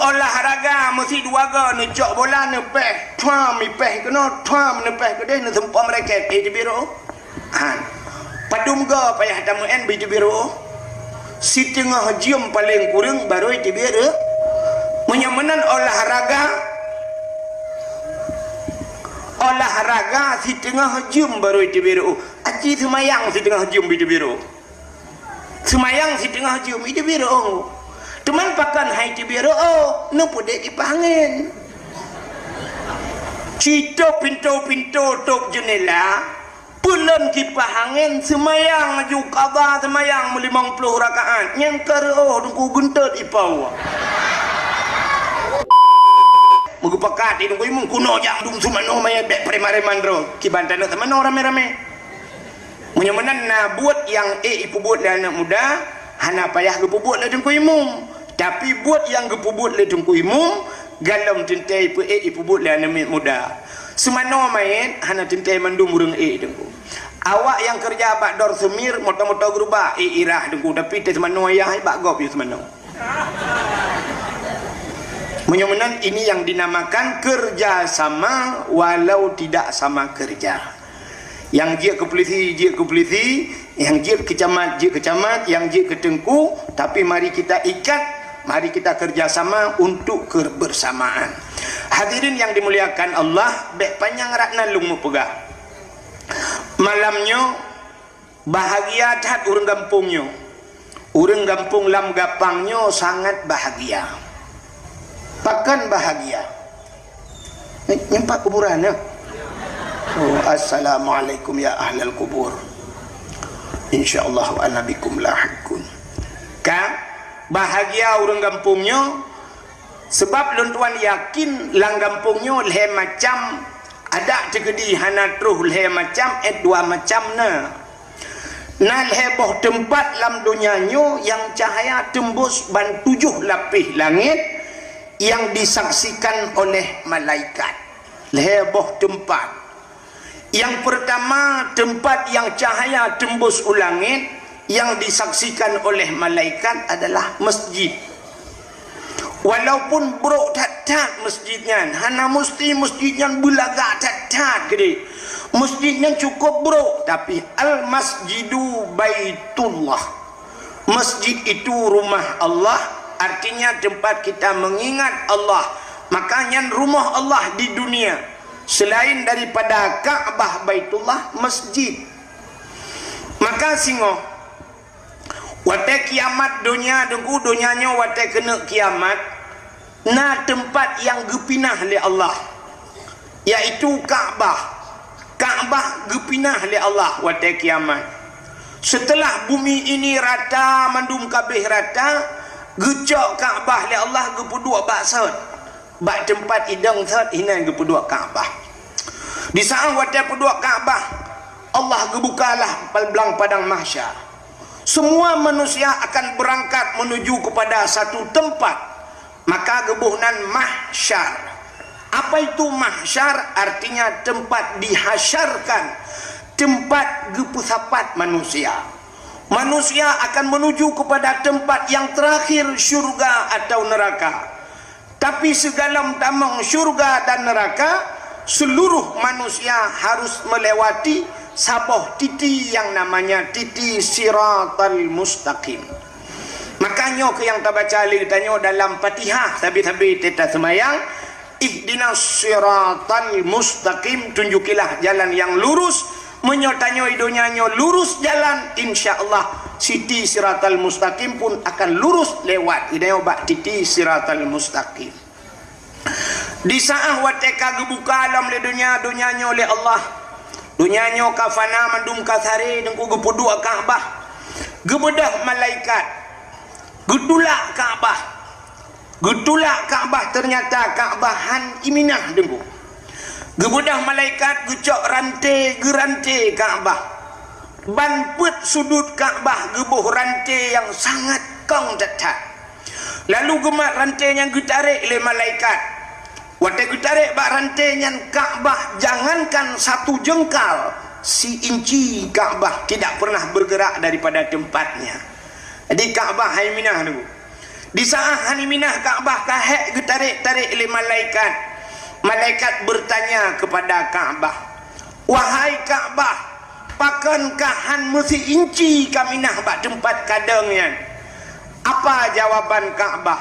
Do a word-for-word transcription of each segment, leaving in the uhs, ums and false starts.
Olahraga meusi dua go, neucok bola, neupéh, thuam, ipéh keunoe, thuam, neupéh keudeh, neuseumpom raket, eh, teubiet rô. Han. Padum go payah tameu'en bit teubiet rô. Siteungoh jeuem paleng kureueng barô teubiet rô. Meunyoe meunan olahraga, olahraga siteungoh jeuem barô teubiet rô. Aci seumayang siteungoh jeuem bit teubiet rô. Seumayang siteungoh jeuem, i teubiet rô. Teuma pakon hai teubiet rô, neupeudeh kipah angén. Citôb pintoe-pintoe tôb jeunela, peulon kipah angén, seumayang laju qadha seumayang meulimong ploh rakaat. Nyang ka reuôh Teungku geuntot ipau. Meugeupakat i Teungku Imum, keunoe jak dum seumanoe manyét bèk preman-preman droe. Kiban taneuk seumanoe ramé-ramé. Meunyoe meunan na buet nyang ék ipeubuet lé aneuk muda, hana payah geupeubuet lé Teungku Imum. Tapi buet nyang geupeubuet lé Teungku Imum, galom teuntèe ipeu-ék ipeubuet lé aneuk miet muda. Seumanoe manyét hana teuntèe mandum ureueng ék Teungku. Awak nyang keureuja bak Dor Seumir, moto-moto geurubah, ék irah Teungku, tapi teuh seumanoe ayah bak gob yôh seumanoe. Meunyoe meunan, ini yang dinamakan kerja sama walau tidak sama kerja. Nyang jeuet keu polisi, jeuet keu polisi, nyang jeuet keu camat, jeuet keu camat, nyang jeuet keu teungku, tapi mari kita ikat, mari kita kerja sama untuk kebersamaan. Hadirin yang dimuliakan Allah, bèk panyang rat na lôn meupeugah. Malam nyoe, bahagia that ureueng gampông nyoe. Ureueng gampông Lam Gapang nyoe sangat bahagia. Pakon bahagia? Nyoe pat kuburan nyoe. Oh, assalamualaikum ya ahlal kubur. Insyaallah wa ana bikum lahiqun. Ka bahagia ureueng gampông nyoe, seubab lôn tuan yakin lam gampông nyoe lhèe macam adak teukeudi hana troh lhèe macam, eh, dua macam na. Na lhèe boh teumpat lam donya nyoe nyang cahya teumbus ban tujoh lapéh langét nyang disaksikan oleh malaikat. Lhèe boh teumpat. Nyang peurtama, teumpat nyang cahya teumbus u langét nyang disaksikan oleh malaikat adalah masjid. Walaupun brôk that-that masjid nyan, hana musti masjid nyan beulagak that-that keudéh. Masjid nyan cukôp brôk, tapi Al-Masjidu Baitullah. Masjid itu rumah Allah, artinya tempat kita mengingat Allah. Maka nyan rumoh Allah di dunia. Selain daripada Ka'bah Baitullah, masjid. Maka singoh, watèe kiamat donya, Teungku, donya nyoe watèe keuneuk kiamat, na teumpat nyang geupinah lé Allah, yaitu Ka'bah. Ka'bah geupinah lé Allah watèe kiamat. Seuteulah bumi ini rata, mandum ka abéh rata, geucok Ka'bah lé Allah geupeuduek bak sot. Bak teumpat idong sot inan geupeuduek Ka'bah. Di saat watèe peuduek Ka'bah, Allah geubukalah blang padang mahsyar. Semua manusia akan berangkat menuju kepada satu tempat. Maka geuboh nan mahsyar. Apa itu mahsyar? Artinya tempat dihasyarkan, tempat geupeusapat manusia. Manusia akan menuju kepada tempat yang terakhir, syurga atau neraka. Tapi sigohlom tamong syurga dan neraka, seluruh manusia harus melewati saboh titi yang namanya titi Siratal Mustaqim. Maka nyoe keuh nyang tabaca lé geutanyoe dalam Fatihah sabe-sabe teuta seumayang, "Ihdinas siratal mustaqim," tunjukilah jalan yang lurus. Meunyoe tanyoe i donya nyoe lurus jalan, insya Allah siti siratal mustaqim pun akan lurus lewat. Geutanyoe bak titi siratal mustaqim. Di saat watèe ka geubuka lom lé donya, donya nyoe lé Allah, donya nyoe ka fana mandum ka saré, Teungku, geupeuduek Ka'bah, geubeudôh malaikat, geutulak Ka'bah. Geutulak Ka'bah, ternyata Ka'bah han iminah, Teungku. Geubeudôh malaikat geucok ranté, geuranté Ka'bah. Ban peuet sudut Ka'bah geuboh ranté nyang sangat kong that-that. Lalu geumat ranté nyan geutarek lé malaikat. Watèe geutarek bak ranté nyan, Ka'bah jangankan satu jengkal, si inci Ka'bah tidak pernah bergerak daripada tempatnya. Jadi Ka'bah hai minah, Teungku. Di saat hana minah Ka'bah ka hék geutarek-tarek lé malaikat, malaikat bertanya kepada Ka'bah, "Wahai Ka'bah, pakon ka han meusi inci ka minah bak teumpat kadeueng nyan?" Apa jawaban Ka'bah?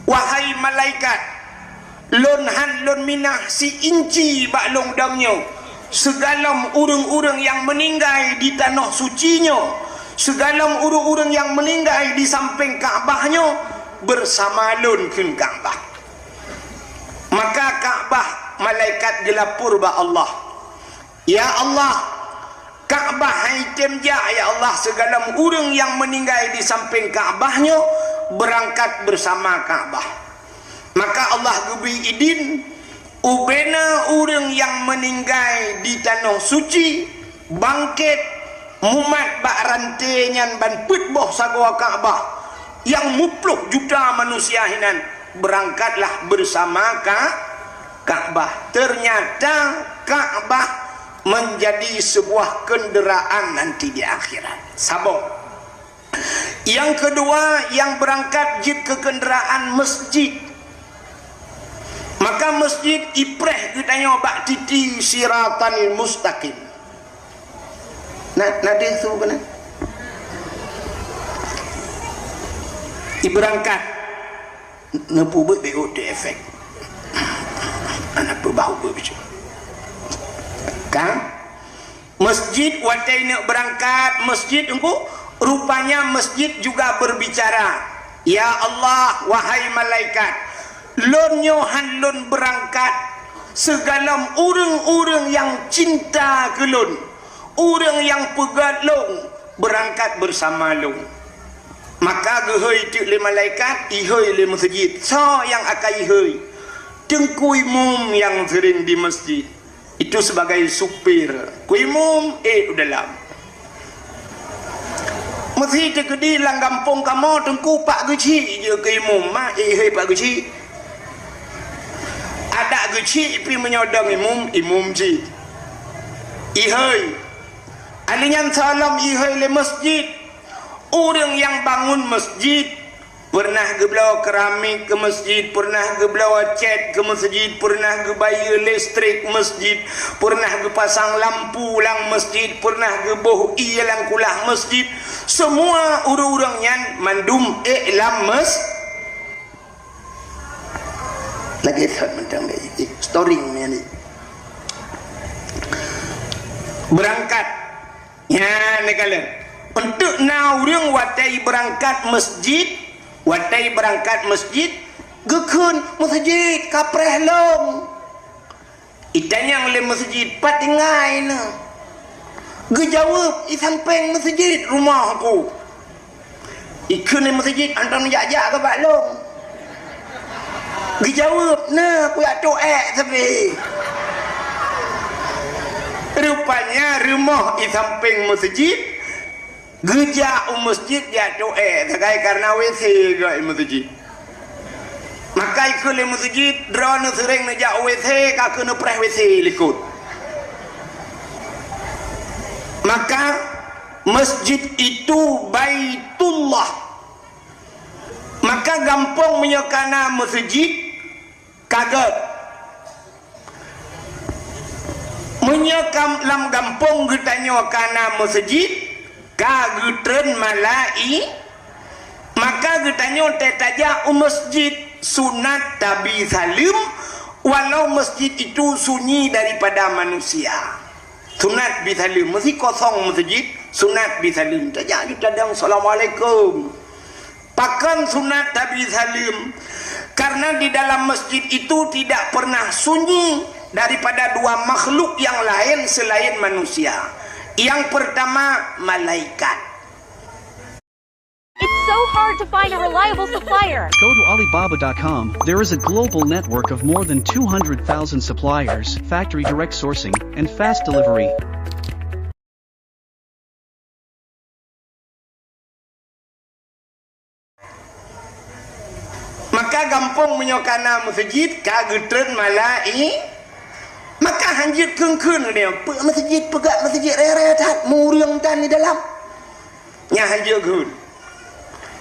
"Wahai malaikat, lôn han lôn minah si inci bak lôn deueng nyoe. Sigohlom ureuëng-ureuëng nyang meuninggai di tanoh suci nyoe, sigohlom ureuëng-ureuëng nyang meuninggai di sampéng Ka'bah nyoe, beusama lôn," kheun Ka'bah. Maka Ka'bah, malaikat geulapor bak Allah, "Ya Allah, Ka'bah han item jak, ya Allah, sigohlom ureuëng nyang meuninggai di sampéng Ka'bah nyoe beurangkat beusama Ka'bah." Maka Allah geubri idin, ubena ureuëng nyang meuninggai di tanoh suci bangkét, mumat bak ranté nyan ban peuet boh sagoe Ka'bah, nyang muplôh juta manusia hinan beurangkatlah beusama Ka-, Ka'bah. Ternyata Ka'bah menjadi sebuah kenderaan nanti di akhirat. Saboh. Nyang keudua, nyang beurangkat jeuet keu kenderaan masjid. Maka masjid ipreh geutanyoe bak titi siratal mustaqim. Na, na deuh su keunan? Ibeurangkat. Neupeubuet B O T efek. Anak peubahua beucok. Kan? Masjid watée neuk beurangkat, masjid engku, rupanya masjid juga berbicara, "Ya Allah, wahai malaikat, lôn nyoe han lôn beurangkat sigohlom ureuëng-ureuëng nyang cinta keu lôn, ureuëng nyang peugét lôn beurangkat beusama lôn." Maka geuhôi teuk lé malaikat, ihôi lé meuseujid. Soe nyang akan ihôi? Teungku imum nyang seuring di meuseujid. Itu sebagai supir. Ku imum, ék u dalam. Meusi teukeudi lam gampông kamoe teungku Pak Geuchik jeuet keu imum, ma ék ihôi Pak Geuchik. Adak Geuchik pih meunyoe dong imum, imum jih. Ihôi. Alèh nyan sigohlom ihôi lé meuseujid. Ureuëng nyang bangun meuseujid, peureunah geubloe keramik keu meuseujid, peureunah geubloe cét keu meuseujid, peureunah geubayeue listrik meuseujid, peureunah geupasang lampu lam meuseujid, peureunah geuboh ié lam kulah meuseujid, seumua ureuëng-ureuëng nyan mandum ék lam meus-, lagée that mantong lé, storing nyan. Beurangkat. Nyan neukalon. Eunteuk na ureuëng watée beurangkat meuseujid, watée beurangkat meuseujid, geukheun, "Meuseujid ka preh lom." Itanyong lé meuseujid, "Pat tinggai neuh?" Geujaweueb, "I sampéng meuseujid rumoh ku." Ikheun lé meuseujid, "Anton jak-jak keu bak lôn." Geujaweueb, "Na, kujak toh ék sabe." Rupanya rumoh i sampéng meuseujid, geujak u meuseujid jak toh ék sagai karna W C geuh i meuseujid. Maka ikheun lé meuseujid, "Droeneuh seuréng neujak u W C, ka keuh neupreh W C likot." Maka Masjid itu Baitullah. Maka gampông meunyoe kana meuseujid, ka gét. Meunyoe kam-, lam gampông geutanyoe kana meuseujid, ka geutreun malai-, maka geutanyoe teutajak u masjid, sunat tabi saleuem, walau masjid itu sunyi daripada manusia. Sunat bi saleuem, meusi kosong meuseujid, sunat bi saleuem. Tajak ju tadong, "Assalamualaikum." Pakon sunat tabi saleuem? Karena di dalam masjid itu tidak pernah sunyi daripada dua makhluk yang lain selain manusia. Yang pertama, malaikat. It's so hard to find a reliable supplier. Go to Alibaba dot com. There is a global network of more than two hundred thousand suppliers, factory direct sourcing, and fast delivery. Maka gampông meunyoe kana meuseujid, ka geutreun malai-, maka hanjeuet kheun-kheun geutanyoe, "Peue meuseujid, peugah meuseujid raya-raya that, meureueng tan di dalam." Nyan hanjeuet kheun.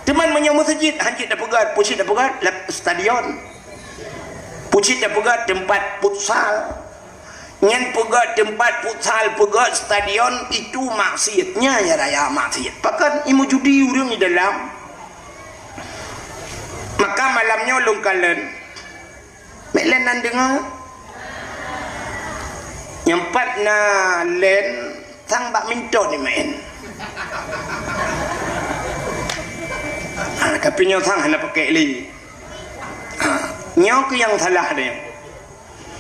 Teuma meunyoe meuseujid hanjeuet tapeugöt, peue cit tapeugöt lam stadion. Peue cit tapeugöt teumpat futsal. Nyan peugöt teumpat futsal, peugöt stadion, itu maksiat. Nyan ya raya maksiat. Pakon? Imeujudi ureuëng di dalam. Maka malam nyoe lôn kalon. Mek lén nan deungoe. Nyang pat na lén sang badminton ni main. Ha, tapi nyoe sang hana pakai lé. Ha, nyoe keuh nyang salah dia.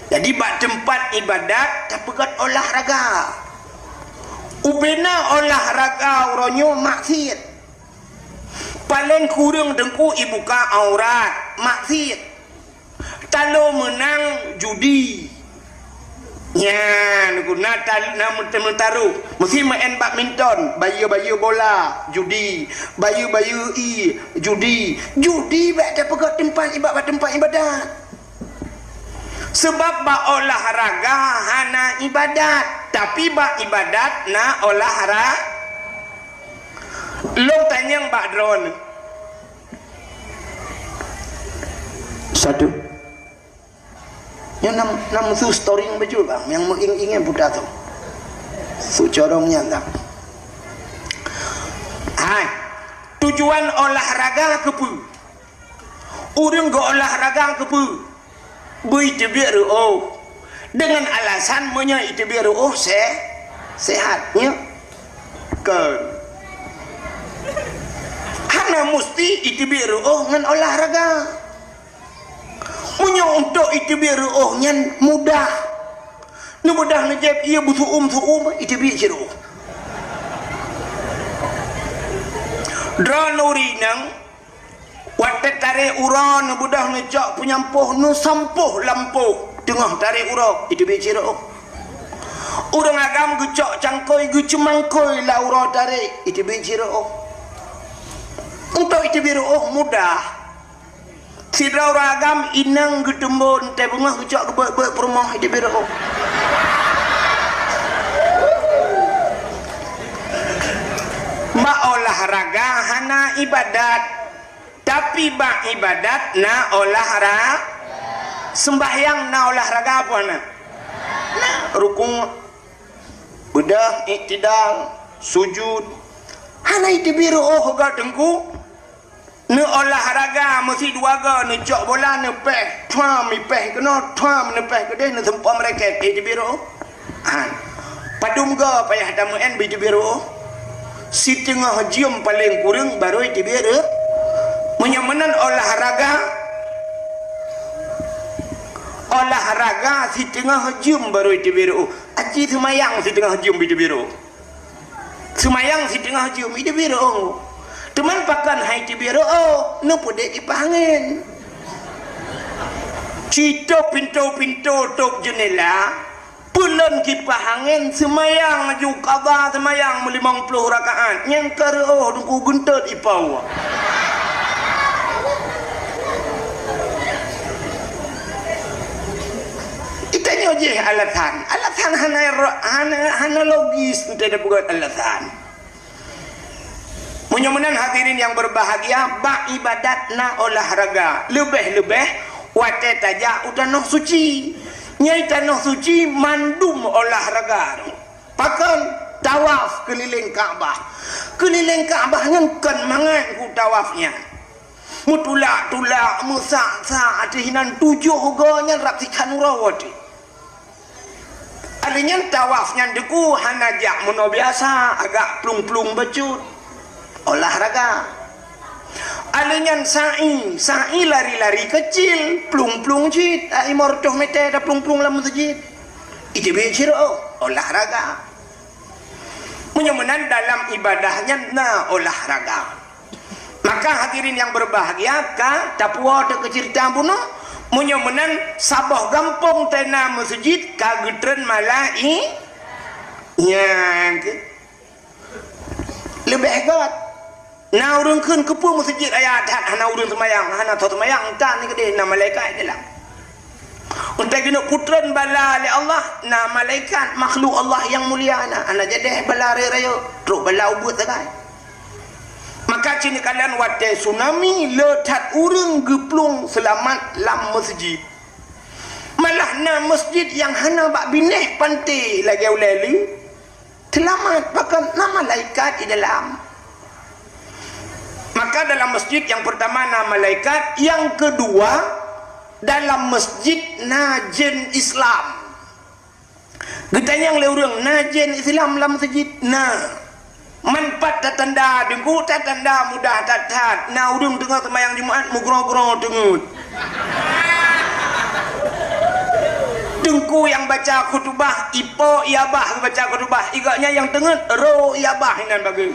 Jadi bak teumpat ibadat tapeugöt olahraga. Ubena olahraga uroe nyoe maksiat. Paleng kureueng teungku ibuka aurat, maksiat. Talo meunang judi. Nyan, na tal-, na meut-, meutaruh. Meusi main badminton, bayeue-bayeue bola, judi. Bayeue-bayeue ie, judi. Judi bèk tapeugöt teumpat iba-, bak teumpat ibadat. Seubab bak olahraga hana ibadat, tapi bak ibadat na olahra-, Lôn tanyong bak droeneuh. Satu. Nyoe nam, nam su storing beujeuet bang, nyang meuingin-ingin buta tu. Su corong nyan dah. Hai, tujuan olahraga keupeue? Ureuëng geuolahraga keupeue? Beuteubiet reuôh. Deungon alasan meunyoe iteubiet reuôh se-, sehat, nyo? Kon. Hana musti iteubiet reuôh ngon olahraga. Meunyoe untuk iteubiet reuôh nyan mudah. Neumudah neujép ie beusuum-suum, iteubiet cit reuôh. Droeneuh ureuëng inong, watée tarek uroe neubeudôh neucok peunyampôh, neusampôh lampôh teungoh tarek uroe, iteubiet cit reuôh. Ureuëng agam geucok cangkôi, geuceumangkôi lam uroe tarek, iteubiet cit reuôh. Untuk iteubiet reuôh mudah. Sidroe ureuëng agam inong geuteumbon teuh beungoh geucok geubeuet-beuet peurumoh, iteubiet reuôh. Bak olahraga hana ibadat. Tapi bak ibadat na olahra-, seumbahyang na olahraga apa na? Na rukuk, beudôh, iktidal, sujud. Hana iteubiet reuôh geuh teungku. Neuolahraga meusi dua goe, neucok bola, neupéh, thuam, ipéh keunoe, thuam, neupéh keudeh, neuseumpom raket, iteubiet reuôh. Ha. Padum goe payah tameu'en bak iteubiet reuôh? Siteungoh jeuem paleng kureueng barô iteubiet reuôh. Meunyoe meunan olahraga, olahraga siteungoh jeuem barô iteubiet reuôh. Aci seumayang siteungoh jeuem bak iteubiet reuôh. Seumayang siteungoh jeuem iteubiet reuôh. Teuma pakon han iteubiet reuôh? Neupeudeh kipah angén. Citôb pintoe-pintoe, tôb jeunela, Peulon kipah angén, seumayang laju, qadha seumayang meulimong ploh rakaat, nyang ka reuôh teungku geuntot ipau. Itanyoe jih alasan, alasan hana ro-, hana, hana logis, ente tapeugöt alasan. Meunyoe meunan hadirin nyang beubahgia, bak ibadat na olahraga, leubeh-leubeh watée tajak u tanoh suci. Nyang tanoh suci mandum olahraga. Pakon? Tawaf keulileng Ka'bah. Keulileng Ka'bah nyan kon mangat ku tawaf nyan. Meutulak-tulak, meusak-sak ateueh inan tujoh goe nyan rab sikhan uroe watée. Alèh nyan tawaf nyan teungku hana jak meunoe biasa, agak plueng-plueng bacut. Olahraga. Alèh nyan sa'i, sa'i lari-lari keucil, plueng-plueng cit, ai limong reutôh meter taplueng-plueng lam meuseujid. Iteubiet cit reuôh, olahraga. Meunyoe meunan dalam ibadah nyan na olahraga. Maka hadirin nyang beubahgia, ka tapuwoe teuk keu ceurita bunoe, meunyoe meunan saboh gampông teuh na meuseujid ka geutreun malai-, nyang keu-, leubeh göt. Na ureuëng kheun, "Keupeue meuseujid raya that hana ureuëng seumayang, hana soe seumayang?" Tan keudeh na malaikat di dalam. Untée keuneuk peutreun bala lé Allah, na malaikat makhluk Allah nyang mulia na, hana jadeh bala rayeuk-rayeuk, trok bala ubeut sagai. Maka cit neukalon watée tsunami le that ureuëng geuplueng seulamat lam meuseujid. Malah na meuseujid nyang hana bak binéh panté lagée ulée le, seulamat, bahkan na malaikat di dalam. Maka dalam meuseujid nyang peurtama na malaikat, nyang keudua dalam meuseujid na jén Islam. Geutanyong lé ureuëng, "Na jén Islam lam meuseujid?" "Na." "Man pat tatanda, Teungku?" "Tatanda mudah that-that. Na ureuëng teungoh seumayang Jumat meugroe-groe teungeut. Teungku nyang baca khutubah, ipo iabah geubaca khutubah, i gobnyan nyang teungeut, ro iabah inan bagoe.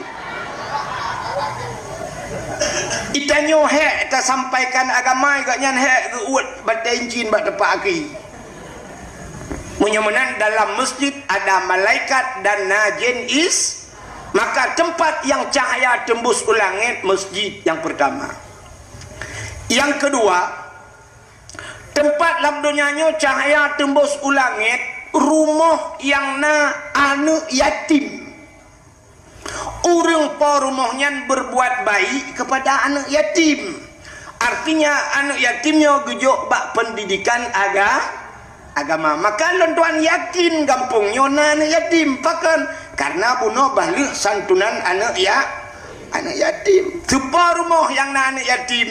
Itanyoe hék tasampaikan agama, i gobnyan hék geuuet batée incin bak teumpat aki." Meunyoe meunan, dalam meuseujid ada malaikat dan na jén is, maka teumpat nyang cahya teumbus u langét meuseujid nyang peurtama. Nyang keudua, teumpat lam donya nyoe cahya teumbus u langét rumoh nyang na aneuëk yatim. Ureuëng po rumoh nyan berbuat baik kepada aneuëk yatim. Artinya, aneuëk yatim nyoe geujok bak pendidikan aga-, agama. Maka lôn tuan yakin gampông nyoe na aneuëk yatim. Pakon? Karena bunoe bah lheueh santunan aneuëk ya-, aneuëk yatim. Soe po rumoh nyang na aneuëk yatim?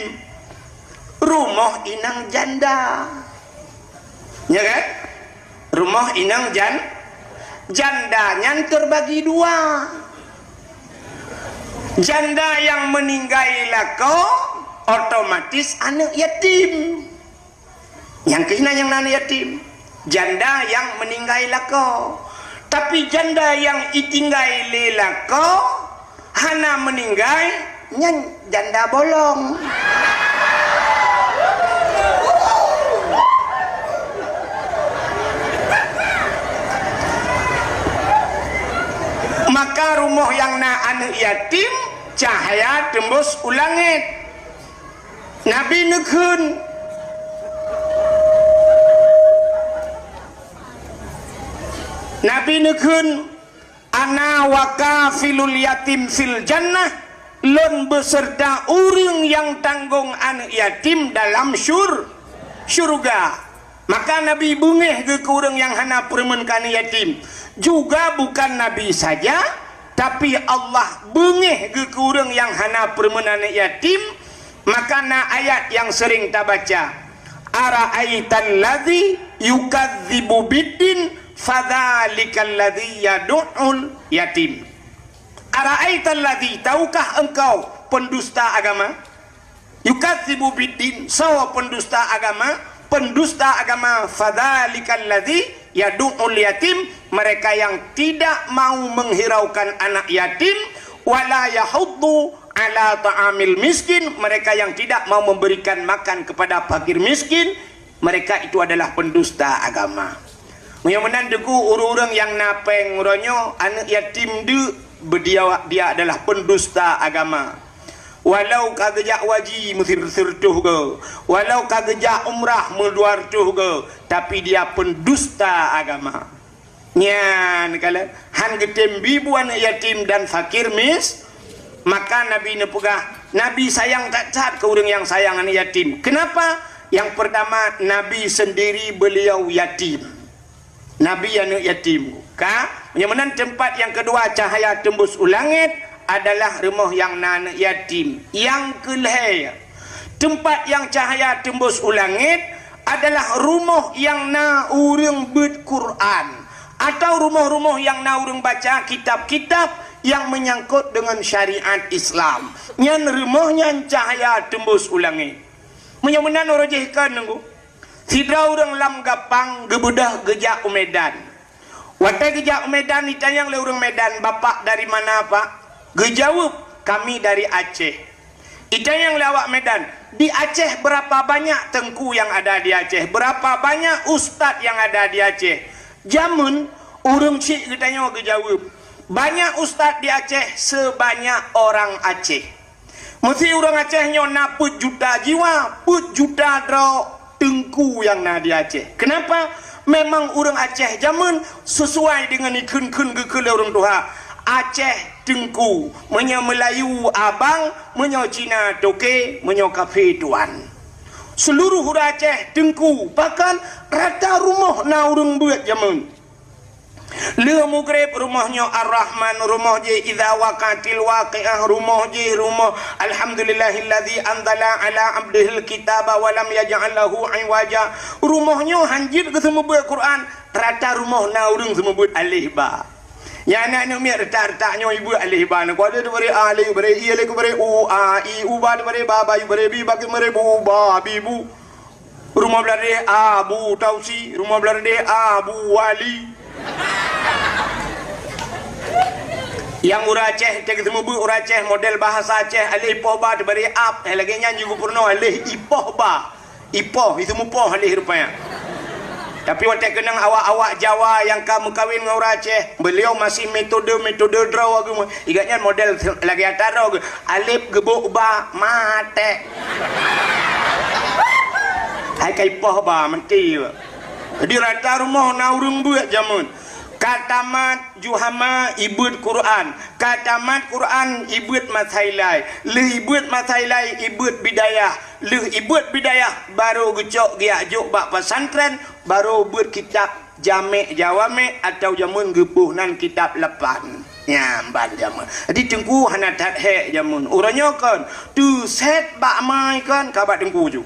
Rumoh inong janda. Ya kan? Rumoh inong jan-, janda nyan terbagi dua. Janda nyang meuninggai lakoe, otomatis aneuëk yatim. Nyang keuh na nyang na aneuëk yatim. Janda nyang meuninggai lakoe. Tapi janda nyang itinggai lé lakoe, hana meuninggai, nyan janda bolong. Maka rumoh nyang na aneuëk yatim, cahya teumbus u langét. Nabi neukheun, Nabi neukheun, "Ana wa kafilul yatim fil jannah," lôn beuseurta ureuëng nyang tanggong aneuëk yatim dalam syur-, syurga. Maka Nabi beungéh geuh keu ureuëng nyang hana peureumeun keu aneuëk yatim. Juga bukan Nabi saja, tapi Allah beungéh geuh keu ureuëng nyang hana peureumeun aneuëk yatim. Maka na ayat nyang seuring tabaca, "Ara'aital ladzi yukadzibu biddin, fadzalikal ladzi yadu'ul yatim." "Ara'aital ladzi," tahukah engkau pendusta agama? "Yukadzibu biddin," soe pendusta agama? Pendusta agama, "fadzalikal ladzi yadu'ul yatim," mereka yang tidak mau menghiraukan anak yatim, "wala yahuddu ala ta'amil miskin," mereka yang tidak mau memberikan makan kepada fakir miskin, mereka itu adalah pendusta agama. Meunyoe meunan Teungku, ureuëng-ureuëng nyang na péng uroe nyoe, aneuëk yatim deuk, beudia, dia adalah pendusta agama. Walau ka geujak haji meusireutoh goe, walau ka geujak umrah meudua reutôh goe, tapi dia pendusta agama. Nyan kalon, han geutem bi bu aneuëk yatim dan fakir mis-, maka Nabi neupeugah, Nabi sayang that-that keu ureuëng nyang sayang aneuëk yatim. Kenapa? Nyang peurtama, Nabi seundiri beuliau yatim. Nabi aneuëk yatim. Ka, nyang meunan teumpat nyang keudua cahya teumbus u langét adalah rumoh nyang na aneuëk yatim. Nyang keulhée, teumpat nyang cahya teumbus u langét adalah rumoh nyang na ureuëng beuet Quran, atau rumoh-rumoh nyang na ureuëng baca kitab-kitab nyang meunyangkot deungon syariat Islam. Nyan rumoh nyan cahya teumbus u langét. Meunyoe meunan uroe jih kon Teungku, sidroe ureuëng lam Gampang geubeudôh geujak u Medan. Watée geujak u Medan, itanyong lé ureuëng Medan, "Bapak dari mana, Pak?" Geujaweueb, "Kami dari Aceh." Itanyong lé awak Medan, "Di Aceh berapa banyak teungku yang ada di Aceh? Berapa banyak ustaz yang ada di Aceh?" Jameun ureuëng chik geutanyoe geujaweueb, "Banyak ustaz di Aceh sebanyak orang Aceh." Meusé ureuëng Aceh nyoe na peuet juta jiwa, peuet juta droe teungku nyang na di Aceh. Kenapa? Memang ureuëng Aceh jameun sesuai deungon ikheun-kheun geukheun lé ureuëng tuha. Aceh teungku, meunyoe Meulayu abang, meunyoe Cina toke, meunyoe kafé tuan. Seuluruh ureuëng Aceh teungku, bahkan rata rumoh na ureuëng beuet jameun. Lheueh mugreb rumoh nyoe Ar-Rahman, rumoh jih Idza Waqa'atil Waqi'ah, rumoh jih rumoh Alhamdulillahilladzi anzala ala abdihil kitaba wa lam yaj'al lahu iwaja. Rumoh nyoe hanjeuet geuseumeubeuet Quran, rata rumoh na ureuëng seumeubeuet aleh ba. Nyan aneuk miet rata-rata nyoe ibeuet aleh ba. Nyoe kuat lé teubari aleh, bari i, aleh kubari u, a, i, u, ba teubari ba, ba, yu bari bi, ba teubari bu, ba, bi, bu. Rumoh blah deh Abu Tausi, rumoh blah deh Abu Wali. Nyang ureuëng Aceh, teuka seumeubeuet ureuëng Aceh model bahasa Aceh, aleh ipoh ba teubari ap, eh, lagée nyan jih geupeurunoe aleh ipoh ba. Ipoh, itu mupoh aleh rupanya. Tapi watée keunong awak-awak Jawa nyang ka meukawen ngon ureuëng Aceh, beliau masih metode-metode droe geuh. Igat nyan model lagée atra droe geuh. Alef geubok ba, maté. Hai ka ipoh ba, meuti. Jadi rata rumoh na ureuëng beuet jameun. Ka tamat Juhama ibeuet Quran, ka tamat Quran ibeuet masailai, lheueh ibeuet masailai ibeuet bidayah, lheueh ibeuet bidayah barô geucok geujak jok bak pesantren, barô beuet kitab Jamek Jawamik atau jameun geuboh nan kitab lapan. Nyan ban jameun. Jadi teungku hana that hék jameun. Uroe nyoe kon, teusét bak mai kon ka bak teungku ju.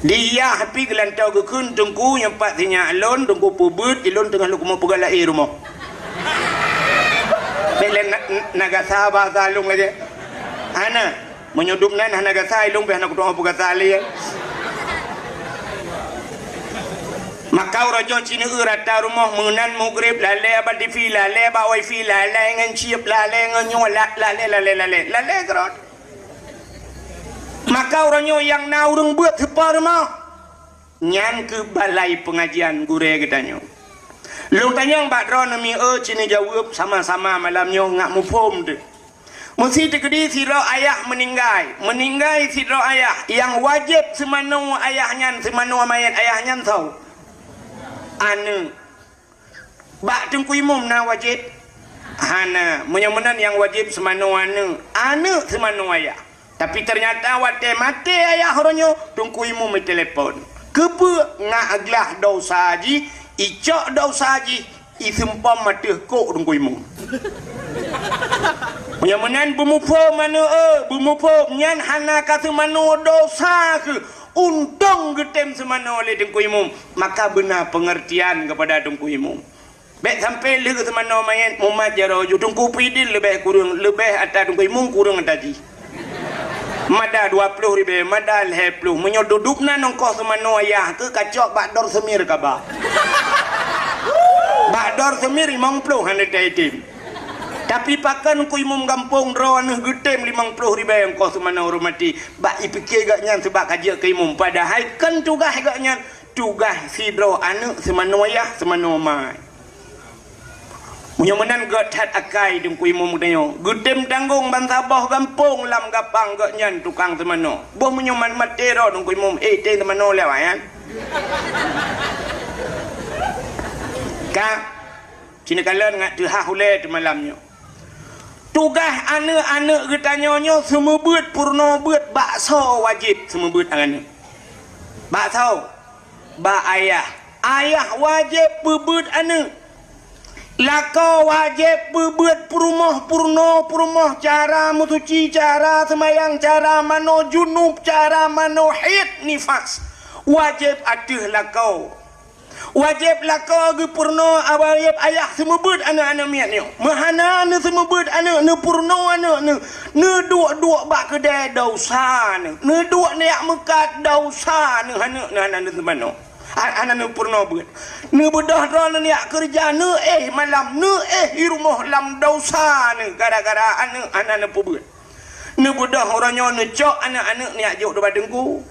Di yah pih geulantoe geukheun teungku nyang pat sinyak lôn, teungku peubeuet, ilôn teungoh lôn keumeung peugah laén rumoh. Bék lé na-, na gasa bahasa lôn lagée. Hana. Meunyoe dum nan hana gasa, ilôn pih hana kutu'oh peugasa lé. Maka uroe nyoe ci neueu rata rumoh meunan mugreb, lalée bak TV, lalée bak wifi, lalée ngon chip, lalée ngon nyoe, la-, lalée, lalée, lalée. Lalée keurot. Maka uroe nyoe nyang na ureuëng beuet teupa rumoh, nyan keuh balai peungajian gurée geutanyoe. Lôn tanyong bak droeneuh mieu ci neujaweueb sama-sama malam nyoe ngat muphom teuh. Meusi teukeudi sidroe ayah meuninggai, meuninggai sidroe ayah, nyang wajéb seumanoe ayah nyan, seumanoe manyét ayah nyan soe? Aneuëk. Bak Teungku Imum na wajéb? Hana. Meunyoe meunan nyang wajéb seumanoe aneuëk, aneuëk seumanoe ayah. Tapi teunyata watée maté ayah uroe nyoe, Teungku Imum itelepon. Keupeue? Ngat glah desya jih, icok desya jih, iseumpom ateueh kok Teungku Imum. Meunyoe meunan beumuphom aneuëk, eh, beumuphom nyan hana ka seumanoe desya kheueh. Untông geutem seumanoe lé Teungku Imum, maka beuna peungeurtian keupada Teungku Imum. Bék sampoe lheueh seumanoe manyét mumat jaroe ju Teungku Pidin leubeh kureueng, leubeh atra Teungku Imum kureueng atra jih. Mada dua ploh ribée, mada lhée ploh. Meunyoe dudoe na nongkoh seumanoe ayah kheueh kacok bak dor seumir kaba. Bak dor seumir limong ploh hana teuitem. Tapi pakon Teungku Imum gampông droeneuh geutem limong ploh ribée nongkoh seumanoe ureuëng maté? Bak ipike gobnyan seubab ka jeuet keu imum, padahai kon tugaih gobnyan, tugaih sidroe aneuëk seumanoe ayah seumanoe ma. Meunyoe meunan gét that akai Teungku Imum geutanyoe, geutem tanggong bansaboh gampông lam gapang gobnyan tukang seumanoe. Boh meunyoe man maté droe Teungku Imum, eh, tem seumanoe lé awaknyan. Ka, ci neukalon ngat teuhah ulée teumalam nyoe. Tugaih aneuëk-aneuëk geutanyoe nyoe seumeubeuet peurunoe beuet bak soe wajéb seumeubeuet aneuëk? Bak soe? Bak ayah. Ayah wajéb peubeuet aneuëk. Lakoe wajéb peubeuet peurumoh, peurunoe, peurumoh, cara meusuci, cara seumayang, cara manoe junub, cara manoe haid nifas. Wajéb ateueh lakoe. Wajéb lakoe geupeurunoe, wajéb ayah seumeubeuet aneuëk-aneuëk miet nyoe. Meuhana neuseumeubeuet aneuëk, neupeurunoe aneuëk, neu-, neuduek-duek bak keudée desya neu, neuduek neujak meukat desya neu, aneuëk neu hana neuseumanoe. Ha-, hana neupeurunoe beuet. Neubeudôh droeneuh neujak keureuja, neuéh malam, neuéh i rumoh lam desya neu gara-gara aneuëk hana neupeubeuet. Neubeudôh uroe nyoe neucok aneuëk-aneuëk neujak jok ubak teungku.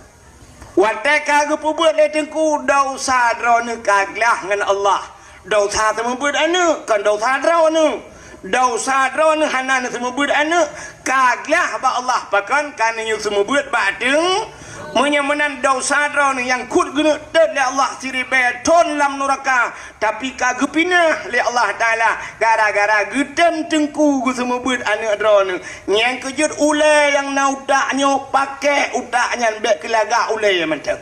Watée ka geupeubuet lé teungku, desya droeneuh ka glah ngon Allah. Desya seumeubeuet aneuëk, kon desya droeneuh. Desya droeneuh hana neuseumeubeuet aneuëk, ka glah bak Allah, pakon ka neunyoe seumeubeuet bak teung-, Meunyoe meunan desya droeneuh nyang kheun geuneuk teuh lé Allah siribée thon lam nuraka, tapi ka geupinah lé Allah Taala gara-gara geutem teungku geuseumeubeuet aneuëk droeneuh. Nyang keujeuet ulée nyang na utak nyoe, pakék utak nyan bék keu lagak ulée mantong.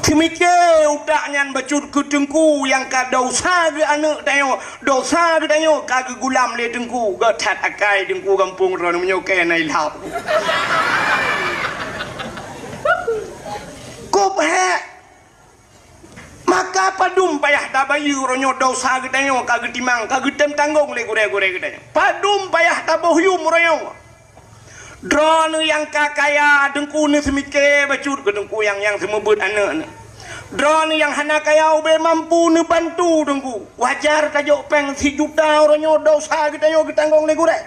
Teumike utak nyan bacut keu teungku nyang ka desya geuh aneuëk tanyoe, desya geuh tanyoe ka geugulam lé teungku. Gét that akai teungku gampông droeneuh meunyoe keu na ilham. Kop hék. Maka padum payah tabayeue uroe nyoe desya geutanyoe ka geutimang, ka geutem tanggong lé gurée-gurée geutanyoe. Padum payah taboh yuem uroe nyoe. Droeneuh nyang ka kaya, teungku neuseumike bacut keu teungku nyang, nyang seumeubeuet aneuëk nyan. Droeneuh nyang hana kaya ubé mampu neubantu teungku. Wajar tajok péng sijuta uroe nyoe desya geutanyoe geutanggong lé gurée.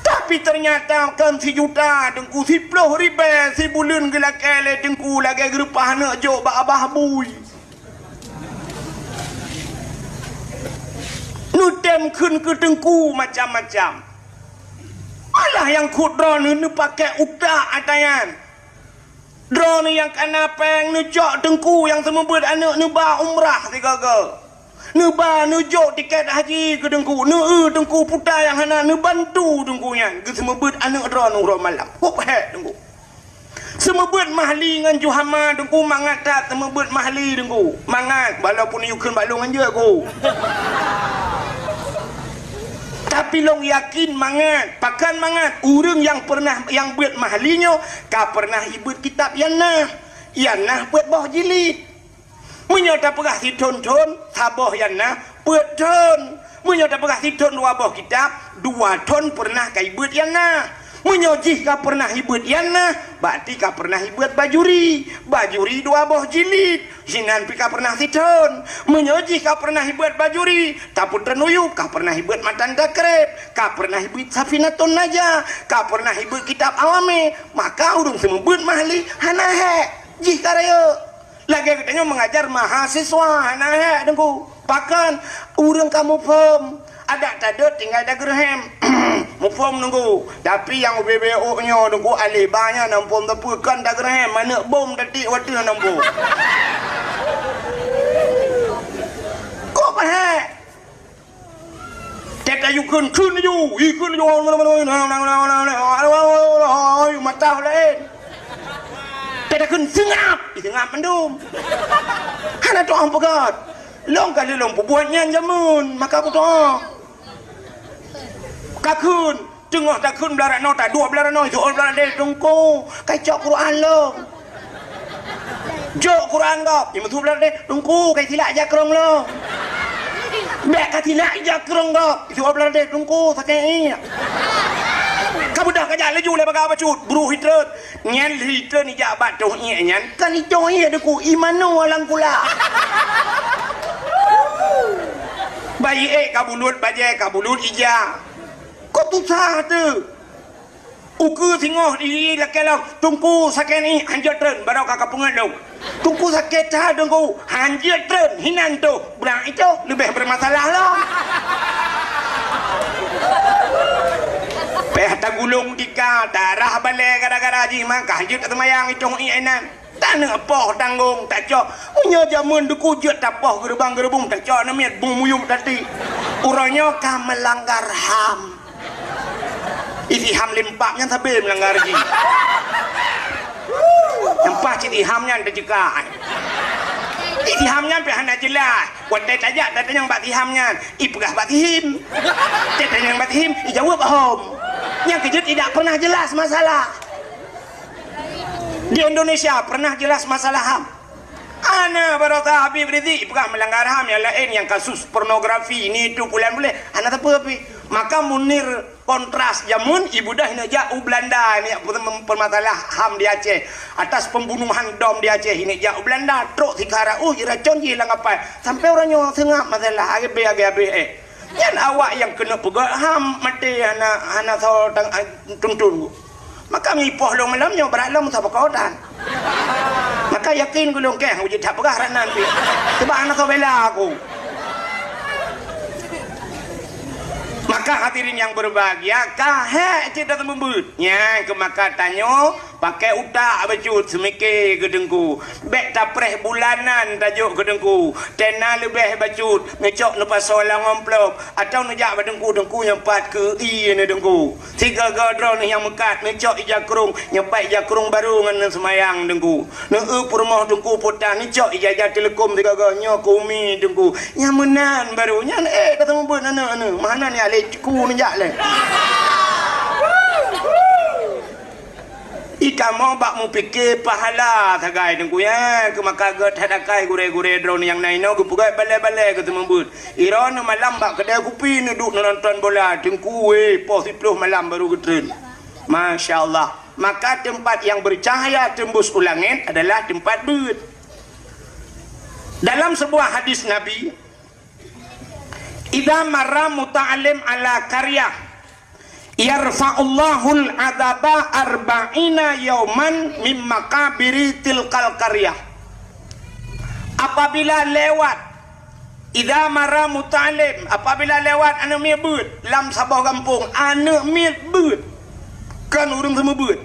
Tapi teunyata kon sijuta teungku, siploh ribée sibuleuen geulakée lé teungku lagée geureupah aneuëk jok bak babah bui. Neutem kheun keu teungku macam-macam. Malah nyang kheun droeneuh neupakék utak ata nyan. Droeneuh nyang kana péng neucok teungku nyang seumeubeuet aneuëk neuba umrah sigoe-goe. Neuba neujok tiket haji keu teungku, neueu teungku puta nyang hana neubantu teungku nyan geuseumeubeuet aneuëk droeneuh uroe malam. Kop hék teungku. Seumeubeuet mahli ngon juhama teungku mangat that seumeubeuet mahli teungku. Mangat, walaupun yue kheun bak lôn ngon jeuet ku. Tapi lôn yakin mangat, pakon mangat, ureuëng nyang peureunah nyang beuet mahli nyoe ka peureunah ibeuet kitab Yanah. Yanah peuet boh jilid. Meunyoe tapeugah sithon thon, saboh Yanah peuet thon. Meunyoe tapeugah sithon dua boh kitab, dua thon peureunah ka ibeuet Yanah. Meunyoe jih ka peureunah ibeuet Yanah, berarti ka peureunah ibeuet Bajuri. Bajuri dua boh jilid, sinan pih ka peureunah sithon. Meunyoe jih ka peureunah ibeuet Bajuri, tapeutreun uyueb, ka peureunah ibeuet Matan Takrib, ka peureunah ibeuet Safinatun Najah, ka peureunah ibeuet kitab Awame, maka ureuëng seumeubeuet mahli hana hék, jih ka rayeuk. Lagée geutanyoe meungajar mahasiswa, hana hék teungku. Pakon ureuëng ka muphom, adak tadot tinggai dageureuhem. Muphom teungku, tapi nyang ubé-bé ôk nyoe teungku, aleh ba nyan na muphom teupeu kon dageureuhem, manök bom tatik watée na muphom. Kok hék? Tét ayue kheun, kheun laju, ih, kheun laju, mata laén. Tét takheun seungab, ih, seungab mandum. Hana tu'oh peugét. Lôn ka lheueh lôn peubuet nyan jameun, maka kutu'oh. Ka kheun, teungoh takheun blah rot noe, taduek blah rot noe, jok blah rot deh, teungku, ka cok Quran lôn. Jok Quran gob, imeusu blah deh, teungku, ka silak jakrong lôn. Bék ka silak jakrong gob, isu blah deh, teungku, sakét iék. Ka beudôh ka jak laju lé bagah bacut, bru hitreun. Nyan hitreun ijak bak toh iék nyan, kan itoh iék teungku, imanu alang kula. Bayi ék ka bulut, bajée ka bulut ija. Kok tusah teuh? Ukeue singoh di lakée lom, teungku sakét ni hanjeuet treun, baroe ka kapeungeut lom. Teungku sakét that teungku, hanjeuet treun, hinan toh, beurang itoh leubeh beureumasalah lom. Péh tagulong tika, tarah balée gara-gara jih maka hanjeuet taseumayang itoh iék inan. Taneuk poh tanggong tacok. Meunyoe jameun teungku jeuet tapoh geureubang-geureubong tacok namiet bung muyueb tati. Uroe nyoe ka meulanggar ham. Isi ham limpak nyan sabe meulanggar jih. Nyang paih cit iham nyan teuceuka. Isi ham nyan pih hana jeulaih. Watée tajak tatanyong bak si ham nyan, ipeugah bak si him. Tatanyong bak si him, ijaweueb hom. Nyang keujeuet idak pernah jeulaih masalah. Di Indonesia pernah jeulaih masalah ham. Ana baroesa Habib Rizik peugah meulanggar ham nyang laén, nyang kasus pornografi, ni itu pulan buléh, hana sapeue pih. Maka Munir Kontras jameun ibudah neujak u Belanda, neujak peumasalah ham di Aceh. Atas pembunuhan dom di Aceh, neujak u Belanda, trok sikara uh iracon jih lam kapal. Sampai uroe nyoe seungab masalah, agée-agée habéh éh. Nyan awak nyang keuneuk peugét ham maté hana, hana soe tang-, tuntun. Maka mipoh lôn malam nyoe brat lôn meusaboh kotan. Maka yakin gulong keh uji that peugah rat nan pih. Sebab hana soe bela aku. Ka hadirin nyang berbahagia, ka hék cit tateumeubeut. Nyan keuh maka tanyoe pakai utak bacut seumike keu Teungku. Bék tapreh bulanan tajok keu Teungku. Tena leubeh bacut, neucok neupasoe lam amplop, atawa neujak bak Teungku, Teungku nyoe pat keu ie neuh Teungku. Sigoe-goe droeneuh nyang meukat, neucok ija krong, nyoe pat ija krong barô ngon neuseumayang Teungku. Neueu peurumoh Teungku puta, neucok ija-ija teuleukom sigoe-goe, nyoe keu umi Teungku. Nyang meunan barô, nyan ék tateumeubeut aneuk-aneuk. Meuhana nyan lé ceku neujak lé. Ikamoe bak meupike pahala sagai Teungku, ya. Keu maka gét that akai gurée-gurée droeneuh nyang na inoe geupeugét balée-balée geuteumeubeut. Droeneuh malam bak keudée kupi neuduek neunonton bola, Teungku wéh, poh siplôh malam barô geutreun. Masya Allah. Maka teumpat nyang beucahaya teumbus u langét adalah teumpat beuet. Dalam sebuah hadis Nabi, "Idza marra muta'allim ala qaryah, yarfa'ullahul adzaba arba'ina yauman mim maqabiri tilkal qaryah." Apabila lewat Idza marra muta'allim, apabila lewat aneuk miet beuet lam saboh gampông, aneuk miet beuet, kon ureuëng seumeubeuet.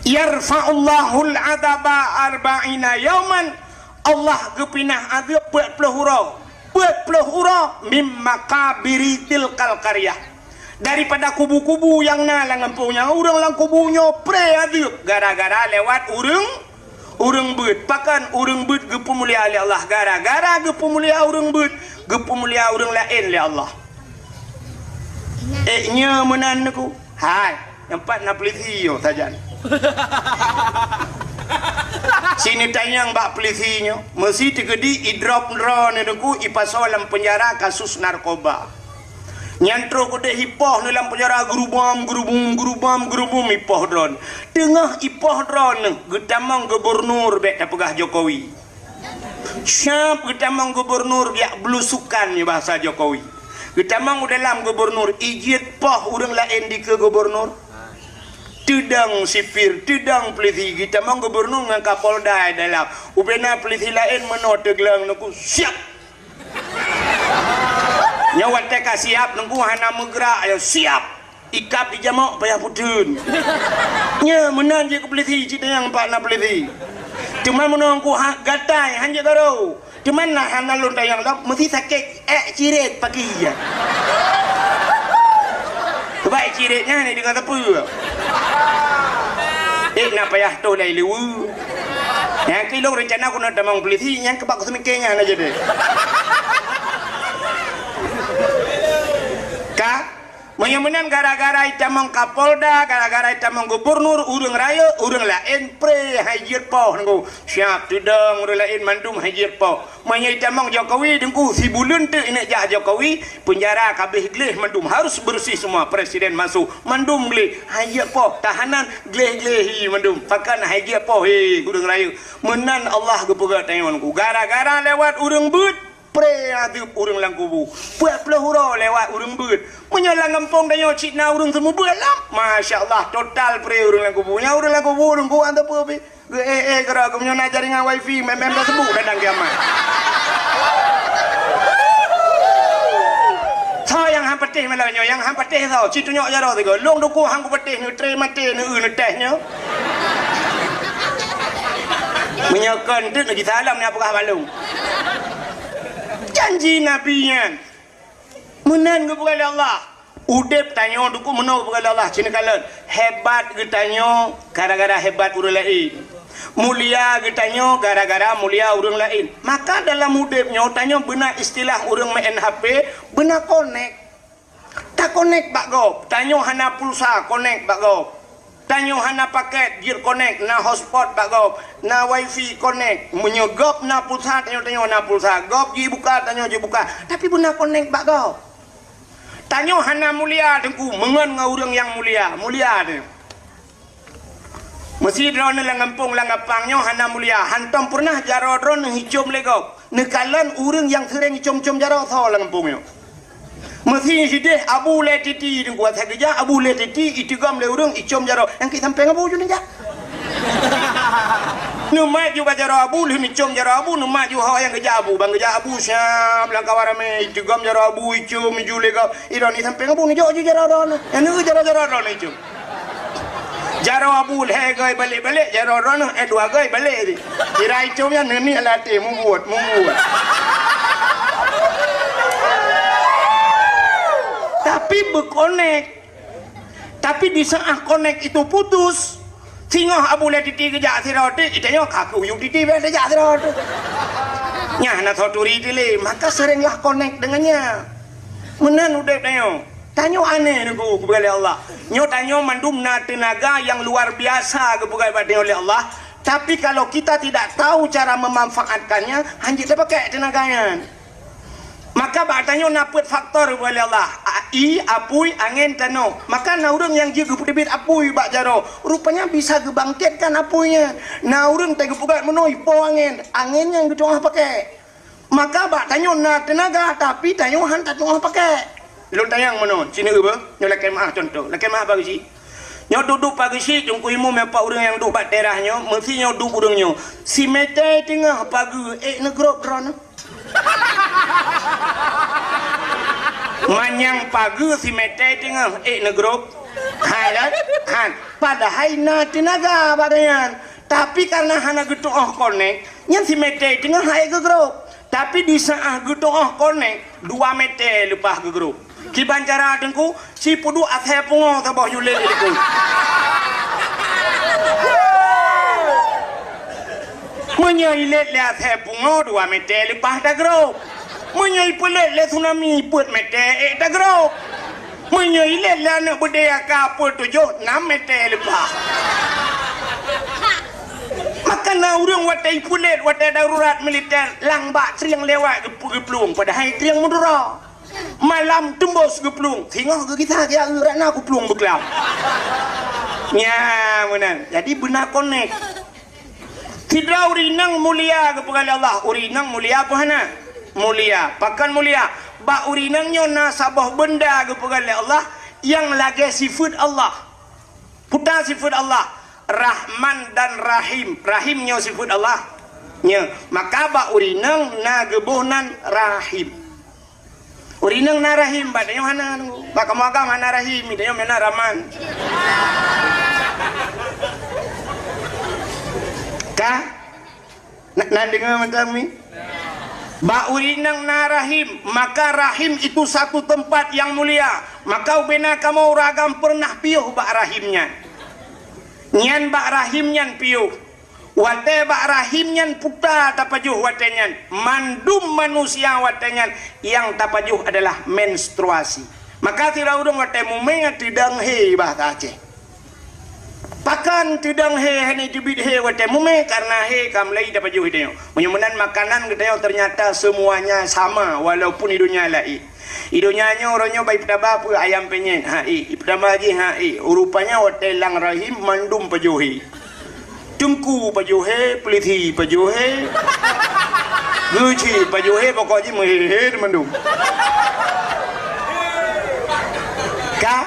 Yarfa'ullahul adzaba arba'ina yauman, Allah geupinah azeueb peuet ploh uroe, peuet ploh uroe mim maqabiri tilkal qaryah. Daripada kubu-kubu nyang na lam gampông nyan, ureuëng lam kubu nyoe pré azeueb gara-gara lewat ureuëng, ureuëng beuet. Pakon ureuëng beuet geupeumulia lé Allah? Gara-gara geupeumulia ureuëng beuet, geupeumulia ureuëng laén lé Allah. Ék nyoe meunan Teungku? Hai, nyoe pat na peulisi yo sajan. Sineutanyong bak peulisi nyoe, meusi teukeudi idrop droeneuh Teungku, ipasoe lam peunjara kasus narkoba. Nyan troh keudeh ipoh neuh lam peunjara, geurubom, geurubum, geurubom, geurubum ipoh droeneuh. Teungoh ipoh droeneuh geutamong gubernur, bék tapeugah Jokowi. Siap geutamong gubernur, biak belusukan nyoe bahasa Jokowi. Geutamong u dalam gubernur, ijeuet poh ureuëng laén dikeue gubernur. Teudong sipir, teudong peulisi, geutamong gubernur ngon Kapolda dalam. Ubena peulisi laén meunoe teugleng Teungku, siap! Nyoe watée ka siap Teungku hana meugrak, ya siap. Ikab dijamok payah puteun. Nyoe meunan jeuet keu peulisi, cit nyang pat na peulisi. Teuma meunoe Teungku ha-, gatai, hanjeuet garo. Teuma na hana lôn tanyong lom, meusi sakét ék cirét paki ya. Sebab ék cirét nyan ni deungon sapeue. Ék na payah toh lai liweue. Nyang keu lôn reuncana keuneuk tamong peulisi, nyang keubak kuseumike nyan aja deh. Ka? Meunyoe meunan gara-gara itamong Kapolda, gara-gara itamong gubernur, ureuëng rayeuk, ureuëng laén pré hai jeuet poh Teungku. Siap teudong ureuëng laén mandum hai jeuet poh. Meunyoe itamong Jokowi Teungku, sibuleuen teuk ineuk jak Jokowi, peunjara ka abéh gleh mandum, harus bersih semua, presiden masuk, mandum gleh, hai jeuet poh, tahanan gleh-gleh hi mandum, pakon hai jeuet poh he ureuëng rayeuk. Meunan Allah geupeugah tanyoe Teungku, gara-gara lewat ureuëng beuet, pré azeueb ureuëng lam kubu. Peuet ploh uroe lewat ureuëng beuet. Meunyoe lam gampông tanyoe cit na ureuëng seumeubeuet lom, masya Allah, total pré ureuëng lam kubu. Nyan ureuëng lam kubu, ureuëng kubu hana peue pih. Geu-éh-éh keudroe, geumeunyoe na jaringan wifi, mé-, mé-, mé Facebook datang kiamat. Soe nyang han patéh malam nyoe, nyang han patéh soe, ci tunyok jaroe sigoe. Lôn Teungku han kupatéh, neutré maté, neueu, neutéh nyoe. Meunyoe kon teuk neuji salam, neupeugah bak lôn. Janji Nabi nyan. Meunan geupeugah lé Allah. Udeb tanyoe Teungku meunoe geupeugah lé Allah, ci neukalon. Hebat geutanyoe gara-gara hebat ureuëng laén. Mulia geutanyoe gara-gara mulia ureuëng laén. Maka dalam udeb nyoe tanyoe beuna istilah ureuëng meu'en H P, beuna konek. Takonek bak gob, tanyoe hana pulsa konek bak gob. Tanyoe hana paket, jeuet konek, na hotspot bak gob, na wifi konek. Meunyoe gob na pulsa, tanyoe, tanyoe na pulsa. Gob jibuka, tanyoe jibuka. Tapi beuna konek bak gob. Tanyoe hana mulia Teungku, meungon ngon ureuëng nyang mulia, mulia tanyoe. Meusi droeneuh lam gampông lam gampang nyoe hana mulia, hantom peureunah jaroe droeneuh icom lé gob. Neukalon ureuëng nyang seuréng icom-com jaroe soe lam gampông nyoe. Meusi sideh Abu Lé Titi Teungku, asai geujak Abu Lé Titi iteugom lé ureuëng icom jaroe, nyang keu sampéng Abu jeuet neujak. Neumat ju bak jaroe abu, lheueh neucom jaroe abu, neumat ju ho nyang geujak abu. Ban geujak abu siab lam kawan ramé, iteugom jaroe abu, icom, iju lé gob. Idroe ni sampéng abu, neujok ju jaroe droeneuh. Nyang neu jaroe-jaroe droeneuh icom. Jaroe abu lhèe goe balek-balek, jaroe droeneuh eh dua goe balek di. Kira icom nyan neuniet lam até, mubuet, mubuet. Tapi beukonek. Tapi di saat konek itu putus, singoh abu lé titi geujak sidroe teuk, tanyoe ka kuyup titi bèk tajak sidroe teuk. Nyan hana soe turi dilé, maka seringlah konek dengan nyan. Meunan udép tanyoe. Tanyoe aneh nunggu keubeurangkat lé Allah. Nyoe tanyoe mandum na teunaga nyang luar biasa geupeugah bak tanyoe lé Allah. Tapi kalau kita tidak tahu cara memanfaatkannya, hanjeuet tapakék teunaga nyan. Maka bak tanyoe na peuet faktor geupeugah lé Allah. A-, ie, apui, angén, tanoh. Maka na ureuëng nyang jeuet geupeuteubiet apui bak jaroe. Rupanya bisa geubangkitkan apui nyan. Na ureuëng teupeugah meunoe ipo angén. Angén nyan geutu'oh pakék. Maka bak tanyoe na teunaga, tapi tanyoe han tatu'oh pakék. Lôn tanyong meunoe, sineuk beuh, nyoe lakée meu'ah contoh. Lakée meu'ah pageue syiek. Nyoe duek-duek pageue syiek, Teungku Imum, nyoe pat ureuëng nyang duek bak teras nyoe, meusi nyoe duek ureuëng nyoe. Simeté teungoh pageue ék neugrôp droeneuh. Manyang pageue simeté teungoh ék neugrôp. Hai kan? Han. Padahai na teunaga bak nyan. Tapi karena hana geutu'oh konek, nyan simeté teungoh hai geugrôp. Tapi di saat geutu'oh konek, dua meté leupah geugrôp. Kiban cara Teungku, si peuduek asai pungo saboh yulét di likot. Meunyoe ilét lé asai pungo, dua meté leupah tagrôp. Meunyoe ipeulét lé tsunami, peuet meté ék tagrôp. Meunyoe ilét lé aneuk beudé aka peuet tujoh, nam meté leupah. Maka na ureuëng watée ipeulét, watée darurat militer, lam bak trieng lewat geup-, geuplueng, padahai trieng meudura. Malam teumbôh geuplueng, singoh geugisa siat urat na geuplueng beuklam. Nya, meunan. Jadi beuna konek. Sidroe ureuëng inong mulia geupeugah lé Allah. Ureuëng inong mulia peue hana? Mulia. Pakon mulia? Bak ureuëng inong nyoe na saboh beunda geupeugah lé Allah nyang lagée sifeuet Allah. Peue ta sifeuet Allah? Rahman dan Rahim. Rahim nyoe sifeuet Allah. Nyoe, maka bak ureuëng inong na geuboh nan Rahim. Ureuëng inong na Rahim, bak tanyoe hana. Bak kamoe agam hana Rahim, tanyoe meunan Rahman. Ka? Na, na deungoe mantong mi? Bak ureuëng inong na Rahim, maka Rahim itu satu tempat yang mulia. Maka ubena kamoe ureuëng agam peureunah piôh bak Rahim nyan. Nyan bak Rahim nyan piôh. Watée bak Rahim nyan peue ta tapajoh watée nyan, mandum manusia watée nyan nyang tapajoh adalah menstruasi. Maka sidroe ureuëng watée mumé teudong hé bahasa Aceh. Pakon teudong hé, hana teubiet hé watée mumé, karena hé ka mulai tapajoh tanyoe. Meunyoe meunan makanan geutanyoe ternyata semuanya sama, walaupun di donya laén. Di donya nyoe, uroe nyoe bak ipeutaba peue ayam penyet, ha ék. Ipeutaba jih, ha ék. Rupanya watée lam rahim mandum pajoh hé. Teungku pajoh hé, peulisi pajoh hé. Geuchik pajoh hé, pokok jih meuhé-hé mandum. Ka?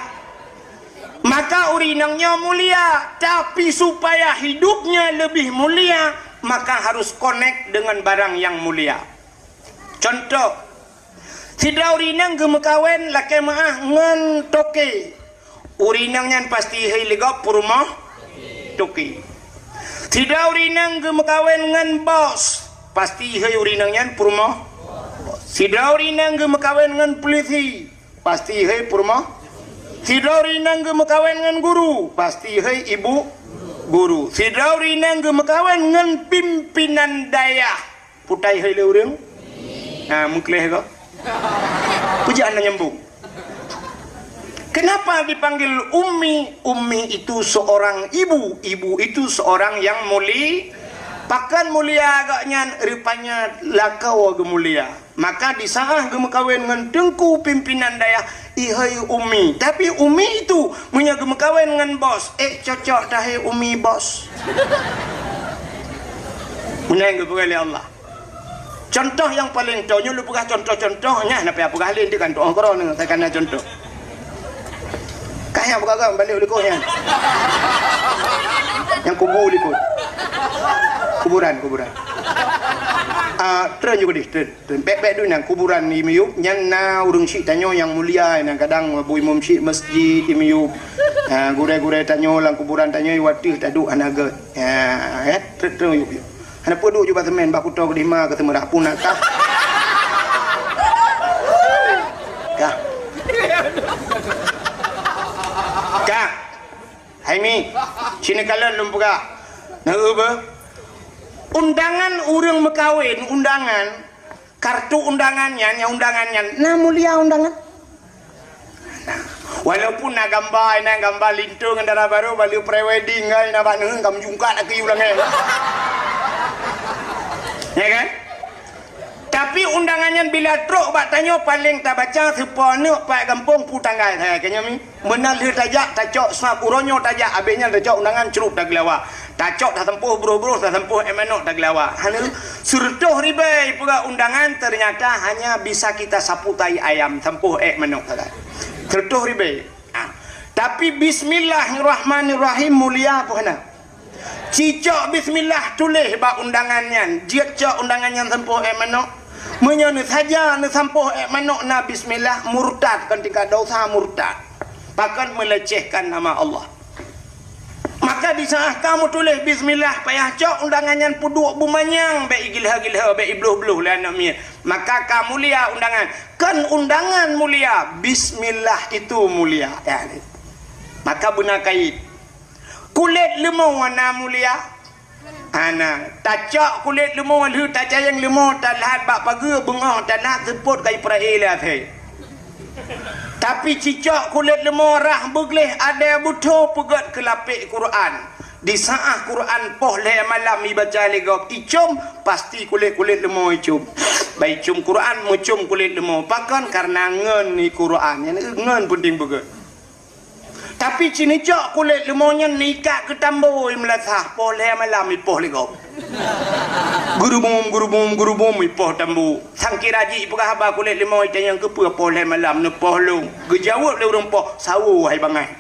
Maka ureuëng inong nyoe mulia, tapi supaya hidupnya lebih mulia, maka harus connect dengan barang yang mulia. Contoh, sidroe ureuëng inong geumeukawen lakée meu'ah ngon toke. Ureuëng inong nyan pasti hei lé gob peurumoh toke. Sidroe ureuëng inong geumeukawen ngon bos, pasti hei ureuëng inong nyan peurumoh. Sidroe ureuëng inong geumeukawen ngon peulisi, pasti hei peurumoh. Sidroe ureuëng inong geumeukawen ngon guru, pasti hei ibu guru. Sidroe ureuëng inong geumeukawen ngon pimpinan dayah, peue ta hei lé ureuëng? Ha, meukleh ko. Peue jeuet hana nyambung. Kenapa dipanggil ummi? Ummi itu seorang ibu, ibu itu seorang yang muli-, pakon mulia agaknyan, rupanya lakoe geumulia. Maka di saat geumeukawen ngon teungku pimpinan dayah, ihai ummi. Tapi ummi itu, meunyoe geumeukawen ngon bos, ék cocok tahé ummi bos. Meunan geupeugah lé Allah. Contoh nyang paleng toe nyoe lôn peugah contoh-contoh nyan, na payah peugah lé, nanti kan tu'oh keudroe nyoe, saya kana contoh. Kah nyang peugah-peugah balik u likot nyan. Nyang kubu u likot. Kuburan, kuburan. Ah, treun ju keudeh, treun, treun. Bèk, bèk duek nyan, kuburan di miyueb. Nyan na ureueng syiek tanyoe nyang mulia, nyang kadang bu imum syiek masjid di miyueb. Ah, gurèe-gurèe tanyoe lam kuburan tanyoe watèe taduek hana göt. Ah, eh, treun, treun yub, yub. Hana peue duek ju bak seumén, bak kuto keudeh ma keu seumeurah pun na kah. Kah. Kah. Hai Mi, sinoe kalon lôn peugah. Na eu beuh? Undangan ureueng meukawen, undangan, kartu undangan nyan, nyang undangan nyan, na mulia undangan. Nah, walaupun na gamba, na gamba linto ngon dara barô, bak lheueh pre-wedding, ngon na bak neuheun ka meujungkat lagi u langèt. Ya kan? Tapi undangan nyan bila trok bak tanyoe, paleng tabaca sipo aneuk pat gampông peue tanggai. Hai, keu nyoe Mi. Meunan lheueh tajak, tacok snap, uroe nyoe tajak, abéh nyan tacok undangan, crup tageulawa. Tacok tasampôh broh-broh, tasampôh èk manok tageulawa. Hana, seureutôh ribèe peugah undangan, ternyata hanya bisa kita sapu tai ayam, sampôh èk manok sagai. Seureutôh ribèe. Ah. Tapi bismillahirrahmanirrahim mulia peue hana? Cicok bismillah tuléh bak undangan nyan, jeuet cok undangan nyan sampôh èk manok. Meunyoe neusaja neusampôh èk manok na bismillah, murtad, kon tingkat dosa murtad. Pakon melecehkan nama Allah. Maka di saat ka meutuléh bismillah, payah cok undangan nyan peuduek beumanyang, bèk igilha-gilha, bèk ibloh-bloh lé aneuk miet. Maka ka mulia undangan. Kon undangan mulia, bismillah itu mulia. Ya. Maka beuna kait. Kulét leumô na mulia? Hana. Tacok kulét leumô lheueh tacayang leumô, talat bak pageue, beungoh talat seupôt ka ipreh lé até. Tapi cicok kulét leumô rhah beugleh, adèe beutho peugöt keu lapék Quran. Di saat Quran poh lhèe malam ibaca lé gob, icôm, pasti kulét-kulét leumô icôm. Bak icôm Quran, meucôm kulét leumô. Pakon? Kareuna ngon i Quran. Nyan ngon peunteng beugöt. Tapi ci neucok kulét leumô nyan neuikat keu tambo i meulasah, poh lhèe malam ipoh lé gob. Geurubum, geurubum, geurubum ipoh tambo. Sangkira jih ipeugah haba kulét leumô, itanyong keupeue poh lhèe malam neupoh lôn. Geujaweueb lé ureueng poh, "Sawo hai bangai."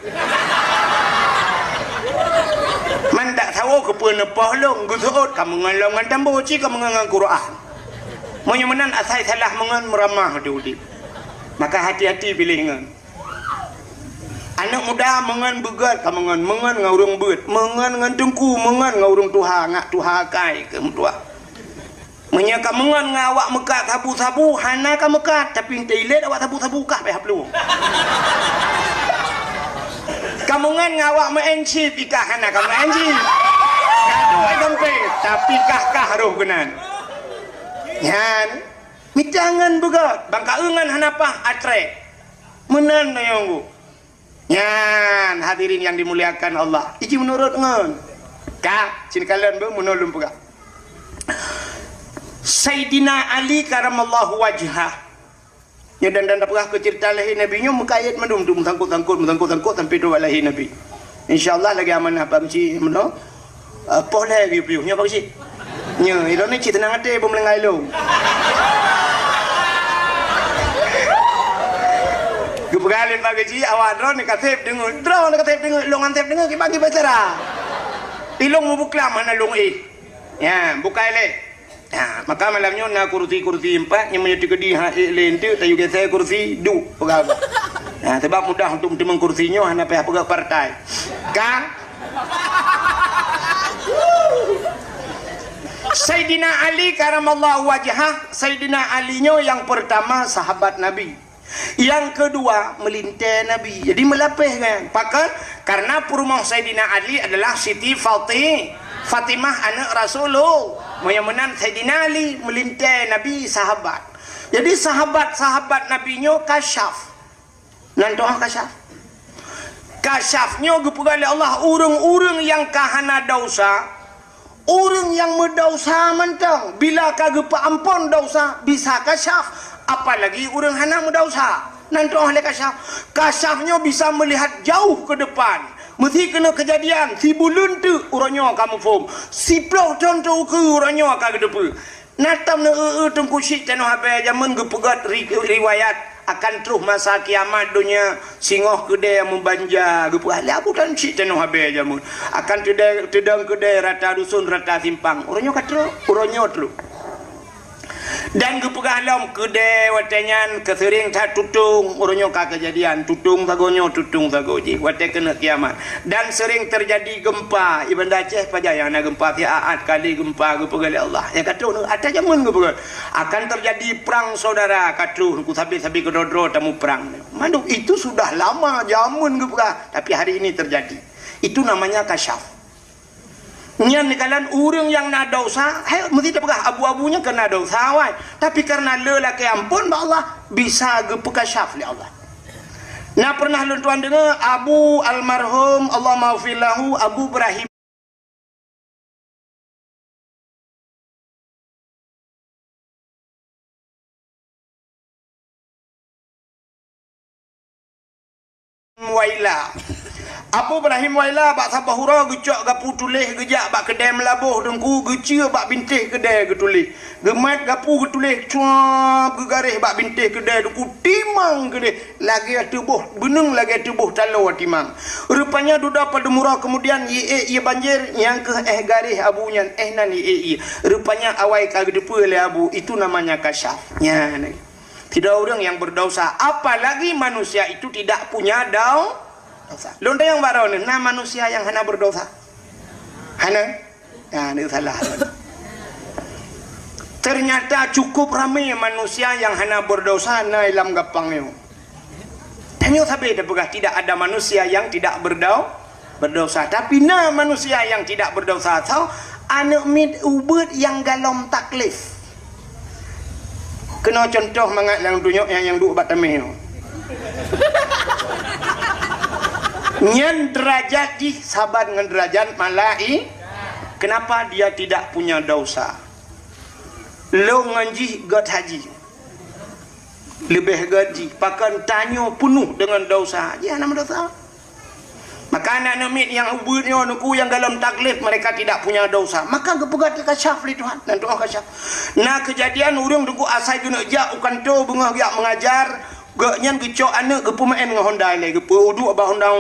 Man dak sawo keupeue neupoh lôn, geuseuôt ka meungon lom ngon tambo, ci ka meungon ngon Quran. Meunyoe meunan asai salah meungon meuramah di udép. Maka hati-hati piléh ngon. Aneuk muda meungon beugöt ka meungon, meungon ngon ureueng beuet, meungon ngon teungku, meungon ngon ureueng tuha, ngak tuha akai keu meutuah. Meunyoe ka meungon ngon awak meukat sabu-sabu, hana ka meukat, tapi teuilet awak sabu-sabu kah payah plueng. Ka meungon ngon awak meu'en chip, ikah hana ka meu'en chip. Ka duek ai gampé, tapi kah-kah roh keunan. Nyan, mita ngon beugöt, bang ka eu ngon hana paih atré. Meunan na nyang Nyan, hadirin yang dimuliakan Allah. Iji meunurot ngon. Ka, sinoe kalon beuh meunurot lôn peugah. Saidina Ali karamallahu wajhah. Nyoe dan, dan peugah keu ceurita lahé Nabi nyoe meukayét mandum tu, meusangkot-sangkot, meusangkot-sangkot sampai tu lahé Nabi. Insya Allah lagèe amanah Pak Meusi meunoe. Eh, poh lhèe geuyue piôh, nyoe Pak Geuchik. Nyoe, ilôn ni cit teunang até, beumeulinggai lôn. Geupeugah lé Pak Geuchik, awak droeneuh ka sép deungoe. Droeneuh ka sép deungoe, lôn han sép deungoe, kiban kiban cara. Ilôn meubeuklam hana lôn éh. Ya, bukai lé. Ya, maka malam nyoe na kursi-kursi empat, nyang meunyoe teukeudi ha ék lé enteuk, tayue geusé kursi, duek, peugah. Ya, sebab mudah untuk meuteumèe kursi nyoe, hana payah peugah partai. Ka? Saidina Ali karamallahu wajhah, Saidina Ali nyoe nyang peurtama sahabat Nabi. Nyang keudua meulintèe Nabi. Jadi meulapéh kan. Pakon? Karena peurumoh Saidina Ali adalah Siti Fati-, Fatimah aneuk Rasulullah. Meunyoe meunan Saidina Ali meulintèe Nabi sahabat. Jadi sahabat-sahabat Nabi nyoe kasyaf. Nan doa kasyaf. Kasyaf nyoe geupeugah lé Allah, ureueng-ureueng nyang ka hana desya, ureueng nyang meudesya mantong, bila ka geupeuamphon desya, bisa kasyaf, apalagi ureueng hana meudesya. Nan doa lé kasyaf. Kasyaf nyoe bisa meulihat jauh keu depan. Meusi keuneuk keujadian, sibuleuen teuk uroe nyoe ka muphom, siplôh thon teuh ukeue uroe nyoe ka geuteupeue. Na tom neu-eu-eu Teungku Chik Tanoh Abee jameun geupeugöt ri-, riwayat Akan troh masa kiamat donya, singoh keudè meubanja, geupeugah lé Abu Tan cit tanoh abée jameun. Akan teudong, teudong keudè rata dusun, rata simpang. Uroe nyoe ka troh, uroe nyoe troh. Dan geupeugah lom keudè watée nyan keuseureng that tutong, uroe nyoe ka keujadian, tutong sagoe nyoe, tutong sagoe jih, watée keuneuk kiamat. Dan seuring teujadi geumpa, i Banda Aceh pajan nyang na geumpa, siat kali geumpa geupeugah lé Allah. Nyang ka troh nyoe, ata jameun geupeugah. Akan teujadi prang syedara ka troh, sabe-sabe keudroe-droe tamuprang. Mandum itu sudah lama jameun geupeugah, tapi hari ini terjadi. Itu namanya kasyaf. Nyan dikalan ureuëng nyang na desya, hai meusti tapeugah abu-abu nyan keu na desya, wai. Tapi kareuna le lakée amphon bak Allah, bisa geupeukasyaf lé Allah. Na pernah lôn tuan deungoe Abu almarhum, Allahumma ghfir lahu, Abu Ibrahim Waila. Abu Ibrahim Waila bak saboh uroe geucok gapu tuléh geujak bak keudè meulaboh teungku, geucue bak bintéh keudè geutuléh. Geumat gapu geutuléh cuab geugaréh bak bintéh keudè teungku, timang keudeh lagée tuboh beuneueng, lagée tuboh taloe timang. Rupanya dudoe padum uroe keumudian, ié-ié banjir nyang keuh éh garéh abu nyan, éh nan ié-ié. Rupanya awai ka geuteupeue lé abu, itu namanya kasyaf. Nyan. Sidroe ureuëng nyang berdosa, apalagi manusia itu tidak punya dau-, dosa. Lôn tanyong baroe nyoe, na manusia nyang hana berdosa? Hana? Nah, ni salah. Ternyata cukup ramé manusia nyang hana berdosa na lam gampang nyoe. Tanyoe sabe tapeugah tidak ada manusia yang tidak berdau-, berdosa. Tapi na manusia yang tidak berdosa. So, aneuk miet ubeut nyang galom taklif. Keunoe cuntoh mangat nyang tunyok nyang, nyang duek bak tameh nyoe. Nyan derajat jih saban ngon derajat malai-, kenapa dia tidak punya dosa? Lôn ngon jih göt haji. Leubeh göt jih, pakon tanyoe peunoh deungon dosa. Jih hana meudosa. Maka aneuk miet nyang ubeut nyoe teungku nyang galom taklif, mereka tidak punya dosa. Maka geupeugah teukasyaf lé Tuhan, dan Tuhan kasyaf. Na keujadian ureuëng teungku asai geuneuk jak u kantô beungoh geujak meungajar, gobnyan geucok aneuk geupeumeu'en ngon honda ilée, geupeuduek bak honda,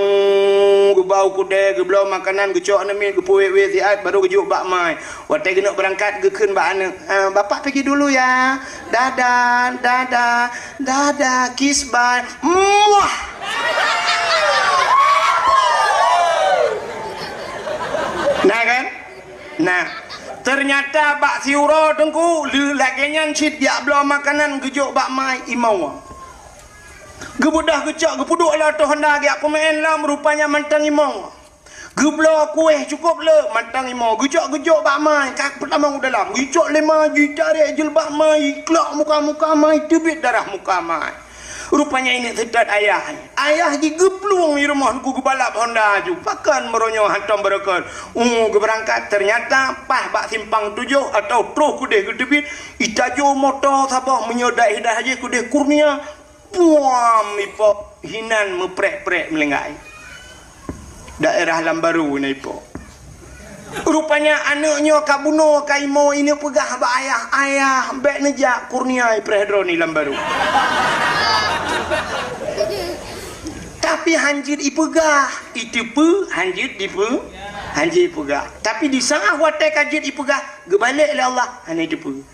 geubau keudè, geubloe makanan, geucok aneuk miet, geupeuwét-wét siat, baru geujok bak ma. Watée geuneuk beurangkat geukheun bak aneuk, "Ah, bapak pergi dulu ya. Dadah, dadah, dadah, kiss bye." Muah! Nah kan? Nah, ternyata bak siuroe teungku, le-, lagée nyan cit jak bloe makanan geujok bak ma, imoe. Geubeudoh geucok, geupeuduek lam ateueh honda geujak peumeu'en lom, rupanya mantong imoe. Geubloe kueh cukôp le, mantong imoe. Geujok-geujok bak ma, ka peutamong u dalam. Geujok lé ma, jitarek jilbab ma, jiklok muka-muka ma, jiteubiet darah muka ma. Rupanya ineuk seutôt ayah. Ayah jigeuplueng di rumoh teungku geubalap honda aju. Pakon meunyoe hántom beureukat. Uh, geubeurangkat, ternyata paih bak simpang tujoh atau troh keudeh geuteubiet, itajo moto saboh meunyoe daih-daih jih keudeh Kurnia. Puam ipok hinan meuprek-prek meulinggai. Daerah Lambaru na ipok. Rupanya aneuk nyoe ka bunoe ka imoe, ineuk peugah bak ayah, "Ayah, bék neujak Kurnia ipreh droe ni Lambaru." Tapi hanjeuet ipeugah, iteupeue, hanjeuet dipeue, hanjeuet ipeugah. Tapi di saát watée ka jeuet ipeugah, geubalek lé Allah, hana iteupeue.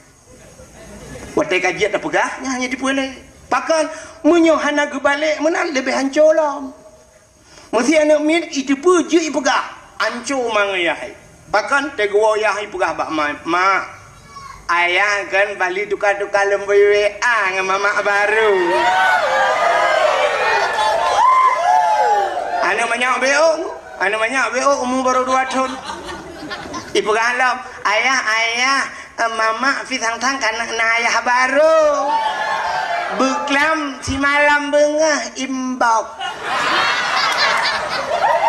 Watée ka jeuet tapeugah, nyan hana iteupeue lé. Pakon, meunyoe hana geubalek meunan leubeh hanco lom. Meusé aneuk miet iteupeue jeuet ipeugah, hanco mangat yah. Pakon, teugeuwoe yah ipeugah bak ma, "Mak, ayah kan bali tuka-tuka lom W A ngon mamak baru." Aneuk manyak B O, aneuk manyak B O umu baru dua thon. Ipeugah lom, "Ayah, ayah, eh, mamak pi sang-sang ka na ayah baru. Beuklam simalam beungoh imbok."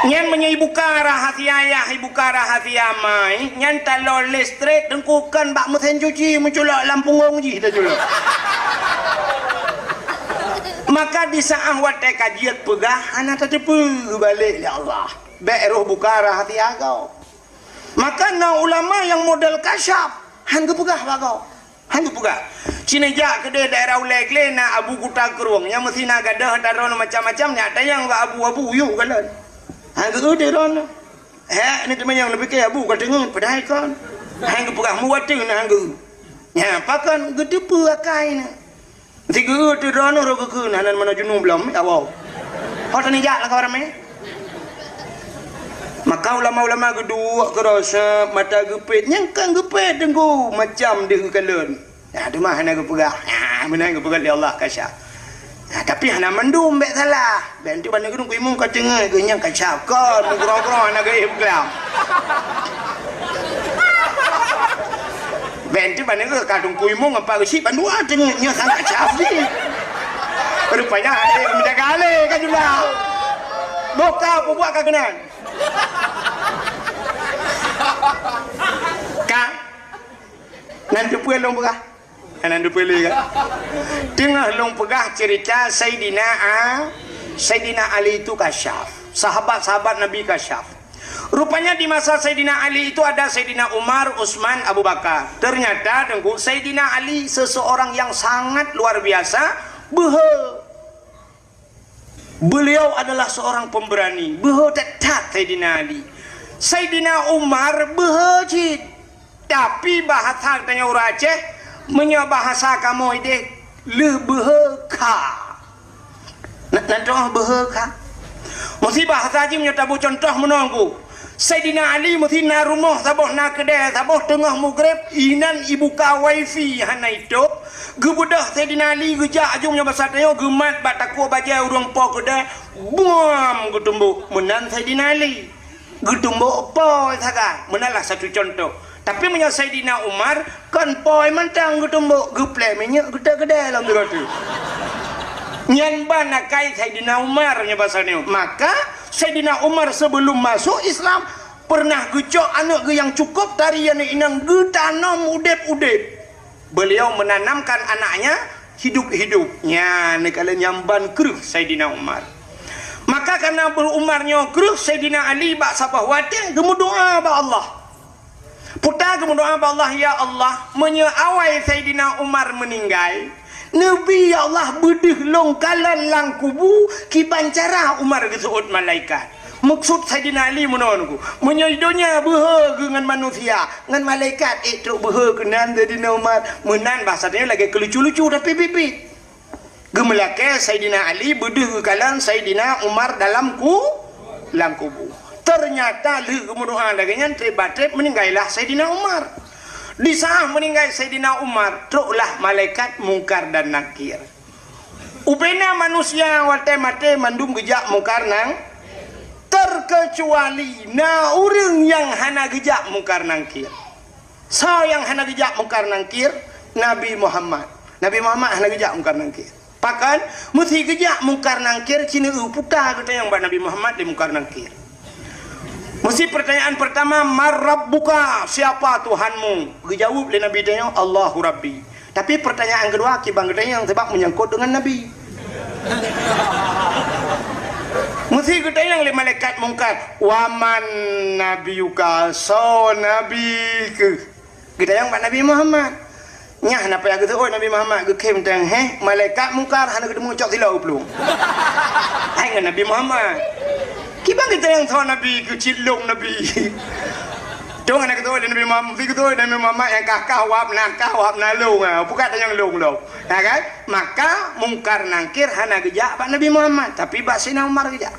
Nyan meunyoe ibuka rahasia ayah, ibuka rahasia ma, nyan taloe listrik teungku kon bak meusén cuci meuculok lam punggong jih taculok. Maka di saát watée ka jeuet peugah hana tateupeue, geubalek lé Allah. Bék roh buka rahasia gob. Maka na ulama nyang model kasyaf, han geupeugah bak gob. Han geupeugah. Ci neujak keudeh daerah Ulèe Glé na Abu Kuta Krueng, nyang meusi na gadôh ata droeneuh macam-macam, nyak tanyong bak abu-abu yôh kalon. Han geu-eu teuh droeneuh. Hèk, ni teumanyong neupike abu ka teungeut, padahai kon. Han geupeugah muwat teuh na han geu-eu. Nyan pakon geuteupeue akai na. Meusi geu-eu teuh droeneuh rot geukheun, hana meunoe junub lom, ya Allah. Ho tanijak lakoe ramé. Maka ulama-ulama geuduek keudroe seb mata geupet, nyang kan geupet deunggu macam deuh geukalon. Nah, teuma hana geupeugah. Nah, meunan geupeugah lé Allah kasyaf. Nah, tapi hana mandum bèk salah. Bèk enteuk bak nanggroe kuyue mong ka teungeut geuh nyang kasyaf. Kon, meugroe-groe hana geuéh beukelam. Bèk enteuk bak nanggroe ka teungku kuyue mong ngon Pak Geuchik bandua teungeut nyoe sang kasyaf jih. Rupanya ada yang menjaga alèh ka jula. Boh ka peubuet ka keunan. Ka. Nan teupeue lôn peugah. Nan teupeue lé kan? Teungoh lôn peugah cerita Saidina A-, Saidina Ali itu kasyaf. Sahabat-sahabat Nabi kasyaf. Rupanya di masa Saidina Ali itu ada Saidina Umar, Utsman, Abu Bakar. Ternyata, Teungku, Saidina Ali seseorang yang sangat luar biasa, beuhe. Beliau adalah seorang pemberani. Beuhe that-that Saidina Ali. Saidina Umar beuhe cit. Tapi bahasa tanyoe ureueng Aceh, meunyoe bahasa kamoe ideh, lheueh beuhe kha. Na, na toh beuhe kha. Meusi bahasa jih meunyoe taboh contoh meunoe ku. Saidina Ali meusi na rumoh saboh na keudè, saboh teungoh mugreb, inan ibuka wifi hana itôb. Geubeudôh Saidina Ali geujak aju meunyoe basa tanyoe geumat bak takue bajèe ureueng po keudè, buam geutumbok. Meunan Saidina Ali. Geutumbok po sagai. Meunan lah satu contoh. Tapi meunyoe Saidina Umar, kon po mantong geutumbok, geuplè minyeuk geutek keudè lom teungoh tu. Nyan ban akai Saidina Umar nyoe basa nyoe. Maka Saidina Umar sebelum masuk Islam pernah geucok aneuk geuh nyang cukup tari aneuk inong geutanom udeb-udeb. Beliau menanamkan anaknya hidup-hidup. Nyan neukalon nyang ban kreueh Saidina Umar. Maka karena Abu Umar nyoe kreueh Saidina Ali bak saboh watèe geumeudoa bak Allah. Puta geumeudoa bak Allah, "Ya Allah, meunyoe awai Saidina Umar meuninggai, neubi ya Allah beudeuh lôn kalon lam kubu kiban cara Umar geuseuôt malaikat." Meukeusud Saidina Ali meunoe Teungku, meunyoe di donya beuhe geuh ngon manusia, ngon malaikat ék trok beuhe keunan Saidina Umar. Meunan bahasa tanyoe lagèe keulucu-lucu tapi biet-biet. Geumeulakèe Saidina Ali beudeuh geukalon Saidina Umar dalam ku-, lam kubu. Ternyata lheueh geumeudoa lagèe nyan, treb bak treb meuninggailah Saidina Umar. Di saat meuninggai Saidina Umar, troklah malaikat Mungkar dan Nakir. Ubena manusia watèe maté mandum geujak Mungkar nang, terkecuali na ureueng nyang hana geujak Mungkar Nakir. Soe nyang hana geujak Mungkar Nakir? Nabi Muhammad. Nabi Muhammad hana geujak Mungkar Nakir. Pakon? Meusi geujak Mungkar Nakir, ci neueu puta geutanyong bak Nabi Muhammad lé Mungkar Nakir. Meusi pertanyaan pertama, "Man rabbuka?" Siapa Tuhanmu? Geujaweueb lé Nabi tanyoe, "Allahu Rabbi." Tapi pertanyaan keudua kiban geutanyong sabab meunyangkot deungon Nabi. Meusi geutanyong lé malaikat Mungkar, "Wa man nabiyuka?" Soe nabi keuh? Geutanyong bak Nabi Muhammad. Nyan na payah geuseuôt Nabi Muhammad, geukhém teuh, heh, malaikat Mungkar hana geuteumeung cok silop u plueng. Hai ngon Nabi Muhammad. Kiban geutanyong soe nabi keuh, cit lôn nabi. Dong hana geuteuôt lé Nabi Muhammad, meusi geuteuôt Nabi Muhammad nyang kah-kah wab na kah wab na lôn, ha, bukan tanyong lôn lom. Ya kan? Maka Mungkar Nakir hana geujak bak Nabi Muhammad, tapi bak Saidina Umar geujak.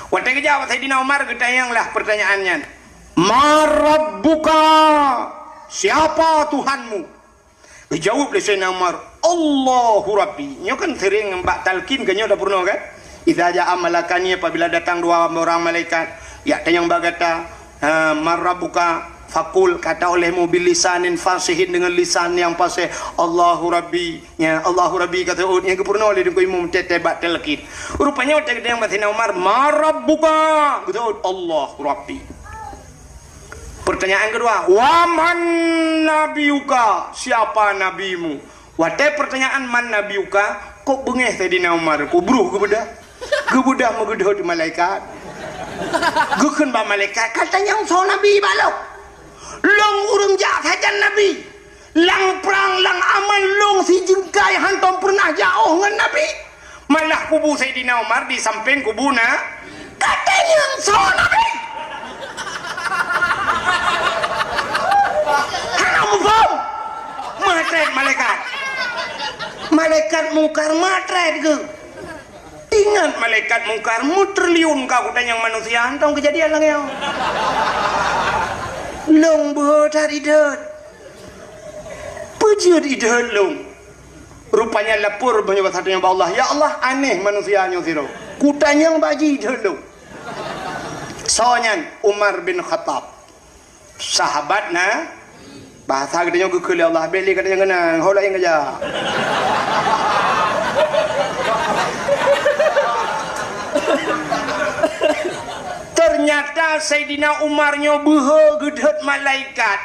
Watèe geujak bak Saidina Umar, geutanyong lah pertanyaan nyan. "Man rabbuka?" Siapa Tuhanmu? Geujaweueb lé Saidina Umar, "Allahu Rabbi." Nyoe kan sering bak talqin, kan nyoe dah peurunoe kan? "Idza ja'a malakani," apabila datang dua orang malaikat, jak tanyong bak gata, ha, "Man rabbuka?" Faqul, kata olehmu, "Bilisanin fasihin," dengan lisan yang fasih, "Allahu Rabbi." Nyan, "Allahu Rabbi," ka seuôt, nyan geupeurunoe lé Teungku Imum teuh bak talqin. Rupanya watèe geutanyong bak Saidina Umar, "Man rabbuka?" Geuseuôt, "Allahu Rabbi." Pertanyaan keudua, "Wa man nabiyuka?" Siapa nabimu? Watèe pertanyaan "Man nabiyuka?", kok beungéh Saidina Umar, kok bruh geubeudôh. Geubeudôh meugeudôh di malaikat. Geukheun bak malaikat, "Ka tanyong soe nabi bak lôn? Lôn ureueng jak sajan nabi. Lam prang, lam aman lôn sijeungkai hántom peureunah jiôh ngon Nabi. Malah kubu Saidina Umar di sampéng kubu na-, katanyong soe Nabi. Hana muphom. Meutrét malaikat. Malaikat Mungkar meutrét geuh. Ingat malaikat Mungkar meutriliun ka kutanyong manusia, hántom keujadian lagée nyoe. Lôn beuhe that ideuet. Peue jeuet ideuet lôn? Rupanya lapor meunyoe basa tanyoe bak Allah, "Ya Allah, aneh manusia nyoe sidroe. Kutanyong bak jih ideuet lôn." Soe nyan? Umar bin Khattab. Sahabat na, bahasa geutanyoe geukheun lé Allah, bék lé geutanyoe ngeunang, ho laén keujak. Ternyata Saidina Umar nyoe beuhe geudeuet malaikat,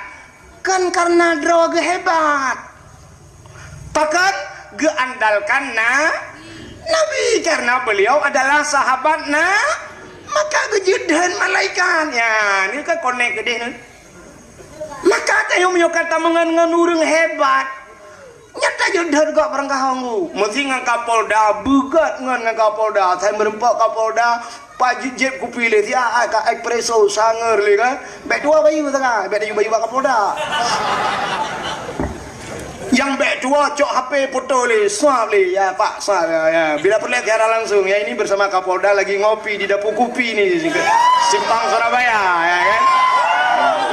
kon kareuna droe geuh hebat. Pakon? Geuandalkan na-, Nabi, karena beliau adalah sahabat na-, maka geujeuet deuet malaikat. Ya, ni kan konek geudeh ni. Maka tanyoe meunyoe ka tameungon ngon ureuëng hebat, nyata jeuet deuet gok barangkaho ngu. Meusi ngon Kapolda, beugat ngon, ngon Kapolda. Sai meureumpok Kapolda, Pak jeuet kupi lé siat ka espresso sangar lé kan. Bék tuwoe bayeue sangat, bék tuwoe bayeue bak Kapolda. Nyang bék tuwoe cok H P foto lé, swab lé, ya Pak, swab, ya, ya. Bila peureulée siaran langsung, ya ini bersama Kapolda lagi ngopi di Dapur Kupi ni, Simpang Surabaya, ya kan.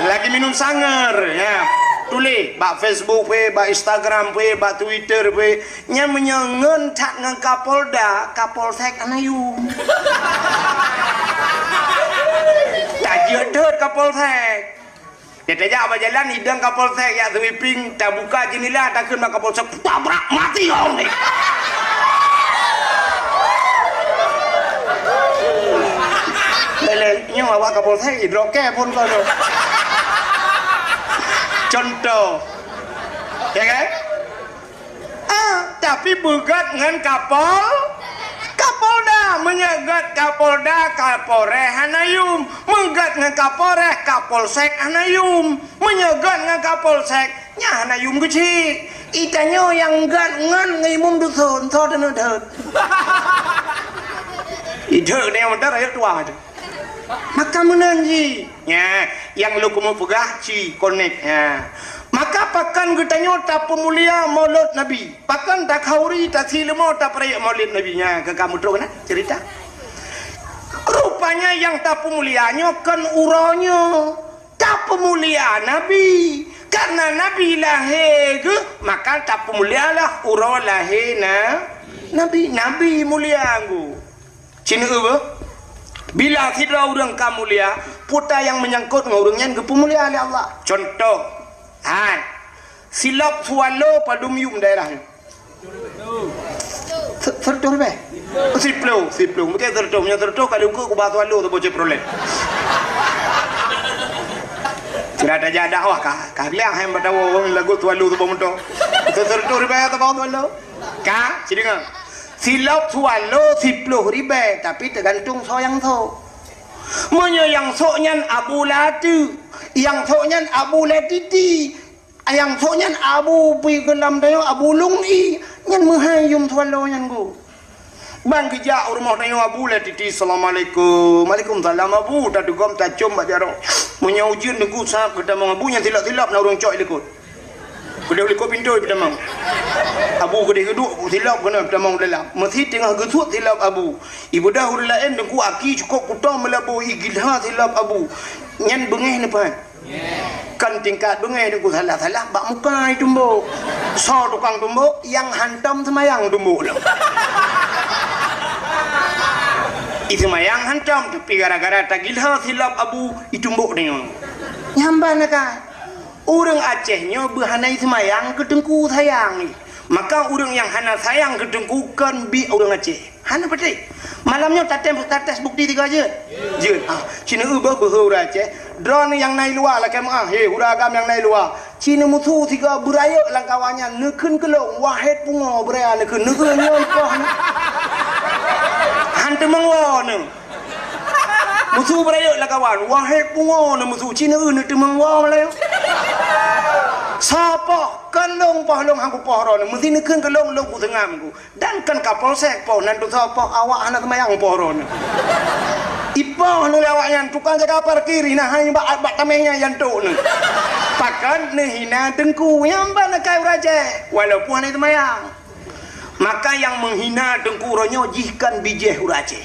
Lagi minum sangar, ya. Tuléh bak Facebook pih, bak Instagram pih, bak Twitter pih. Nyan meunyoe ngon that ngon Kapolda, Kapolsek hana yum. Tajeuet deuet Kapolsek. Tajak bak jalan idong Kapolsek jak sweeping, tabuka jeundela, takheun bak Kapolsek, tabrak mati awak ni. Lé-lé, nyoe awak Kapolsek idrop kée phon kau tu. Contoh. Ya kan? Ah, tapi beugat ngon Kapol-, Kapolda. Meunyoe gat Kapolda, Kapolres hana yum. Meugat ngon Kapolres, Kapolsek hana yum. Meunyoe gat ngon Kapolsek, nyan hana yum keuchik. Itanyoe nyang gat ngon ngon imum dusun, soe teuneuk deuet? Ideuet ni meudan rakyat tuha tu. Maka meunan jih. Nya, nyang lôn keumeung peugah ci konek. Nya. Maka pakon geutanyoe tapeumulia Maulud Nabi? Pakon takhauri, tasileumo, tapeurayeuk Maulud Nabi? Nya, ka, ka meutrok na cerita. Rupanya nyang tapeumulia nyoe kon uroe nyoe. Tapeumulia Nabi. Karena Nabi lahé geuh, maka tapeumulialah uroe lahé na-, Nabi. Nabi mulia geuh. Ci neueu beuh, bila sidroe ureuëng ka mulia, peue nyang meunyangkot ngon ureuëng nyan geupeumulia lé Allah. Contoh, hai, silop swallow padum yum daerah nyoe? Se-, seureutôh ribée? Siploh, siploh. Mungkin seureutôh, meunyoe seureutôh ka lheueh ku ba swallow saboh Chevrolet. Sira tajak dakwah ka, ka liang hai bak tawoe ureuëng lagot swallow saboh moto. Seureutôh ribée saboh swallow? Ka, ci deungoe. Silop swallow siploh ribée, tapi teugantung soe nyang sok. Meunyoe nyang sok nyan Abu Lati, nyang sok nyan Abu Latiti, nyang sok nyan Abu pi geulam dayo Abu Lung I, nyan meuhai yum swallow nyan geuh. Ban geujak u rumoh dayo Abu Latiti, "Assalamualaikum." "Waalaikumsalam Abu." Tatugom tacom bak jaroe. Meunyoe ujeuen teungku sab geutamong Abu, nyan silop-silop na ureuëng cok likot. Keudeh likot pintoe peutamong. Abu keudeh geuduek silop keunoe peutamong dalam. Meusi teungoh geusuet silop Abu. Ibeudôh ureuëng laén teungku aki cukôp kuto meulabu igilha silop Abu. Nyan beungéh neupan. Kan tingkat beungéh teungku salah-salah bak muka itumbok. Soe tukang tumbok, nyang hantom seumayang tumbok lom. Iseumayang hantom, tapi gara-gara tagilha silop Abu itumbok deungoe. Nyamban akai. Ureuëng Aceh nyoe beuhana seumayang keu teungku sayang. Maka ureuëng nyang hana sayang keu teungku kon biek ureuëng Aceh. Hana patéh. Malam nyoe tatem, tates bukti tiga jeuet. Jeuet. Ah, ci neueu beuh beuhe ureuëng Aceh. Droeneuh nyang na i luwa lakée meuah, he, ureuëng agam nyang na i luwa. Ci neumusu sigoe beurayeuk lam kawan nyan, neukheun keu lôn, wahét pungo beuraya neukheun, neukheun nyoe poh nyoe. Han teumeung woe neuh. Musu beurayeuk lam kawan, wahét pungo neuh musu, ci neueu neuteumeung woe meulayeue. Sapoh Kan lôn poh lôn hana kupoh droeneuh, meusti neukheun keu lôn, lôn kuseungam ku. Dan kan Kapolsek poh, nan tusoe poh awak hana seumayang poh droeneuh. Ipoh lôn lé awaknyan, tukang jaga parkir, hina hai bak, bak tameh nyan, nyan tok neuh. Pakon neuhina teungku, nyang ban akai ureueng Aceh, walaupun hana seumayang. Maka nyang meuhina teungku uroe nyoe jih kan bijéh ureueng Aceh.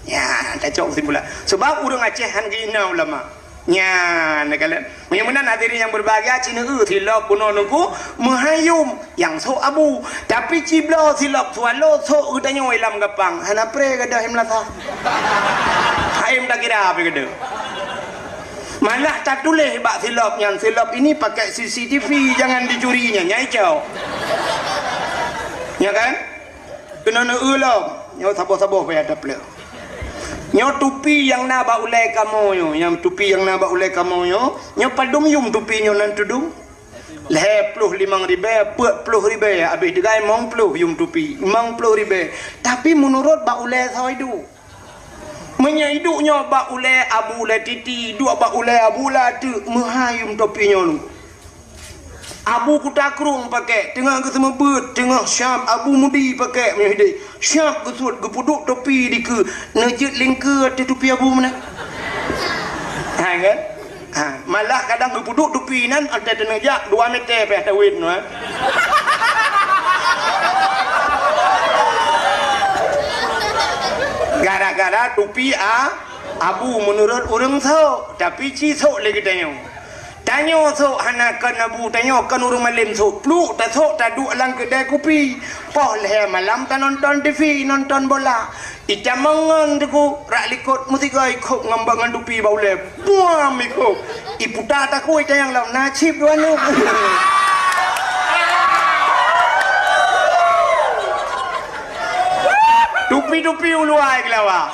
Nyan, tacok kesimpulan. Sebab ureueng Aceh han geuhina ulama. Nyan, neukalon. Meunyoe meunan hadirin nyang berbahagia, ci neueu silop bunoe teungku meuhai yum nyang sôk abu. Tapi ci bloe silop swallow sôk geutanyoe lam gapang. Hana pré gadôh i meulasa. Hai takira pih gadôh. Malah tatuléh bak silop nyan, "Silop ini pakai C C T V, jangan dicuri," nyan, nyan icok. Ya kan? Keunoe neueu lom, nyoe saboh-saboh payah tapleueh. Nyoe tupi nyang na bak ulèe kamoe nyoe, nyang tupi nyang na bak ulèe kamoe nyoe, nyoe padum yum tupi nyoe nan tudum? Lhèe ploh limong ribèe, peuet ploh ribèe, abéh digai limong ploh yum tupi, limong ploh ribèe. Tapi meunurot bak ulèe soe iduek. Meunyoe iduek nyoe bak ulèe Abu Ulèe Titi, iduek bak ulèe Abu Ulèe Ateuek, meuhai yum tupi nyoe. Abu Kuta Krueng pakèk, teungoh geuseumeubeuet, teungoh siap Abu Mudi pakèk meunyoe hidéh. Siap geusuet, geupeuduek tupi dikeue, neujeuet lingkeue ateueh tupi Abu meunan. Ha, kan? Ha, malah kadang geupeuduek tupi nyan, watèe teuneuk jak dua meter pih tawét nyoe, ha. Gara-gara tupi a, Abu meunurot ureueng sôk, tapi ci sôk lé geutanyoe. Tanyoe sôk hana kon Abu, tanyoe kon ureueng malém sôk. Pluek tasôk taduek lam keudè kupi. Poh lhèe malam tanonton T V, nonton bola. Itamong ngon teungku, rak likot meusigoe ikhôb ngon bak ngon tupi bak ulèe. Buam ikhôb. Iputa takue itanyong lom, na chip dua neuk. Tupi-tupi uluwa i keulawa.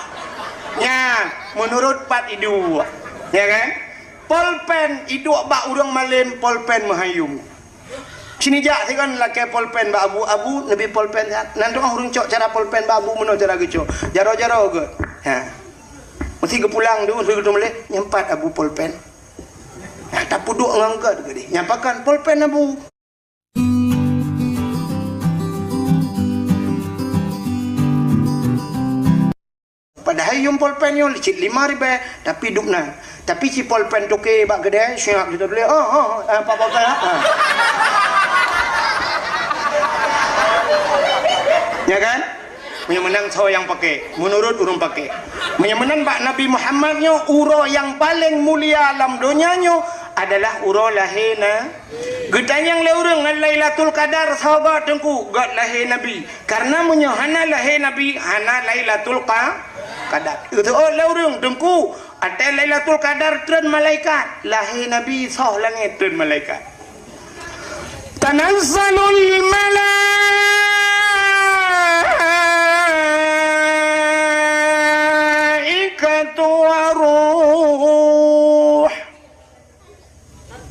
Nyan, meunurot pat iduek. Ya kan? Polpen iduek bak ureueng malém, polpen meuhai yum. Sini jak sigon lakèe polpen bak Abu, "Abu, neubi polpen siat." Nan tu'oh ureueng cok cara polpen bak Abu meunoe cara geucok. Jaroe-jaroe gèt. Ha. Meusti geupulang dum, lheueh geuteumeuléh, "Nyan pat Abu polpen." Ha, tapeuduek ngon gèt geuh. "Nyan pakon polpen Abu?" Padahai yum polpen nyoe cit lima ribèe, tapi duek nan. Tapi ci polpen toke bak keudè, siap jitatuléh, "Oh, oh, oh, eh, Pak Polpen, ah." Ah. Ya kan? Meunyoe meunan soe nyang pakèk, meunurot ureueng pakèk. Meunyoe meunan bak Nabi Muhammad nyoe, uroe nyang paleng mulia lam donya nyoe adalah uroe lahé na-, Geutanyong lé ureueng ngon Lailatul Qadar soe gèt teungku, gèt lahé Nabi. Karena meunyoe hana lahé Nabi, hana Lailatul Qa-, Qadar. Geuteuôt lé ureueng teungku, watèe Lailatul Qadar treun malaikat, lahé Nabi soh langèt treun malaikat. Tanazzalul malaikatu waruh.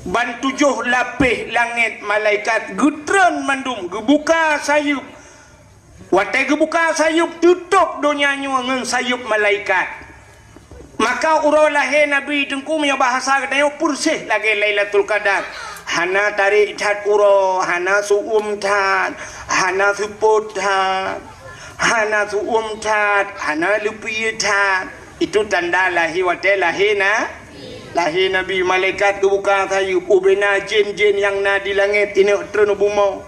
Ban tujoh lapéh langèt malaikat geutreun mandum, geubuka sayeuep. Watèe geubuka sayeuep, teutôb donya nyoe ngon sayeuep malaikat. Maka uroe lahé Nabi teungku, meunyoe bahasa geutanyoe, peureséh lagèe Lailatul Qadar. Hana tarék that uroe, hana su'uem that, hana seupôt that, hana su'uem that, hana leupie that. Itu tanda lahé watèe lahé na-, lahé Nabi. Malaikat geubuka sayeuep, ubena jén-jén nyang na di langèt ineuk treun u bumoe.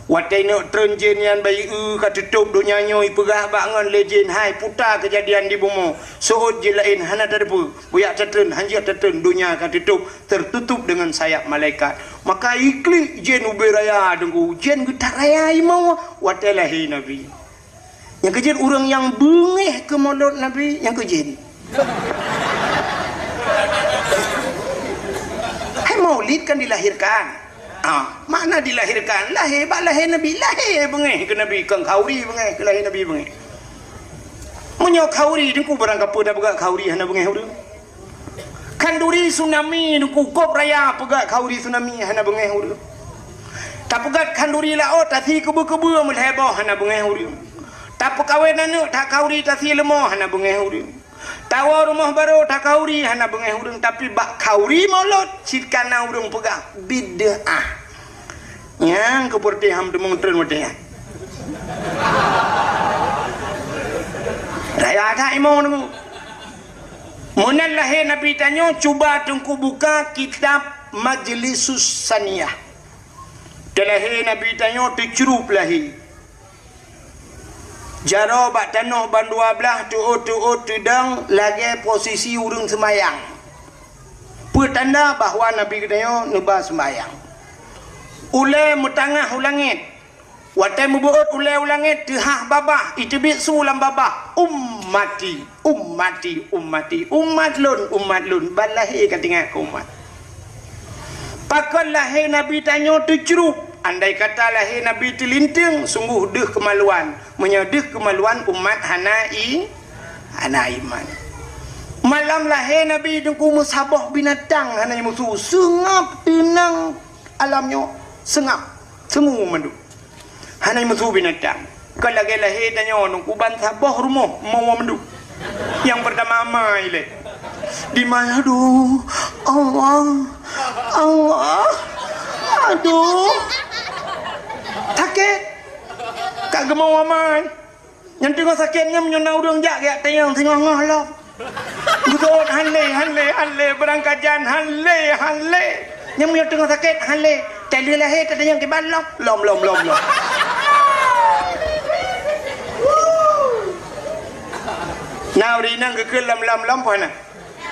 Watèe ineuk treun jén nyan bayeue ka teutôb donya nyoe, ipeugah bak ngon lé jén, "Hai, puta keujadian di bumoe. Seuôt jén laén hana tateupeue. Bujak tatreun, hanjeuet tatreun, donya ka teutôb, tertutup dengan sayap malaikat." Maka iklik jén ubé raya teungku, jén geutak raya imoe watèe lahé Nabi. Nyang keujeuet ureueng nyang beungéh keu molot Nabi, nyang keujeuet. Hai maulid kan dilahirkan. Ah, makna dilahirkan, lahé bak lahé Nabi, lahé beungéh keu Nabi, kon khanduri beungéh keu lahé Nabi beungéh. Meunyoe khanduri teungku barang kapeue tapeugah khanduri hana beungéh ureueng. Khanduri tsunami, teungku, kop raya peugah khanduri tsunami hana beungéh ureueng. Tapeugah khanduri laôt, tasi keubeu-keubeu meulhèe boh hana beungéh ureueng. Tapeukawen aneuk that khanduri, tasi leumo hana beungéh ureueng. Tawoe rumoh barô that khanduri hana beungéh ureueng, tapi bak khanduri molot cit kana ureueng peugah bid'ah. Nyang keupeureuté han teumeung treun watée nyan. Raya that imoe nunggu. Meunan lahé Nabi tanyoe, cuba teungku buka kitab Majlisus Saniyah. Teulahé Nabi tanyoe teucrup lahé. Jaroe bak tanoh ban dua blaih, teuôt-teuôt teudong lagée posisi ureuëng seumayang. Peue tanda bahwa Nabi geutanyoe neuba seumayang. Ulée meutangah u langét. Watée meubeuôt ulée u langét, teuhah babah, iteubiet su lam babah, "Ummati, ummati, ummati, umat lôn, umat lôn." Ban lahé ka teuingat keu umat. Pakon lahé Nabi tanyoe teucrup? Andai kata lahé Nabi teulinteung, sunggoh deuh keumaluan. Meunyoe deuh keumaluan, umat hana i-, hana iman. Malam lahé Nabi teungku meusaboh binatang hana jimusu, seungab teunang alam nyoe, seungab, seungue mandum. Hana jimusu binatang. Kon lagée lahé tanyoe nungku ban saboh rumoh meuwoe mandum. Nyang peurtama amai lé. Dimai, aduh, Allah, Allah, aduh. Sakét. Ka geumeuwoe amai. Nyang teungoh sakét nyan meunyoe na ureuëng jak geujak tanyong singoh-ngoh lom. Geuseuôt han lé, han lé, han lé, beurangkajan han lé, han lé. Nyang meunyoe teungoh sakét han lé, tai lheueh lahé tatanyong kiban lom, lom, lom, lom, lom. Na ureuëng inong geukheun lom, lom, lom, peue hana?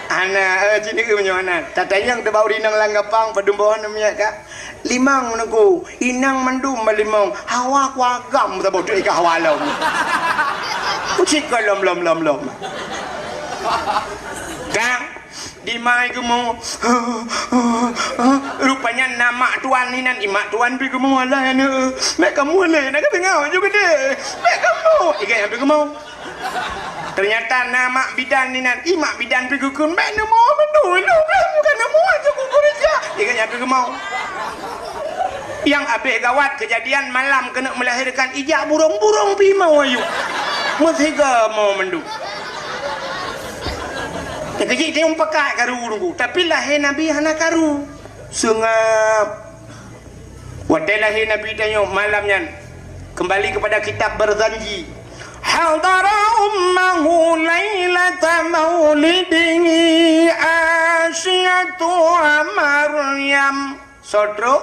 Hana, eh, cit nyoe hana. Tatanyong teuh bak ureuëng inong lam gapang, padum boh aneuk miet ka. Limong meunungku, inong mandum ban limong. Hawa ku agam saboh teuk ka hawa lom. Cit ka lom, lom, lom, lom. Ka, dimai geumo. Rupanya na mak tuan inan, i mak tuan pi geumo, "Alah aneuk, mek kamoe lé, na ka teungoh ju geude. Mek kamoe." Igai nyang pi geumo. Teunyata na mak bidan inan, i mak bidan pi geukheun, "Bék neumo mandum, lôn ka neumo aja kukureuja." Iga nyan pi geumo. Nyang abéh gawat keujadian malam keuneuk meulahérkan, ijak burong-burong pi mau ayue. Meusiga mo mandum. Keujih teuh pakat karu nunggu, tapi lahé Nabi hana karu. Seungab. Watée lahé Nabi tanyoe malam nyan, keumbali keupada kitab Barzanji. Hadara ummahu lailata maulidihi Asyatu wa Maryam. Soe trok?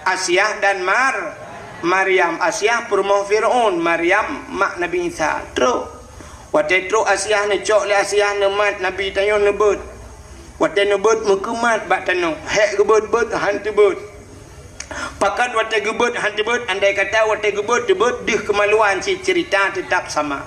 Asiah dan Mar-, Maryam. Asiah peurumoh Fir'aun, Maryam mak Nabi Isa. Trok. Watée trok Asiah neucok lé Asiah neumat Nabi tanyoe neubeuet. Watée neubeuet meukeumat bak tanoh, hék geubeuet-beuet han teubeuet. Pakon watée geubeuet han teubeuet, andai kata watée geubeuet teubeuet deuh keumaluan cit ceurita teutap sama.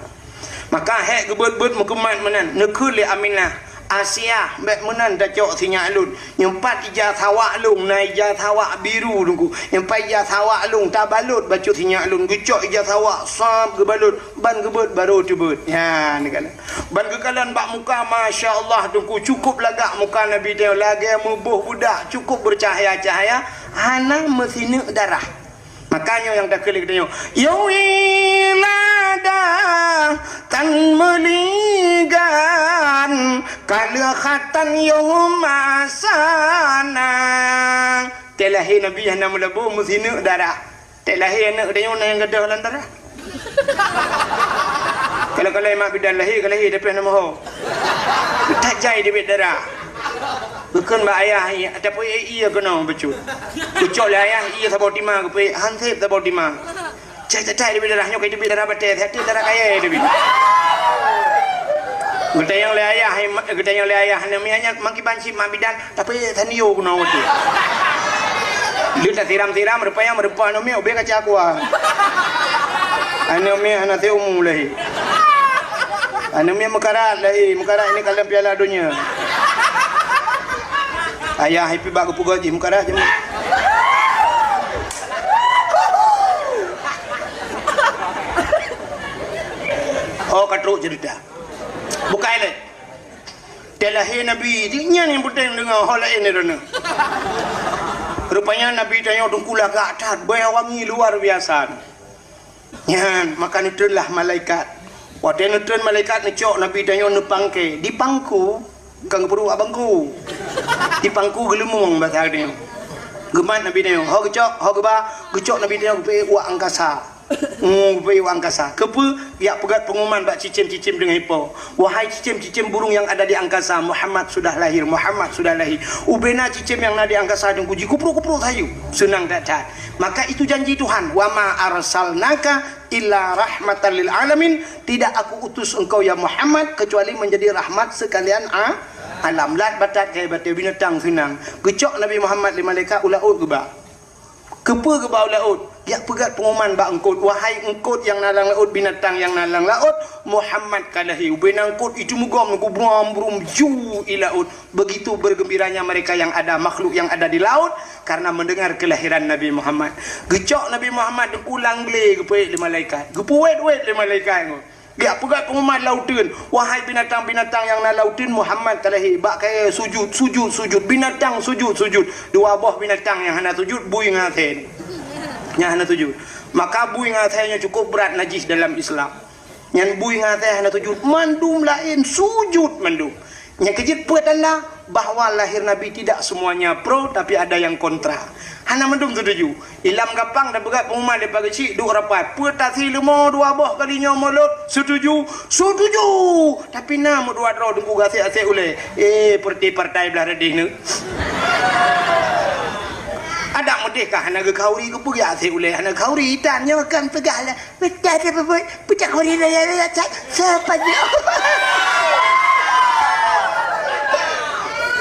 Maka hék geubeuet-beuet meukeumat meunan, neukheun lé Aminah, "Asiah, bék meunan tacok sinyak lôn. Nyang pat ija sawak lôn na ija sawak biru nunggu. Nyang pat ija sawak lôn tabalot bacut sinyak lôn. Geucok ija sawak sab geubalot ban geubeuet barô teubeuet." Nyan, neukalon. Ban geukalon bak muka, masya Allah, teungku, cukup lagak muka Nabi tanyoe, lagée meuboh budak, cukup beucahya-cahya, hana meusineuk darah. Maka nyoe nyang takheun lé geutanyoe, "Ya wilada, tan meuligan, ka lheueh khatan yoh masana." Teuh lahé Nabi hana meulabô meusineuk darah. Teuh lahé aneuk geutanyoe na nyang gadôh lam darah. Kalau-kalau mak bidan lahé, ka lahé tapi hana moho. Tajai teubiet darah. Geukheun bak ayah, tapi ié keunoe bacut. Geucok lé ayah, ié saboh timang geupeuék, han sép saboh timang. Cai-cai teubiet darah nyoe, ka teubiet darah batée, hati darah kayée teubiet. Geutanyong lé ayah, geutanyong lé ayah, aneuk miet nyan, "Mangkiban cit mak bidan?" Tapi tanyoe keunoe watée. Lheueh tasiram-siram, rupanya meurumpok aneuk miet ubé kaca aqua. Aneuk miet hana teumu lahé. Aneuk miet meukarat lahé, meukarat ini kalon Piala Donya. Ayah ipi bak geupeugah jih meukarat jih. Oh, ka trok cerita. Bukai lé. Teuh lahé Nabi, nyan nyang peunteng deungoe, ho laén droeneuh. Rupanya Nabi tanyoe teungku lagak that, beuwangi luar biasa. Nyan, maka neutreunlah malaikat. Watée neutreun malaikat neucok Nabi tanyoe neupangke, dipangku, bukan geupeuruwak bangku. Dipangku geuleumong basa tanyoe. Geumat Nabi nyoe, ho geucok, ho geuba, geucok Nabi nyoe geupeuék u angkasa. Hmm, geupeuék u angkasa. Keupeue? Geujak peugét peungumuman bak cicém-cicém deungon ipo. Wahai cicém-cicém burung yang ada di angkasa, Muhammad sudah lahir, Muhammad sudah lahir. Ubena cicém nyang na di angkasa deungon jikeuprok-keuprok sayu. Seunang that-that. Maka itu janji Tuhan, "Wa ma arsalnaka illa rahmatan lil alamin." Tidak Aku utus engkau, ya Muhammad, kecuali menjadi rahmat sekalian a-, alam. Lat batat keu batée binatang seunang. Geucok Nabi Muhammad lé malaikat u laôt geuba. Keupeue geuba u laôt? Geujak peugét peungumuman bak eungkôt, "Wahai eungkôt nyang na lam laôt, binatang nyang na lam laôt, Muhammad ka lahé." Ubena eungkôt itu meugom, geubrom-brom ju i laôt. Begitu bergembiranya mereka yang ada, makhluk yang ada di laut, karena mendengar kelahiran Nabi Muhammad. Geucok Nabi Muhammad u lam glé geupeuék lé malaikat. Geupeuwét-wét lé malaikat nyoe. Geujak peugét peungumuman lauteuen, "Wahai binatang-binatang nyang na lauteuen, Muhammad ka lahé." Bak kayée sujut, sujut, sujut. Binatang sujut, sujut. Dua boh binatang nyang hana sujut, bui ngon asée. Nyang hana sujut. Maka bui ngon asée nyoe cukup brat najih dalam Islam. Nyan bui ngon asée hana sujut, mandum laén sujut mandum. Nyang keujeuet peue tanda bahwa lahir Nabi tidak semuanya pro, tapi ada yang kontra. Hana mandum setuju. Ilam gampang tapeugah pengumuman daripada keuchik duek rapat. Peue tasi leumo dua boh kali nyoe mulod? Setuju. Setuju. Tapi na meudua droe teungku gasek-asek ulée. Eh, partai-partai blah radeh nyoe. Adak meudeh kah hana geukhauri, keupeue gasek ulée hana khauri? Tan nyoe kan peugah lah. Betul ada bebek, pecah kori raya raya cat, sepanjang.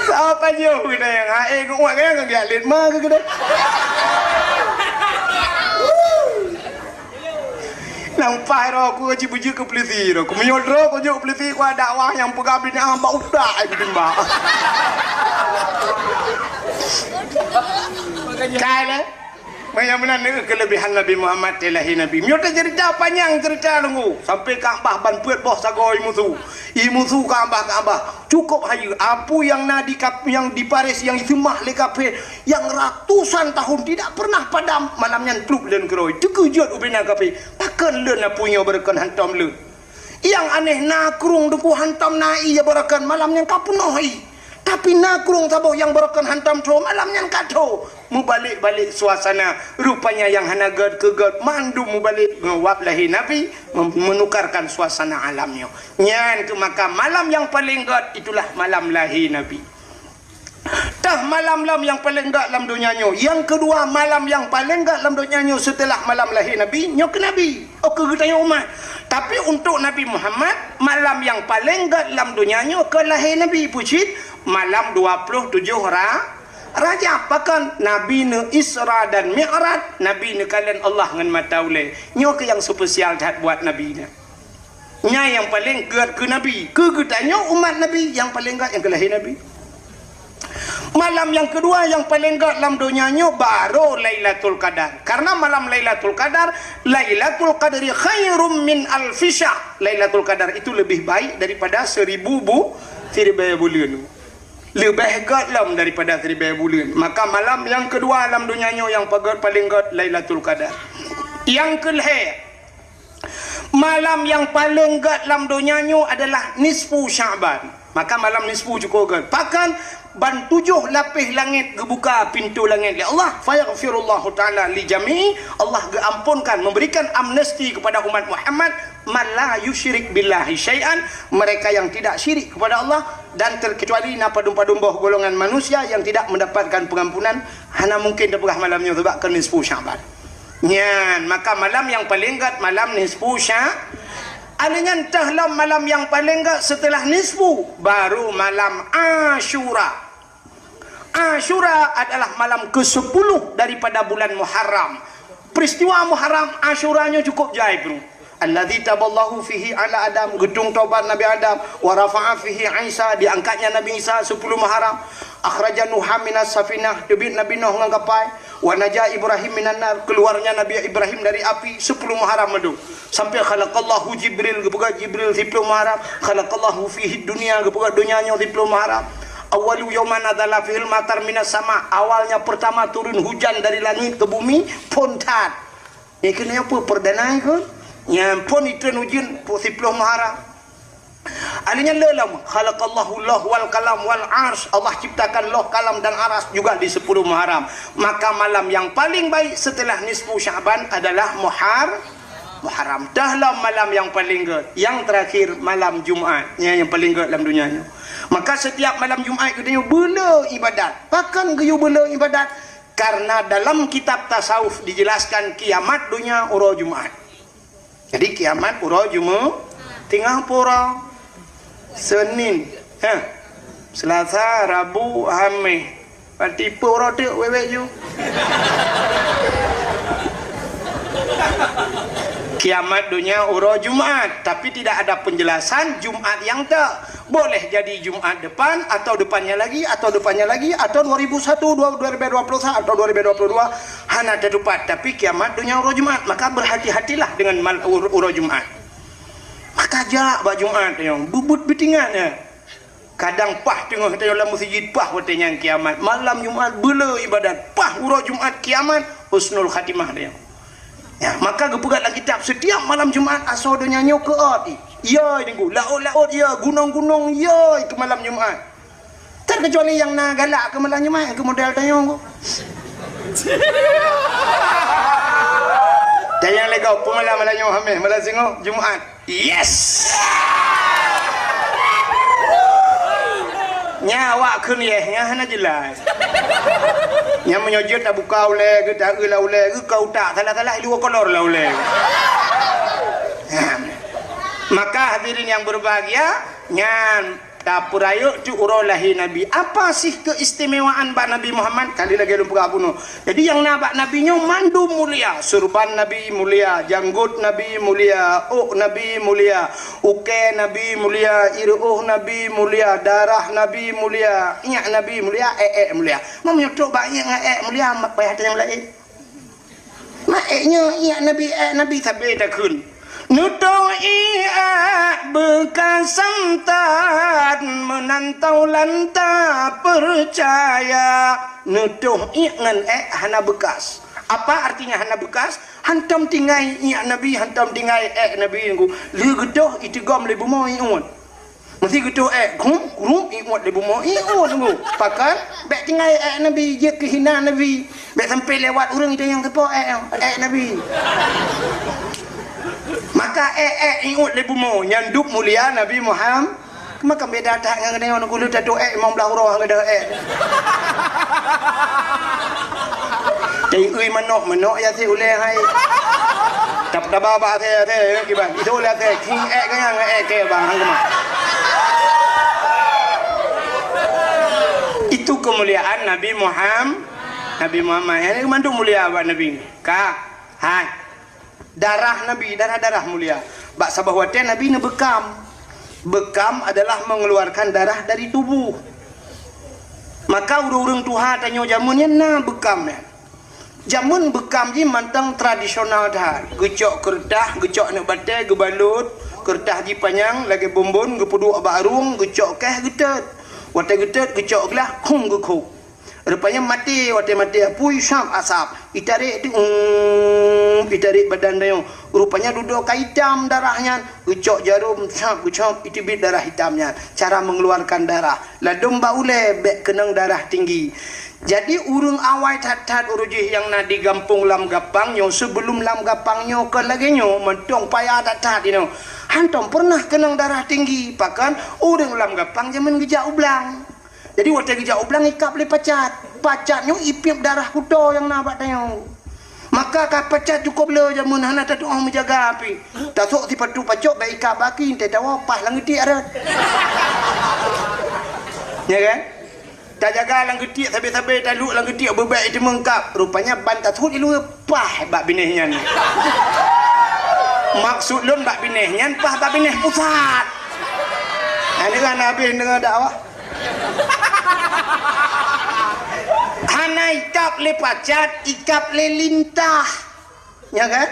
Sepanjang kena yang hai, kau buat kan, kau lihat lin ma ke kena. Nang pai roh aku, aku bujuk ke polisi roh. Aku menyodro, aku juk polisi, aku ada wah yang pegang bini ah, bak utak ai bimbang. Kai le. Maya meunan neueh keulebihan Nabi Muhammad teuh lahé Nabi. Meunyoe teuceurita panyang ceurita teungku, sampai Ka'bah ban peuet boh sagoe imusu. Imusu Ka'bah, Ka'bah. Cukup hayeue, apu nyang na di kap-, nyang di Paris nyang iseumah lé kafé, nyang ratusan tahun tidak pernah padam, malam nyan plup lôn keurôi. Teukeujot ubena kafé, pakon lôn apu nyoe beureukan hantom lôn. Nyang aneh na krueng teungku hantom na ie beureukan malam nyan ka peunoh ie. Tapi na krueng saboh nyang beureukan hantom tho malam nyan ka tho. Mubalek-balek suasana. Rupanya nyang hana gét keu gét mandum mubalek ngon wab lahé Nabi mem-, menukarkan suasana alam nyoe. Nyan keuh maka malam nyang paleng gét itulah malam lahé Nabi. Tah malam-lam nyang paleng gét lam donya nyoe. Nyang keudua, malam nyang paleng gét lam donya nyoe seuteulah malam lahé Nabi, nyoe keu Nabi. Oh, keu geutanyoe umat. Tapi untuk Nabi Muhammad, malam nyang paleng gét lam donya nyoe keu lahé Nabi. Peue cit? Malam dua ploh tujoh Ra-, Rajab. Pakon? Nabi neu Isra dan Mi'raj, Nabi neukalon Allah ngon mata ulée. Nyoe keuh nyang spesial that buat Nabi nyan. Nyan nyang paleng gét keu Nabi. Keu geutanyoe umat Nabi, nyang paleng gét nyang keu lahé Nabi. Malam nyang keudua nyang paleng gét lam donya nyoe baru Lailatul Qadar. Karena malam Lailatul Qadar, Lailatul Qadri khairum min alfi syahr. Lailatul Qadar itu lebih baik daripada seribu bu-, siribée buleuen. Leubeh gét lom daripada siribée buleuen. Maka malam nyang keudua lam donya nyoe nyang pagét paleng gét Lailatul Qadar. Nyang keulhée, malam nyang paleng gét lam donya nyoe adalah nisfu Sya'ban. Maka malam nisfu cukup gét. Pakon? Ban tujoh lapéh langét geubuka pintoe langét lé Allah. Fayaghfirullahu ta'ala li jami'i. Allah geuamponkan, memberikan amnesti kepada umat Muhammad, man la yusyrik billahi syai'an, mereka yang tidak syirik kepada Allah, dan terkecuali na padum-padum boh golongan manusia yang tidak mendapatkan pengampunan, hana mungkin tapeugah malam nyoe sebab keu nisfu Sya'ban. Nyan, maka malam nyang paleng gét malam nisfu Sya-, alèh nyan teuh lom malam nyang paleng gét seuteulah nisfu, baru malam Asyura. Asyura adalah malam kesepuluh daripada bulan Muharram. Peristiwa Muharram, Asyura nyoe cukup jai, bro. Alladzi taballahu fihi ala Adam, geutung tobat Nabi Adam, wa rafa'a fihi Isa, diangkatnya Nabi Isa sepuluh Muharram, akhraja Nuha minas safinah, teubiet Nabi Nuh ngon kapai, wa naja Ibrahim minan nar, keluarnya Nabi Ibrahim dari api sepuluh Muharram mandum. Sampai khalaqallahu Jibril, geupeugah Jibril sepuluh Muharram, khalaqallahu fihi dunya, geupeugah donya nyoe sepuluh Muharram. Awwalu yauman nazala fihil matar minas sama, awalnya pertama turun hujan dari langit ke bumi, phon that. Nyan keuh nyoe peue perdana nyan keuh? Nyan phon itreun ujeuen, phon siploh Muharram. Ahli nyan le lom, khalaqallahu lauh wal qalam wal arsy. Allah ciptakan lauh, kalam dan aras juga di sepuluh Muharram. Maka malam yang paling baik setelah nisfu Sya'ban adalah Muhar-, Muharram. Teuh lom malam yang paling gét. Yang terakhir malam Jumat. Nyan yang paling gét lam dunia nyoe. Maka setiap malam Jumat geutanyoe beule ibadat. Pakon geuyue beule ibadat? Karena dalam kitab tasawuf dijelaskan kiamat dunia uroe Jumat. Jadi kiamat uroe Jumaat, teungoh pura Senin, ha, Selasa, Rabu, Hamis. Berarti pura teuk wewek ju. Kiamat dunia uroe Jumaat, tapi tidak ada penjelasan Jumaat nyang teuk. Boleh jadi Jumaat depan, atau depannya lagi, atau depannya lagi, atau dua ribu satu, dua-, dua ribu dua puluh satu, atau dua ribu dua puluh dua, hana teutupat. Tapi kiamat dunia uroe Jumaat, maka berhati-hatilah dengan mal-, ur-, uroe Jumaat. Maka jak bak Jumaat nyoe, bubut beutingat nyan. Kadang paih teungoh tanyoe lam meuseujid, paih watée nyan kiamat. Malam Jumaat beule ibadat, paih uroe Jumaat kiamat, husnul khatimah tanyoe. Ya, maka geupeugah lam kitab, setiap malam Jumaat asoe donya nyoe keuôt. Yo, Teungku, laôt-laôt yo, gunong-gunong yo keu malam Jumaat. Terkecuali nyang na galak keu malam Jumaat, keu model tanyoe. Dan nyang lagée peue malam, malam nyoe Hamis, malam singoh Jumaat. Yes! Nya awak kheun yeh, nya hana jelas. Nya meunyoe jeuet tabuka ulée geuh, taeu lam ulée geuh, ka utak salah-salah, i luwa kolor lam ulée. Nah, maka hadirin yang berbahagia, nyan tapeurayeuk teuk uroe lahé Nabi. Apa sih keistimewaan bak Nabi Muhammad? Kali lagée lôn peugah bunoe. Jadi nyang na bak Nabi nyoe mandum mulia. Surban Nabi mulia, janggot Nabi mulia, ôk Nabi mulia, ukée Nabi mulia, ireuôh Nabi mulia, darah Nabi mulia, iék Nabi mulia, ék-ék mulia. Meunyoe trok bak iék ngon ék mulia, payah tanyong laén. Mak ék nyoe iék Nabi, ék Nabi sabe takheun. Neutoh iék ék beukasan that meunan taulan tapeucaya. Neutoh iék ngon ék hana beukas. Apa artinya hana beukas? Hantom tinggai iék Nabi, hantom tinggai ék Nabi nyoe. Lheueh geutoh iteugom lé bumoe ié uet. Meusé geutoh ék, grum, grum, ié uet lé bumoe, ié uet nunggu. Pakon, bék tinggai ék Nabi, jeuet keu hina Nabi. Bék sampai lewat ureuëng itanyong sapo ék, ék Nabi. Maka ék, ék, ié uet lé bumoe, nyan dub mulia Nabi Muhammad. Maka beda that ngon geutanyoe nunggu lheueh tatoh ék, limong blaih uroe ngon geutanyoe ék. Teuiui manok, manok ya si ulée hai. Tap-, taba bak asée, asée, ya, kiban. Itu ulée asée, king ék keu nyang ék keu bang, hang keumah. Itu kemuliaan Nabi Muhammad, Nabi Muhammad. Ini mandum mulia bak Nabi. Ka, hai. Darah Nabi, darah-darah mulia. Bak saboh watée Nabi neubeukam. Beukam adalah mengeluarkan darah dari tubuh. Maka ureuëng-ureuëng tuha tanyoe jameun nyan na beukam nyan. Jameun beukam jih mantong tradisional that. Geucok keureutah, geucok aneuk batée, geubalot, keureutah jih panyang lagée bonbon, geupeuduek bak arueng, geucok keh geutot. Watée geutot, geucok glah, khum geukhôb. Rupanya maté, watée maté apui, sab asab. Itarek tu, um, itarek badan tanyoe. Rupanya dudoe ka itam darah nyan. Geucok jarum, sab, geucok, iteubiet darah itam nyan. Cara mengeluarkan darah. Ladom bak ulée, bék keunong darah tinggi. Jadi, ureuëng awai that-that ureuëng jih nyang na di gampông Lam Gapang nyoe, sebelum Lam Gapang nyoe kon lagée nyoe, mantong payah that-that inoe. Hantom pernah keunong darah tinggi, pakon ureuëng Lam Gapang jameun geujak u blang. Jadi, watée geujak u blang ikab lé pacat. Pacat nyoe ipiep darah kuto nyang na bak tanyoe. Maka ka pacat cukôp le jameun hana tatuoh meujaga api. Tasok sipatu pacok bék ikab bak aki, teuh tawoe paih lam geutiek rot. Ya kan? Tajaga lam geutiek sabe-sabe, taluek lam geutiek beubek iteumeung kab. Rupanya ban tasut iluwa paih bak binéh nyan. Maksud lôn bak binéh nyan paih bak binéh pusat. Nah, ni kan habéh deungoe dakwah. Hana ikab lé pacat, ikab lé lintah. Ya kan?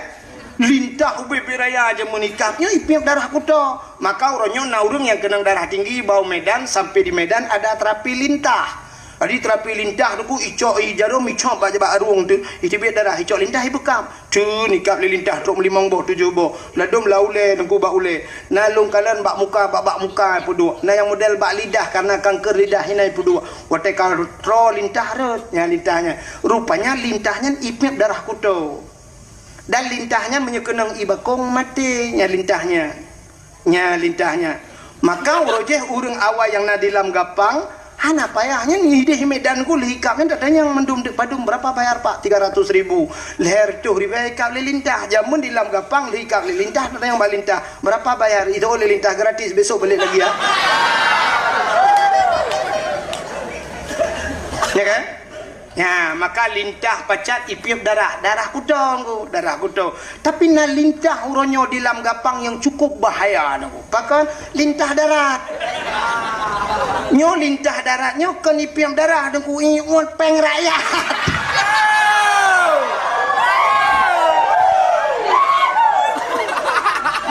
Lintah ubé-bé raya aja meunikab, nyoe ipiep darah kuto. Maka uroe nyoe na ureuëng nyang keunong darah tinggi bak u Medan, sampai di Medan ada terapi lintah. Jadi teurapi lintah teungku, icok i jarum, icok bak, bak arueng tu, iteubiet darah, icok lintah ibeukam. Cun ikab lé lintah trok meulimong boh, tujoh boh. Ladom lam ulèe teungku, bak ulèe. Na lôn kalon bak muka, bak, bak muka peuduek. Na nyang model bak lidah, karena kanker lidah inan peuduek. Watèe ka troe lintah rhot, nyan lintah nyan. Rupanya lintah nyan ipiep darah kuto. Dan lintah nyan meunyoe keunong i bakong, maté nyan lintah nyan. Nyan lintah nyan. Maka uroe jéh ureueng awai nyang na di lam gapang, hana payah nyan, idéh Medan ku lheuh ikab nyan tatanyong mandum teuk padum, "Berapa bayar, Pak?" "Tiga ratus ribu." Lhèe reutôh ribèe ikab lé lintah. Jameun di lam gapang lheuh ikab lé lintah, tatanyong bak lintah, "Berapa bayar?" Iteu'oh lé lintah, "Gratis, besok balik lagi ya." Ya kan? Nyan, maka lintah pacat ipiep darah, darah kuto teungku, darah kuto. Tapi na lintah uroe nyoe di lam gapang nyang cukup bahaya teungku. Pakon? Lintah darat. Nyoe lintah darat nyoe kon ipiep darah teungku, ipiep pèng rakyat.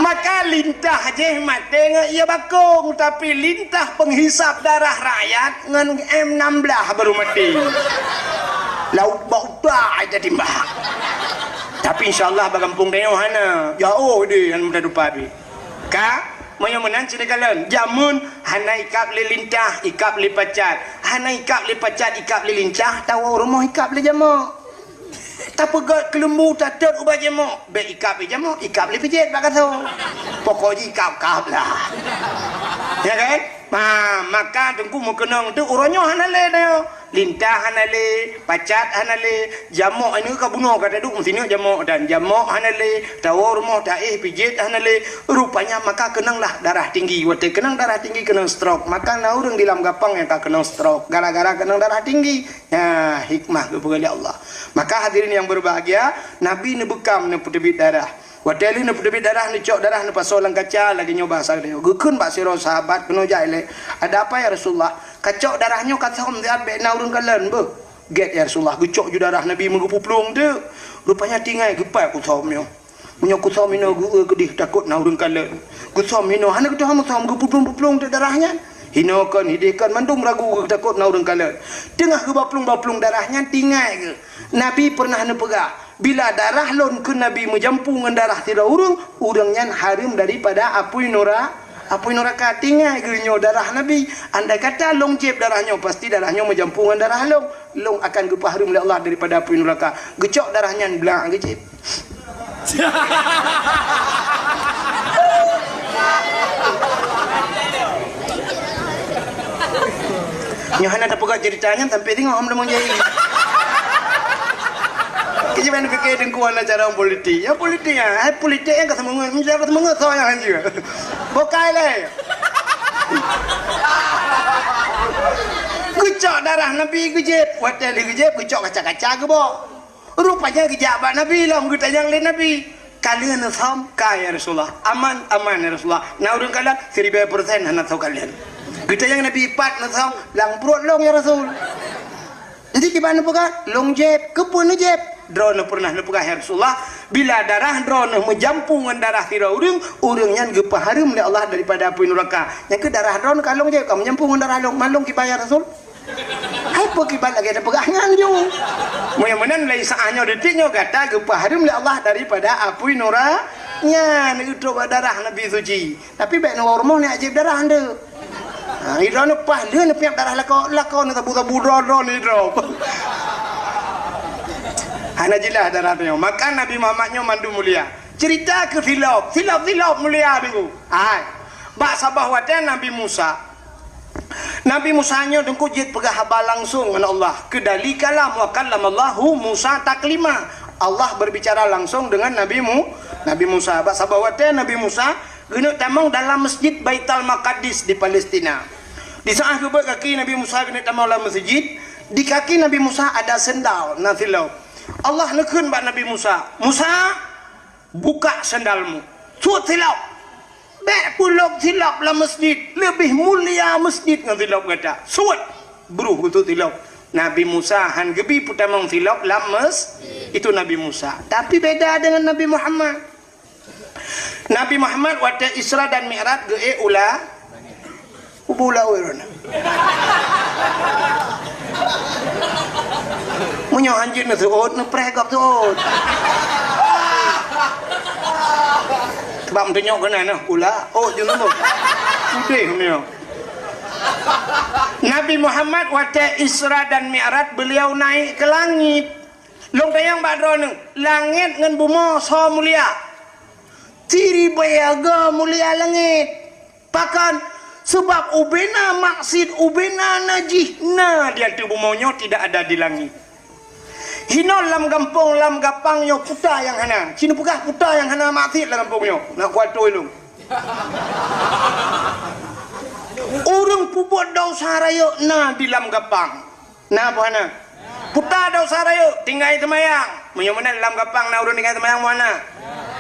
Maka lintah jéh maté ngon ie bakong, tapi lintah penghisap darah rakyat ngon M enam belas baru maté. Lauk bak utak aja timbak. Tapi insya Allah bak gampông tanyoe hana. Jauh deh, hana mudah dupa pi. Ka, meunyoe meunan sini kalon. Jameun hana ikab lé lintah, ikab lé pacat. Hana ikab lé pacat, ikab lé lintah, tawoe rumoh ikab lé jamok. Tapeugöt keuleumbu, tatot ubak jamok. Bèk ikab lé jamok, ikab lé pijet bak gasoe. Pokok jih ikab-kab lah. Ya kan? Ha, maka teungku meukeunong tu uroe nyoe hana lé nyoe. Lintah hana lé, pacat hana lé, jamok nyoe ka bunoe ka taduek meusineuk jamok dan jamok hana lé, tawoe rumoh taéh pijet hana lé. Rupanya maka keunong lah darah tinggi. Watèe keunong darah tinggi keunong stroke. Maka na ureueng di lam gapang nyang ka keunong stroke gara-gara keunong darah tinggi. Nah, hikmah geupeugah lé Allah. Maka hadirin yang berbahagia, Nabi neubeukam neupeuteubiet darah. Watèe lheueh neupeuteubiet darah, neucok darah neupasoe lam kaca, lagèe nyoe bahasa geutanyoe. Geukheun bak sidroe sahabat keunoe jak ilèe, "Ada apa ya Rasulullah? Kacok darah nyoe kathom siat bèk na ureueng kalon beuh." "Gèt ya Rasulullah." Geucok ju darah Nabi meugeupuplueng teuk. Rupanya tinggai geupat kuthom nyoe. Meunyoe kuthom inoe geu-eu keudeh takot na ureueng kalon. Kuthom inoe hana geutuha muthom geupuplueng-puplueng teuk darah nyan. Inoe kon, idéh kon, mandum ragu geutakot na ureueng kalon. Teungoh geubaplueng-baplueng darah nyan tinggai geuh. Nabi peureunah neupeugah, "Bila darah lôn," kheun Nabi, "meujampu ngon darah sidroe ureueng, ureueng nyan hareuem daripada apui nura-, apui nuraka." Tinggai geuh nyoe darah Nabi. Andai kata lôn jieb darah nyoe, pasti darah nyoe meujampu ngon darah lôn. Lôn akan geupeuhareuem lé Allah daripada apui nuraka. Geucok darah nyan blang geujieb. Nyoe hana tapeugah cerita nyan sampai tengok hom lemong jai. Keujiban pikir dengkuan acara politik. Ya politik ya, hai politik yang kesemungut, menjadi kesemungut so yang anjir. Bukai leh. Geucok darah Nabi geujieb, watèe lé geujieb geucok kaca-kaca geubok. Rupanya geujak bak Nabi lom, geutanyong lé Nabi, "Ka lheueh neusom?" "Ka, ya Rasulullah." "Aman?" "Aman, ya Rasulullah." "Na ureueng kalon?" "Siribèe persen hana soe kalon." Geutanyong Nabi, "Pat neusom?" "Lam pruet lôn, ya Rasul." Jadi kiban neupeugah, "Lôn jieb." "Keupeue neujieb?" "Droeneuh peureunah neupeugah, ya Rasulullah, bila darah droeneuh meujampu ngon darah sidroe ureueng, ureueng nyan geupeuhareuem lé Allah daripada apui nuraka. Nyan keuh darah droeneuh ka lôn jieb, ka meujampu ngon darah lôn. Man lôn kiban, ya Rasul?" Hai peue kiban lagèe tapeugah nyan ju. Meunyoe meunan lé saát nyoe detik nyoe gata geupeuhareuem lé Allah daripada apui nura nyan, geutrok bak darah Nabi suci. Tapi bèk neuwoe rumoh neujieb darah nyan. Ha, droeneuh paih lheueh neupiep darah lakoe, lakoe neusabu-sabu droe-droe nidroe. Hana jeulaih darah nyoe. Maka Nabi Muhammad nyoe mandum mulia. Cerita keu silop, silop-silop mulia nyoe. Hai. Bak saboh watèe Nabi Musa, Nabi Musa nyoe teungku jeuet peugah haba langsong ngon Allah. Keudali kalam, wa kallamallahu Musa taklima. Allah berbicara langsung dengan Nabi Mu-, Nabi Musa. Bak saboh watèe Nabi Musa geuneuk tamong dalam Masjid Baitul Maqdis di Palestina. Di saat geubeuet kaki Nabi Musa geuneuk tamong lam masjid, di kaki Nabi Musa ada sendal, na silop. Allah neukheun bak Nabi Musa, "Musa, buka sendalmu. Suet silop. Bèk pulop silop lam masjid. Leubeh mulia masjid ngon silop gata. Suet." Bruh geusuet silop. Nabi Musa han geubi peutamong silop lam mes-, itu Nabi Musa. Tapi beda dengan Nabi Muhammad. Nabi Muhammad watèe Isra dan Mi'raj geuék u la-, u bula ureueng. Meunyoe hanjeuet neuseuôt, neupreh gob seuôt. Sebab meutunyok keunan nah, pula, ôt jeuet tu. Udeh meunyoe. Nabi Muhammad watée Isra dan Mi'raj, beliau naik ke langit. Lôn tanyong bak droeneuh, langét ngon bumoe soe mulia? Siribée aga mulia langét. Pakon? Sabab ubena maksiet, ubena najih na di ateueh bumoe nyoe, tidak ada di langét. Hinoe lam gampông, lam gapang nyoe puta nyang hana. Ci neupeugah puta nyang hana maksiet lam gampông nyoe. Nak kuatoi lôn. Ureuëng peubuet desya rayeuk na di lam gapang. Na peue hana? Puta desya rayeuk, tinggai seumayang. Meunyoe meunan lam gapang na ureuëng tinggai seumayang, peue hana?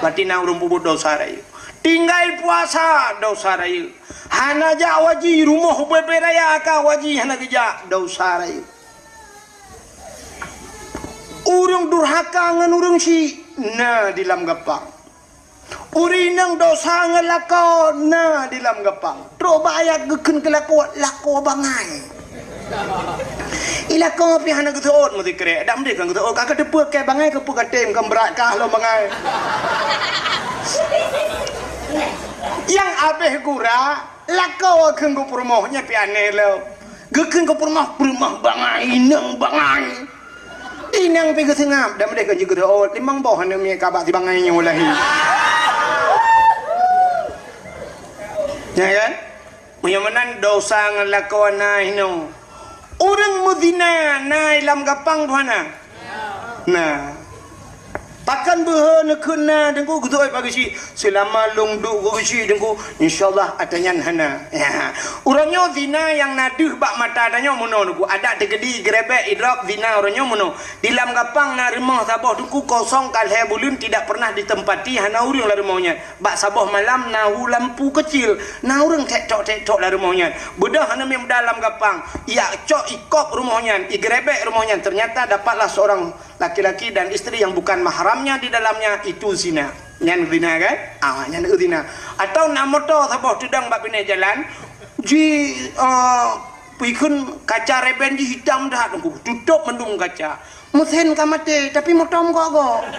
Berarti na ureuëng peubuet desya rayeuk. Tinggai puasa, desya rayeuk. Hana jak haji, rumoh ubé-bé raya ka haji hana geujak, desya rayeuk. Ureuëng durhaka ngon ureuëng syik na di lam gapang. Ureuëng inong desya ngon lakoe na di lam gapang. Trok bak ayat geukheun keu lakoe, lakoe bangai. I lakoe pih hana geuseuôt meusikrek, dak meudeh kan geuseuôt, ka geuteupeue keu bangai keupeue ka tem, kan brat kah lom bangai. Nyang abéh gura, lakoe kheun geupeurumoh, nyan pih aneh lom. Geukheun geupeurumoh, peurumoh bangai, inong bangai. Inong pih geuseungab, dak meudeh kan jeuet geuseuôt, limong boh aneuk miet ka bak si bangai nyoe lahé. Ya kan? Meunyoe meunan desya ngon lakoe na hinoe. Ureuëng meuzina na i lam gapang peue hana? Na. Pakon beuhe neukheun na, Teungku, geutôi bak geuchik? Seulama lôn duek keu geuchik, Teungku, insya Allah ata nyan hana. Ya. Uroe nyoe zina nyang na deuh bak mata tanyoe meunoe, Teungku. Adak teukeudi geurebek idrop zina uroe nyoe meunoe. Di lam gapang na rumoh saboh, Teungku, kosong ka lhée buleuen tidak pernah ditempati, hana ureuëng lam rumoh nyan. Bak saboh malam na hu lampu keucil, na ureuëng tek-tok-tek-tok lam rumoh nyan. Beudôh aneuk miet muda lam gapang, ijak cok ikop rumoh nyan, igeurebek rumoh nyan. Ternyata dapatlah seorang laki-laki dan istri yang bukan mahramnya di dalamnya, itu zina. Nyan zina kan? Ah, nyan zina. Atau na moto saboh teudong bak binéh jalan, ji, ah, peukheun kaca reben jih itam that, Teungku. Tutôp mandum kaca. Meusén ka maté, tapi moto meugok-gok.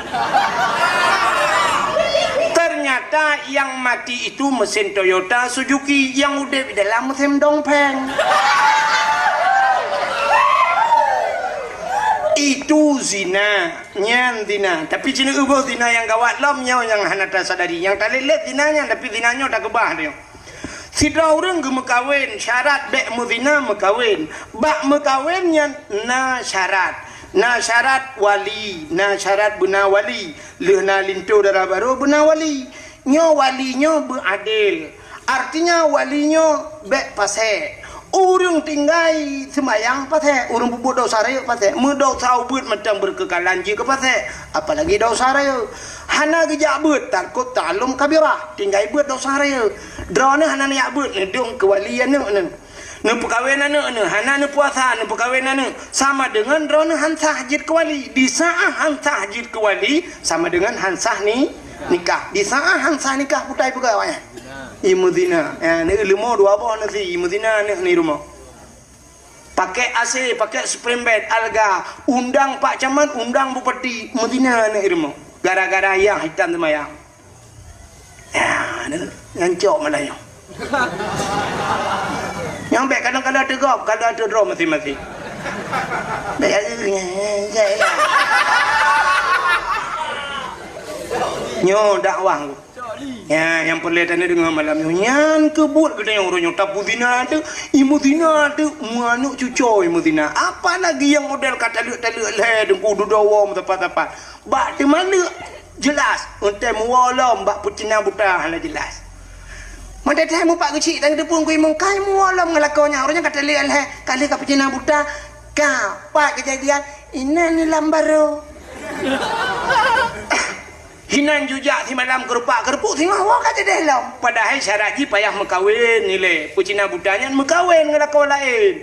Ternyata yang mati itu mesin Toyota Suzuki, yang udeb di dalam mesin Dongfeng. Itu zina, nyan zina. Tapi sineuk boh zina nyang gawat lom nyoe nyang hana tasadari. Nyang talét-lét zina nyan, tapi zina nyoe takeubah nyoe. Sidroe ureuëng geumeukawen, syarat bék meuzina meukawen. Bak meukawen nyan na syarat. Na syarat wali, na syarat beuna wali. Lheueh na linto dara barô beuna wali. Nyoe wali nyoe beuadil. Artinya wali nyoe bék pasék. Ureuëng tinggai seumayang pasék, ureuëng peubuet desya rayeuk pasék. Meudesya ubeuet mantong beureukeukeulan jih keu pasék, apalagi desya rayeuk. Hana geujak beuet, tarkut ta'allum kabirah, tinggai beuet desya rayeuk. Droeneuh hana neujak beuet, neudong keu wali aneuk neuh. Neupeukawen aneuk neuh, hana neupuasa, neupeukawen aneuk. Sama deungon droeneuh han sah jeuet keu wali. Di saát han sah jeuet keu wali, sama deungon han sah ni, nikah. Di saát han sah nikah, peue tapeugah awaknyan? Ie meuzina. Ya, aneuk leumo dua boh aneuk si, ie meuzina aneuk ni rumoh. Pakai A C, pakai spring bed, alga, undang Pak Camat, undang Bupati, meuzina aneuk i rumoh. Gara-gara yah itam seumayang. Ya, ni, nyan cok malah nyoe. Nyang bék kadang-kadang teugop, kadang teudroe maséng-maséng. Bék, nyoe dakwah. Ya, nyang peureulée taneuk deungoe malam nyoe, nyan keuh buet geutanyoe uroe nyoe, tapeuzina teuk, imeuzina teuk, meuaneuk cucoe imeuzina. Apalagi nyang model ka taleuek-taleuek lhée, Teungku, dudoe woe meusapat-sapat. Bak teuma neuk jeulaih, eunteuk meuwoe lom bak peucina buta hana jeulaih. Meudeh-deh meupat geuchik dan geuteupeue keu imum, ka meuwoe lom ngon lakoe nyan, uroe nyan ka taleuek lhée, ka lheueh ka peucina buta, ka pat keujadian, inan lam barô. Hinan jujak simalam keurupak-keurupuek singoh woe ka jeudeh lom. Padahai syarat jih payah meukawen ilée. Peucina buta nyan meukawen ngon lakoe laén.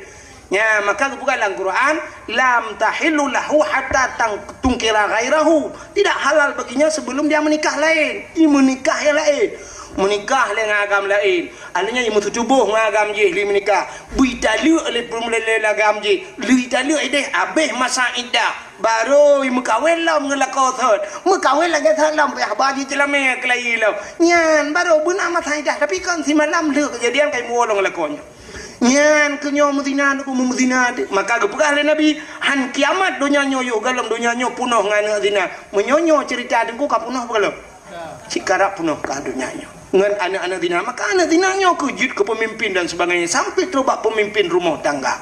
Nya, maka geupeugah lam Quran, "Lam tahillu lahu hatta tang-, tunkira ghairahu." Tidak halal baginya sebelum dia menikah lain. I meunikah nyang laén. Meunikah lé ngon agam laén. Akhirnya meutuboh ngon agam jih lé meunikah. Bui taleuek lé peumulai lé agam jih. Lheueh taleuek ideh abéh masa iddah. Barô meukawen lom ngon lakoe thon. Meukawen lagèe thon lom, payah ba jih ceulamé keulayi lom. Nyan barô beuna masa iddah, tapi kon simalam lheueh keujadian ka imuwoe lom ngon lakoe nyan. Nyan keu nyoe meuzina, keu meuzina teuh. Maka geupeugah lé Nabi, "Han kiamat donya nyoe yoh, gohlom donya nyoe punoh ngon aneuk zina." Meunyoe nyoe ceurita teungku ka punoh gohlom. Cit karab punoh ka donya nyoe. Ngon aneuk-aneuk zina, maka aneuk zina nyoe keu jeuet keu peumimpin dan sebagainya, sampai trok bak peumimpin rumoh tangga.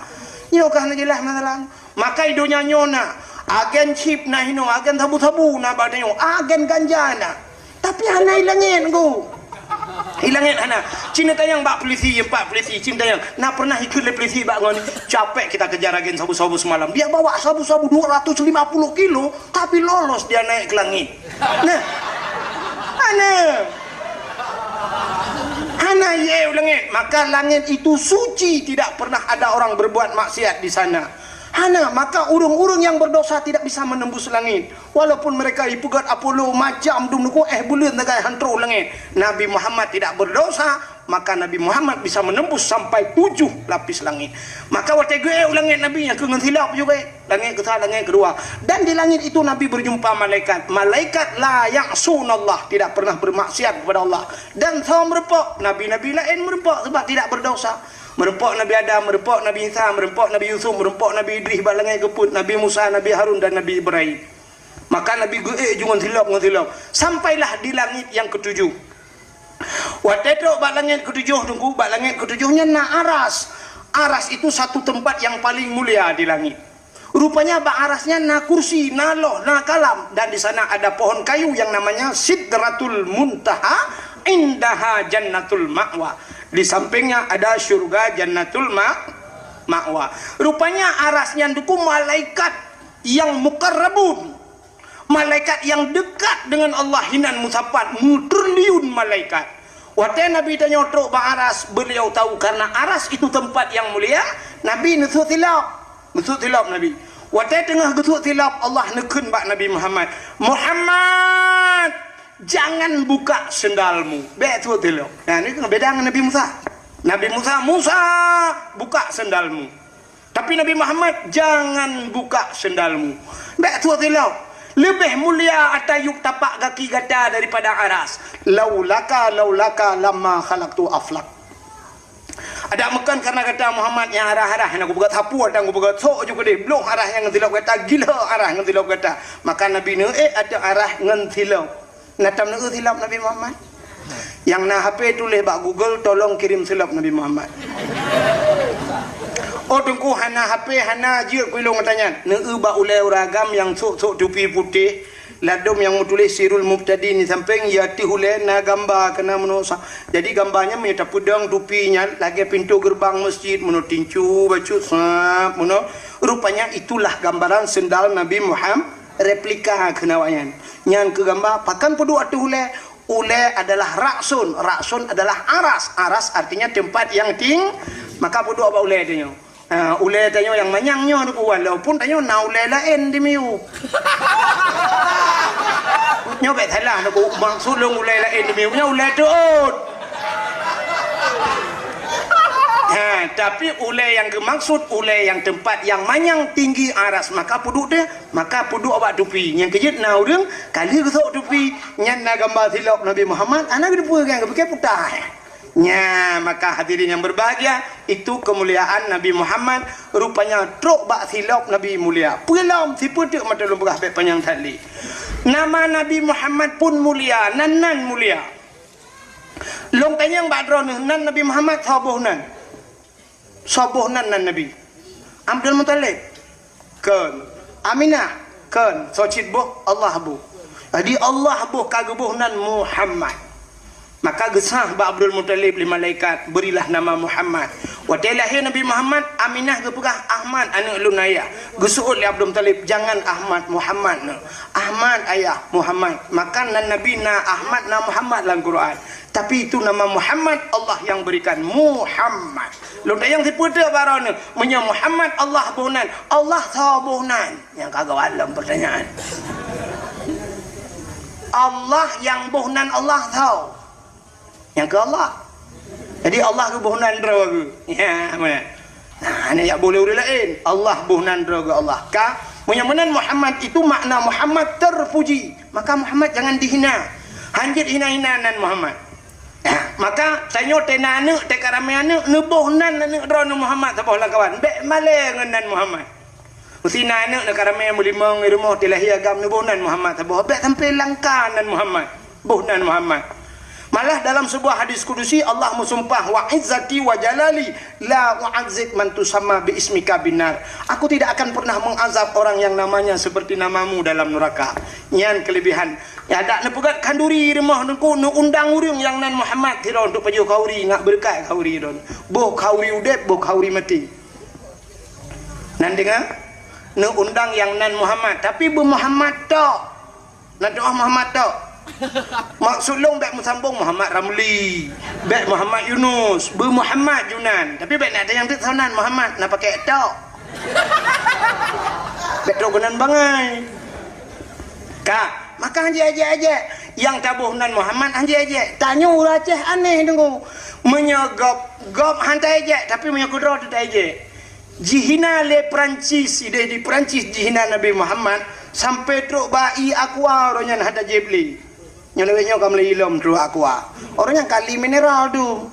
Nyoe ka hana jeulaih masalah. Maka i donya nyoe na, agen chip na hinoe, agen sabu-sabu na bak tanyoe, agen ganja na. Tapi hana i langét, Teungku. I langét hana. Cit neutanyong bak polisi, empat polisi, cit neutanyong. Na pernah ikheun lé polisi bak ngon, "Capek kita kejar agen sabu-sabu semalam. Dia bawa sabu-sabu dua ratus lima puluh kilo, tapi lolos dia naik ke langit." Nah. Hana. Hana ié u langét. Maka langét itu suci, tidak pernah ada orang berbuat maksiat di sana. Hana, maka ureuëng-ureuëng nyang berdosa tidak bisa menembus langit. Walaupun mereka ipeugét Apollo macam dum nuku éh buleuen sagai han trok u langét. Nabi Muhammad tidak berdosa, maka Nabi Muhammad bisa menembus sampai tujuh lapis langit. Maka watée geuék u langét Nabi nyang keu ngon silop juga. Langét keusa, langét keudua. Dan di langit itu Nabi berjumpa malaikat. Malaikat la ya'sunallah, tidak pernah bermaksiat kepada Allah. Dan tho meureumpok, nabi-nabi laén meureumpok sebab tidak berdosa. Meureumpok Nabi Adam, meureumpok Nabi Isa, meureumpok Nabi Yusuf, meureumpok Nabi Idris bak langét geupeuet, Nabi Musa, Nabi Harun dan Nabi Ibrahim. Maka Nabi geuék ju ngon silop, ngon silop. Sampailah di langit yang ketujuh. Watée trok bak langét ketujoh, Teungku, bak langét ketujoh nyan na aras. Aras itu satu tempat yang paling mulia di langit. Rupanya bak aras nyan na kursi, na loh, na kalam, dan di sana ada pohon kayu yang namanya Sidratul Muntaha, indaha Jannatul Ma'wa. Di sampingnya ada syurga Jannatul Ma-, Ma'wa. Rupanya aras nyan Teungku malaikat yang mukarrabun. Malaikat yang dekat dengan Allah hinan meusapat, meutriliun malaikat. Watée Nabi tanyoe trok bak aras, beliau tahu karena aras itu tempat yang mulia, Nabi neusut silop. Neusut silop Nabi. Watée teungoh geusut silop, Allah neukheun bak Nabi Muhammad, "Muhammad, jangan buka sendalmu." Bék sut silop. Nah, ni keuneuk beda ngon Nabi Musa. Nabi Musa, "Musa, buka sendalmu." Tapi Nabi Muhammad, "Jangan buka sendalmu." Bék sut silop. Leubeh mulia ata yup tapak gaki gata daripada aras. "Laulaka, laulaka lamma khalaqtu aflak." Adak meukon karena gata Muhammad nyang arah-arah nyang kupeugah sapu atau kupeugah sok ju keudeh, bloh arah nyang ngon silop gata, gila arah ngon silop gata. Maka Nabi neuék ateueh arah ngon silop. Na tam neueu silop Nabi Muhammad? Nyang na H P tuléh bak Google, "Tolong kirim silop Nabi Muhammad." Oh, Teungku hana H P, hana jeuet ku ilong gata nyan. Neueu bak ulée ureuëng agam nyang sok-sok tupi putéh, ladôm nyang meutuléh Sirul Mubtadin di sampéng, ya teuh ulée na gamba keunan meunoe sa-, jadi gamba nyan meunyoe tapeudong tupi nyan lagée pintoe geureubang meuseujid meunoe tincu bacut sab meunoe. Rupanya itulah gambaran sendal Nabi Muhammad. Replika keunan awaknyan. Nyan keu gamba, pakon peuduek ateueh ulée? Ulée adalah raksun. Raksun adalah aras. Aras artinya tempat yang ting-, maka peuduek bak ulée tanyoe. Ha, ulée tanyoe nyang manyang nyoe, walaupun tanyoe na ulée laén di miyueb. Nyoe bék salah, maksud lôn ulée laén di miyueb nyoe ulée teuôt. Ha, tapi ulée nyang geumaksud ulée nyang tempat nyang manyang tinggi aras, maka peuduek teuh Maka peuduek bak tupi. Nyang keujeuet na ureuëng ka lheueh geusok tupi, nyan na gamba silop Nabi Muhammad, hana geuteupeue kan, geupike puta. Nya, maka hadirin yang berbahagia, itu kemuliaan Nabi Muhammad, rupanya trok bak silop Nabi mulia. Peue lom, sipeue teuk mata lôn peugah bék panyang that lé. Nama Nabi Muhammad pun mulia, nan-nan mulia. Lôn tanyong bak droeneuh, nan Nabi Muhammad soe boh nan? Soe boh nan nan Nabi? Abdul Muthalib? Kon. Aminah? Kon. Soe cit boh? Allah boh. Jadi Allah boh ka geuboh nan Muhammad. Maka geusah bak Abdul Muthalib lé malaikat, "Berilah nama Muhammad." Watée lahé Nabi Muhammad, Aminah geupeugah, "Ahmad, aneuëk lôn ayah." Geuseuôt lé Abdul Muthalib, "Jangan Ahmad, Muhammad neuh." "Ahmad ayah, Muhammad." Maka nan Nabi na Ahmad, na Muhammad lam Quran. Tapi itu nama Muhammad Allah yang berikan. Muhammad. Lôn tanyong sipeue teuk bak droeneuh, meunyoe Muhammad Allah boh nan, Allah soe boh nan? Nyang ka geualom pertanyaan. Allah nyang boh nan Allah soe? Nyang keu Allah. Jadi Allah geuboh nan droe geuh. Ya, meunan. Nah, hana jak boh lé ureuëng laén. Allah boh nan droe geuh Allah. Ka, meunyoe meunan Muhammad itu makna Muhammad terpuji, maka Muhammad jangan dihina. Hanjeuet hina-hina nan Muhammad. Nah, maka tanyoe teuh na aneuëk, teuh ka ramé aneuëk, neuboh nan aneuëk droeneuh Muhammad saboh lam kawan. Bék malée ngon nan Muhammad. Meusi na aneuëk na ka ramé meulimong i rumoh, teuh lahé agam neuboh nan Muhammad saboh. Bék sampoe langka nan Muhammad. Boh nan Muhammad. Malah dalam sebuah hadis kudusi Allah meusumpah, "Wa izzati wa jalali la u'adzib man tusamma bi ismika binar." Aku tidak akan pernah mengazab orang yang namanya seperti namamu dalam neraka. Nyan kelebihan. Ya, dak neupeugét khanduri i rumoh teungku, neuundang ureuëng nyang nan Muhammad sidroe untuk pajoh khanduri, ngat beureukat khanduri droe. Boh khanduri udeb, boh khanduri maté. Nan deungoe, neuundang nyang nan Muhammad, tapi beu Muhammad tok. Nan doa Muhammad tok. Maksud lôn bék meusambong Muhammad Ramli, bék Muhammad Yunus, beu Muhammad Junan. Tapi bék na ada nyang teuk sanan Muhammad, na pakai tok. Bék trok keunan bangai. Ka, maka hanjeuet ejek-ejek. Nyang taboh nan Muhammad hanjeuet ejek. Tanyoe ureuëng Aceh aneh deungoe. Meunyoe gob, gob han taejek, tapi meunyoe keudroe teuh taejek. Jihina lé Perancis, ideh di Perancis jihina Nabi Muhammad, sampai trok bak ie aqua, uroe nyan hana jieb lé. Nyoe lewat nyoe ka meulai ilom trok aqua. Uroe nyan kali mineral tu.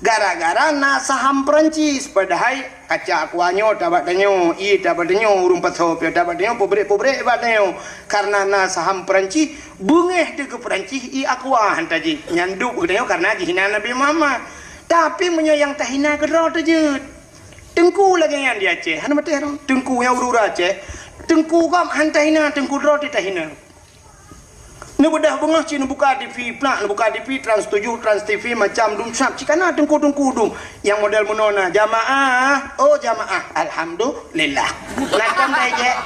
Gara-gara na saham Perancis, padahai kaca aqua nyoe tabak tanyoe, ie tabak tanyoe, ureuëng pasoe pih tabak tanyoe, peubrek-peubrek bak tanyoe. Karena na saham Perancis, beungéh teuh keu Perancis ie aqua han tajieb. Nyan duek keu tanyoe karena jihina Nabi Muhammad. Tapi meunyoe nyang tahina keudroe teuh jeuet. Teungku lagée nyan di Aceh, hana maté roh. Teungku nyang ureuëng Aceh, teungku gob han tahina, teungku droe teuh tahina. Neubeudôh beungoh cit neubuka T V, plak neubuka T V, Trans tujuh, Trans T V, macam dum sab, cit kana teungku-teungku dum. Nyang model meunoe na, jamaah, oh jamaah, alhamdulillah. Na tom taijek?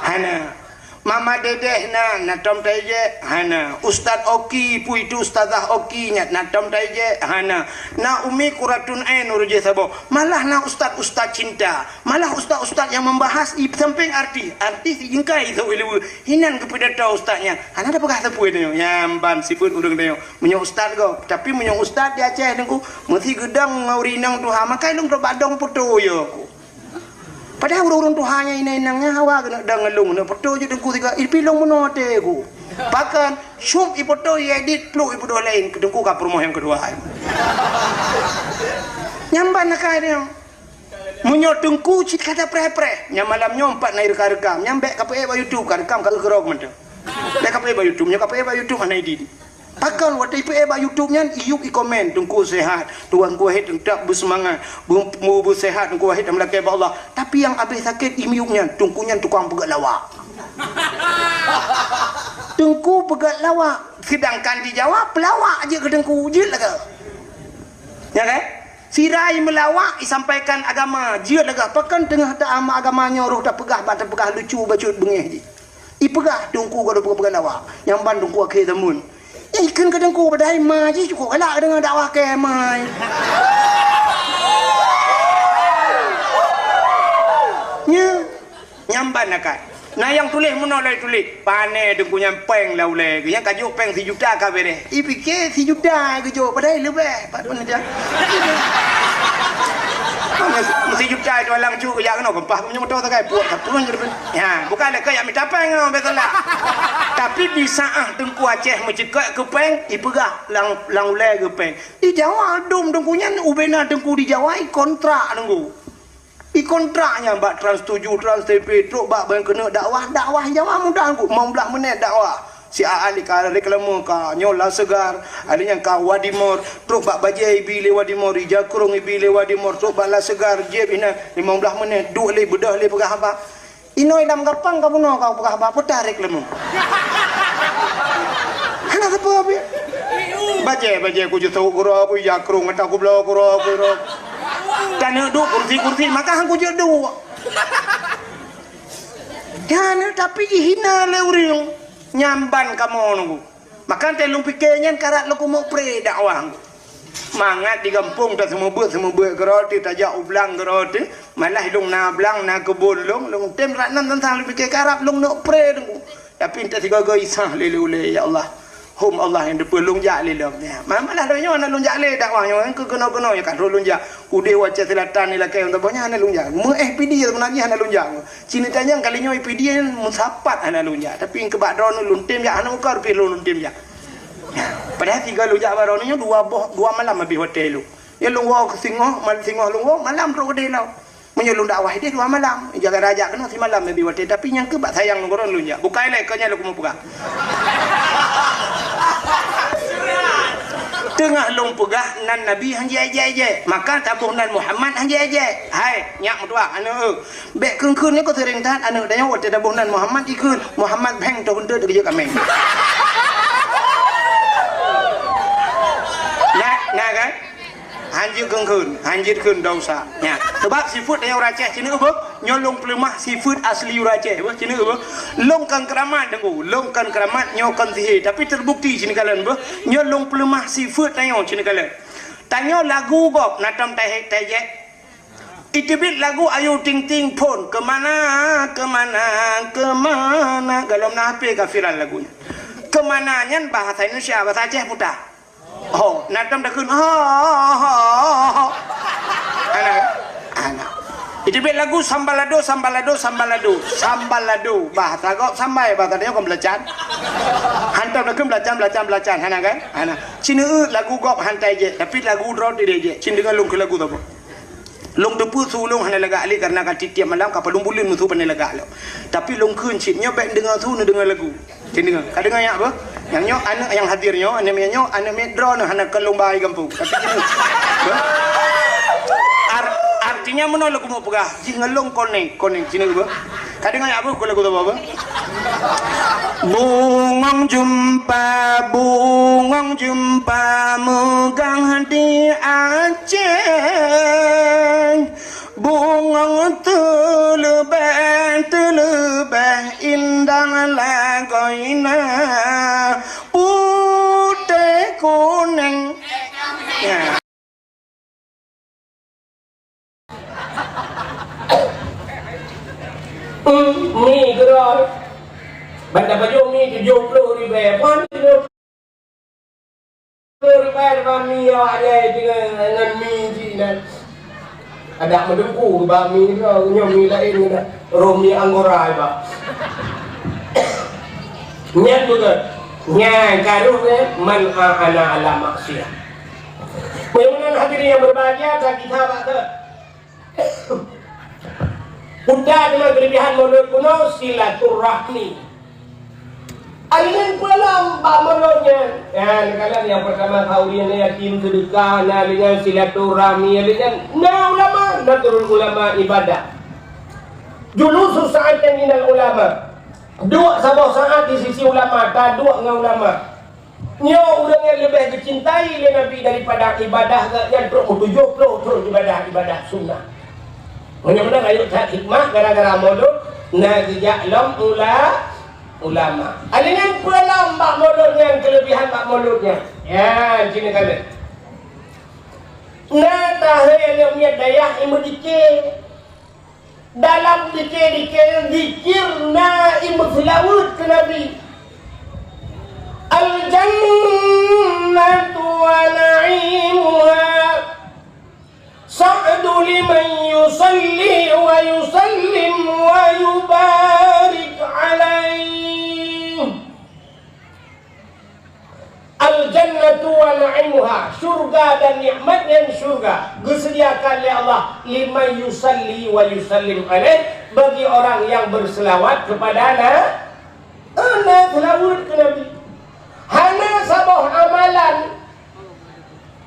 Hana. Mama Dedeh na, na tom taijek? Hana. Ustaz Oki, peue itu Ustazah Oki nyan, na tom taijek? Hana. Na Umi Quratun Ain ureuëng jih saboh. Malah na ustaz-ustaz cinta. Malah ustaz-ustaz nyang membahas i sampéng artis. Artis i jingkai sôk i luweue. Hinan geupidato ustaz nyan. Hana tapeugah sapeue tanyoe. Nyan ban sifeuet ureuëng tanyoe. Meunyoe ustaz gob, tapi meunyoe ustaz di Aceh teungku, meusi geudong ngon ureuëng inong tuha, makai lôn trok bak dong peutoe yo ku. Padahai ureuëng-ureuëng tuha nyan inong-inong nyan hawa keuneuk dong ngon lôn, keuneuk peutoe jeuet teungku sigoe, ipi lôn meunoe até ku. Pakon, syup ipeutoe, iedit, pluek ipeudoh laén, teungku ka peurumoh nyang keudua. Nyan ban akai tanyoe. Meunyoe teungku cit ka tapreh-preh, nyan malam nyoe pat na irekam-rekam, nyan bék kapeuék bak YouTube, ka rekam ka geukeurok mantong. Bék kapeuék bak YouTube, nyoe kapeuék bak YouTube hana idin. Pakon watée ipeuék bak YouTube nyan, iyup ikomen, "Teungku sehat, Tuhan Wahid teutap beuseumangat, beu-, beu-, beusehat Teungku Wahid dan meulakée bak Allah." Tapi nyang abéh sakét i miyup nyan, teungku nyan tukang peugét lawak. Teungku peugét lawak, sedangkan di Jawa peulawak jeuet keu teungku, jeuet lagée. Ya kan? Sira i meulawak, isampaikan agama, jeuet lagée pakon teungoh ta-, agama nyoe roh tapeugah, ban tapeugah lucu bacut beungéh jih. Ipeugah teungku ka peugah lawak, nyang ban teungku akhé zaman. Ikheun keu teungku padahai ma jih cukôp galak deungon dakwah kée ma. Nyan. Nyang ban akai. Na nyang tuléh meunoe lagée tuléh, pané teungku nyan péng lam ulée geuh. Nyang ka jok péng sijuta ka beureh. Ipike sijuta geujok, padahai leubeh. Pat pun aja. Sijuta itu alang cuk jak keunoe keumpah meunyoe moto sagai puak ka pun jadi. Ya, bukan lé keu jak mita péng keunoe biasalah. Tapi di saat teungku Aceh meuceukeuk keu péng, ipeugah lam, lam ulée geuh péng. Di Jawa dum teungku nyan ubena teungku di Jawa ikontrak teungku. Ikontrak nyan bak Trans tujuh, Trans T V, trok bak ban keuneuk dakwah, dakwah Jawa mudah teungku, limong blaih menit dakwah. Si Aan ka reklame ka nyoe La Segar, ada nyang ka Wadimor, trok bak bajée ibi lé Wadimor, ija krong ibi lé Wadimor, trok bak La Segar, jép inan limong blaih menit, duek lé, beudôh lé peugah haba. Inoe lam gapang ka bunoe ka peugah haba, peutah reklame. Hana sapeue pih. Bajée, bajée kujeuet sôk keudroe, ija krong ata kubloe keudroe, keudroe. Taneuk duek kursi-kursi, maka han kujeuet duek. Taneuk tapi ihina lé ureuëng, nyan ban kamoe nunggu. Maka teuh lôn pike nyan karab lôn keumeuk pré dakwah. Mangat di gampông taseumeubeuet-seumeubeuet keudroe teuh, tajak u blang keudroe teuh, malah lôn na blang, na keubon lôn, lôn tem rat nan teuntang lôn pike karab lôn neuk pré teungku. Tapi entah sigoe-goe isah lé ulée, ya Allah. Hom Allah nyang teupeue lôn jak lé lom. Ya, ma-, malah lôn nyoe hana lôn jak lé dakwah nyoe, keu keunoe-keunoe nyang ka lôn jak. Udeh u Aceh Selatan ni lakée, untuk boh nyan hana lôn jak. Meu-éh P D sebenarnya hana lôn jak. Cina tanyong kali nyoe P D meusapat hana lôn jak. Tapi keu bak droeneuh lôn tem jak, hana meuka rupiah lôn, lôn tem jak. Ya, padahal sigoe lôn jak bak droeneuh nyoe dua boh, dua malam habéh watée lôn. Ya lôn woe keu singoh, mal-, singoh lôn woe, malam trok keudeh lom. Meunyoe lôn dakwah ideh dua malam, jaga rajak keunoe simalam Nabi watée, tapi nyang keu bak sayang lôn goron lôn jak. Bukai lé keu nyan lôn keumeung peugah. Teungoh lôn peugah nan Nabi han jijak-jak, maka taboh nan Muhammad han jijak. Hai, nyak meutuah, aneuk eu. Bék kheun-kheun nyoe keu seuréng that aneuk tanyoe watée taboh nan Muhammad jikheun, Muhammad bheng toh keunteuet geujak kaméng. Nah, nah kan? Han jeuet kheun-kheun, han jeuet kheun dosa. Nya, sabab sifeuet tanyoe ureueng Aceh, cina beuh, nyoe lôn peuleumah sifeuet asli ureueng Aceh, beuh, cina beuh. Lôn kon keuramat, Teungku, lôn kon keuramat, nyoe kon sihé, tapi terbukti cina kalon, beuh. Nyoe lôn peuleumah sifeuet tanyoe cina kalon. Tanyoe lagu gob, na tom tahe-, tajek. Iteubiet lagu Ayu Ting Ting phon, keumana, keumana, keumana, golom na H P ka viral lagu nyan. Keumana nyan bahasa Indonesia, bahasa Aceh puta. Ho, na tom takheun, ho, ho, ho, ho. Ana, ana. Iteubiet lagu sambalado, sambalado, sambalado. Sambalado, bahasa gob sambai, bahasa dia kon belacan. Hantom takheun belacan, belacan, belacan. Hana kan? Hana. Cina eu lagu gob han tajek, tapi lagu droe teuh jijek. Cina deungoe lôn keu lagu saboh. Lôn teupeue su lôn hana lagak lé, karena ka tiep-tiep malam ka padum buleuen meusu pandai lagak lom. Tapi lôn kheun cit, nyoe bék deungoe su, neudeungoe lagu. Cit deungoe. Ka deungoe nyak beuh? Nyang nyoe aneuk nyang hadir nyoe, aneuk miet nyoe, aneuk miet droeneuh hana keu lôn ba i gampông. Tapi cit deungoe. Beuh? Ar-, artinya meunoe lôn keumeung peugah, jih ngon lôn konek, konek cit deungoe beuh. Ka deungoe nyak beuh, keu lagu saboh beuh? Bungong jeumpa, bungong jeumpa meugah di Aceh. Bungong teuleubeh-teuleubeh indah lagoina, putéh kuneng. Ya. Hmm, mi keudroe. Ban tapajoh mi tujoh ploh ribèe. Ban tujoh ploh ribèe ban mi awak jai deungon ngon mi jih nan. Adak meudengku bak mi keudroe, nyoe mi laén ngon roh mi anggora bak. Nyan beutôi. Nyan ka roh nyan man a'ana ala maksiat. Peue meunan hadirin yang berbahagia, ka kita bak teuh. Peue teuma keulebihan Maulud bunoe, silaturahmi. Alèh nyan peue lom bak Maulud nyan? Nyan, kalon nyang peurtama keu ureueng yatim seudeukah, na lheueh nyan silaturahmi, lheueh nyan na ulama, na turun ulama ibadah. Julusu sa'atin minal ulama. Duek saboh saat di sisi ulama, taduek ngon ulama. Nyoe ureueng nyang leubeh geucintai lé Nabi daripada ibadah geuh nyan trok meutujoh ploh thon ibadah, ibadah sunnah. Meunyoe meunan rayeuk that hikmah gara-gara Maulud na geujak lom ula-, ulama. Alèh nyan peue lom bak Maulud nyan, keulebihan bak Maulud nyan? Nyan, cit neukalon. Na tahe lom nyang dayah imeudike. Dalam dike-dike zikir na imeuseulaweuet keu Nabi. Al-jannatu wa na'imuha sa'du liman yusalli wa yusallim wa yubarik alaih. Al-jannatu wa na'imuha, syurga dan nikmatnya syurga geusediakan lé Allah liman yusalli wa yusallim alaih, bagi orang yang berselawat kepada Na-, eh, na seulaweuet keu Nabi. Hana saboh amalan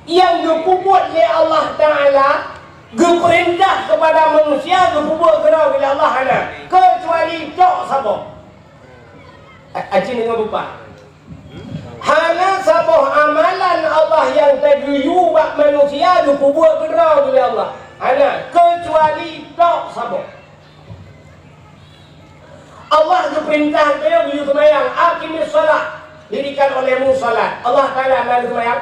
nyang geupeubuet lé Allah Taala geupeurintah kepada manusia geupeubuet keudroe lé Allah hana, keucuali tok saboh. A-, aci deungoe bupa. Hana saboh amalan Allah nyang teugeuyue bak manusia geupeubuet keudroe lé Allah. Hana, keucuali tok saboh. Allah geupeurintah geutanyoe geuyue seumayang, "Aqimis shalah," dirikan olehmu salat. Allah Taala na geuseumayang?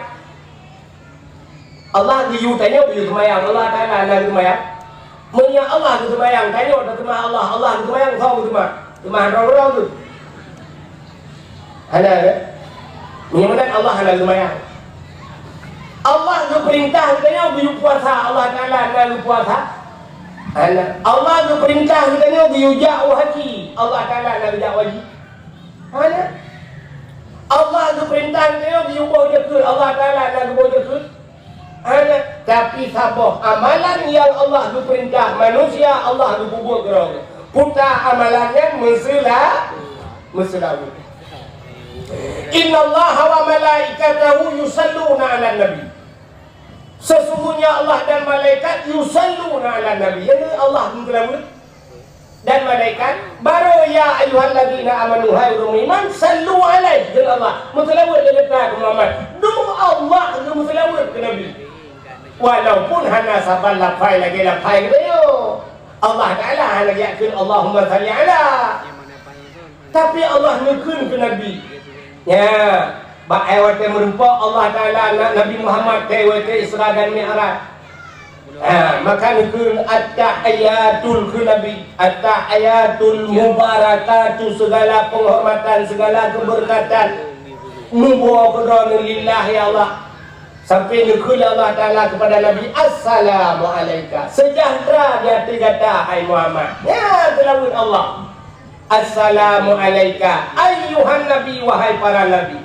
Allah geuyue tanyoe geuyue seumayang, Allah Taala na geuseumayang. Meunyoe Allah geuseumayang, tanyoe taseumah Allah, Allah geuseumayang, soe geuseumah? Seumah droe-droe tu. Hana, kan? Meunyoe meunan Allah hana geumayang. Allah geupeurintah geutanyoe geuyue puasa, Allah Taala na geupuasa? Hana. Allah geupeurintah geutanyoe geuyue jak u haji, Allah Taala na geujak u haji? Hana. Allah geupeurintah geutanyoe geuyue boh zakeuet, Allah Taala na geuboh zakeuet? Hana. Tapi saboh amalan nyang Allah geupeurintah, manusia Allah geupeubuet keudroe geuh. Peue ta amalan nyan? Meuseula-, meuseulaweuet. "Innallaha wa malaikatahu yusalluna 'alan nabi." Sesungguhnya Allah dan malaikat yusalluna 'alan nabi. Nyan Allah meuseulaweuet. Dan malaikat, baru, "Ya ayyuhalladzina amanu," hai ureuëng meuiman, "sallu alaihi," kheun Allah, meuseulaweuet lé gata keu Muhammad. Dum Allah geumeuseulaweuet keu Nabi. Walaupun hana saban lafai lagée lafai geutanyoe. Allah Taala hana geujak kheun, "Allahumma salli ala." Tapi Allah neukheun keu Nabi. Nyan, bak watée meurumpok Allah Taala ngon Nabi Muhammad watée Isra dan Mi'raj. Ha, maka neukheun at-tahiyatul keu Nabi, at-tahiyatul mubarakatu, segala penghormatan, segala keberkatan, muboh keudroe lillahi, ya Allah. Sampai neukheun Allah Taala kepada Nabi, "Assalamu alaika." Sejahtera di ateueh gata, hai Muhammad. Ya, seulaweuet Allah. "Assalamu alaika ayyuhan nabi," wahai para nabi.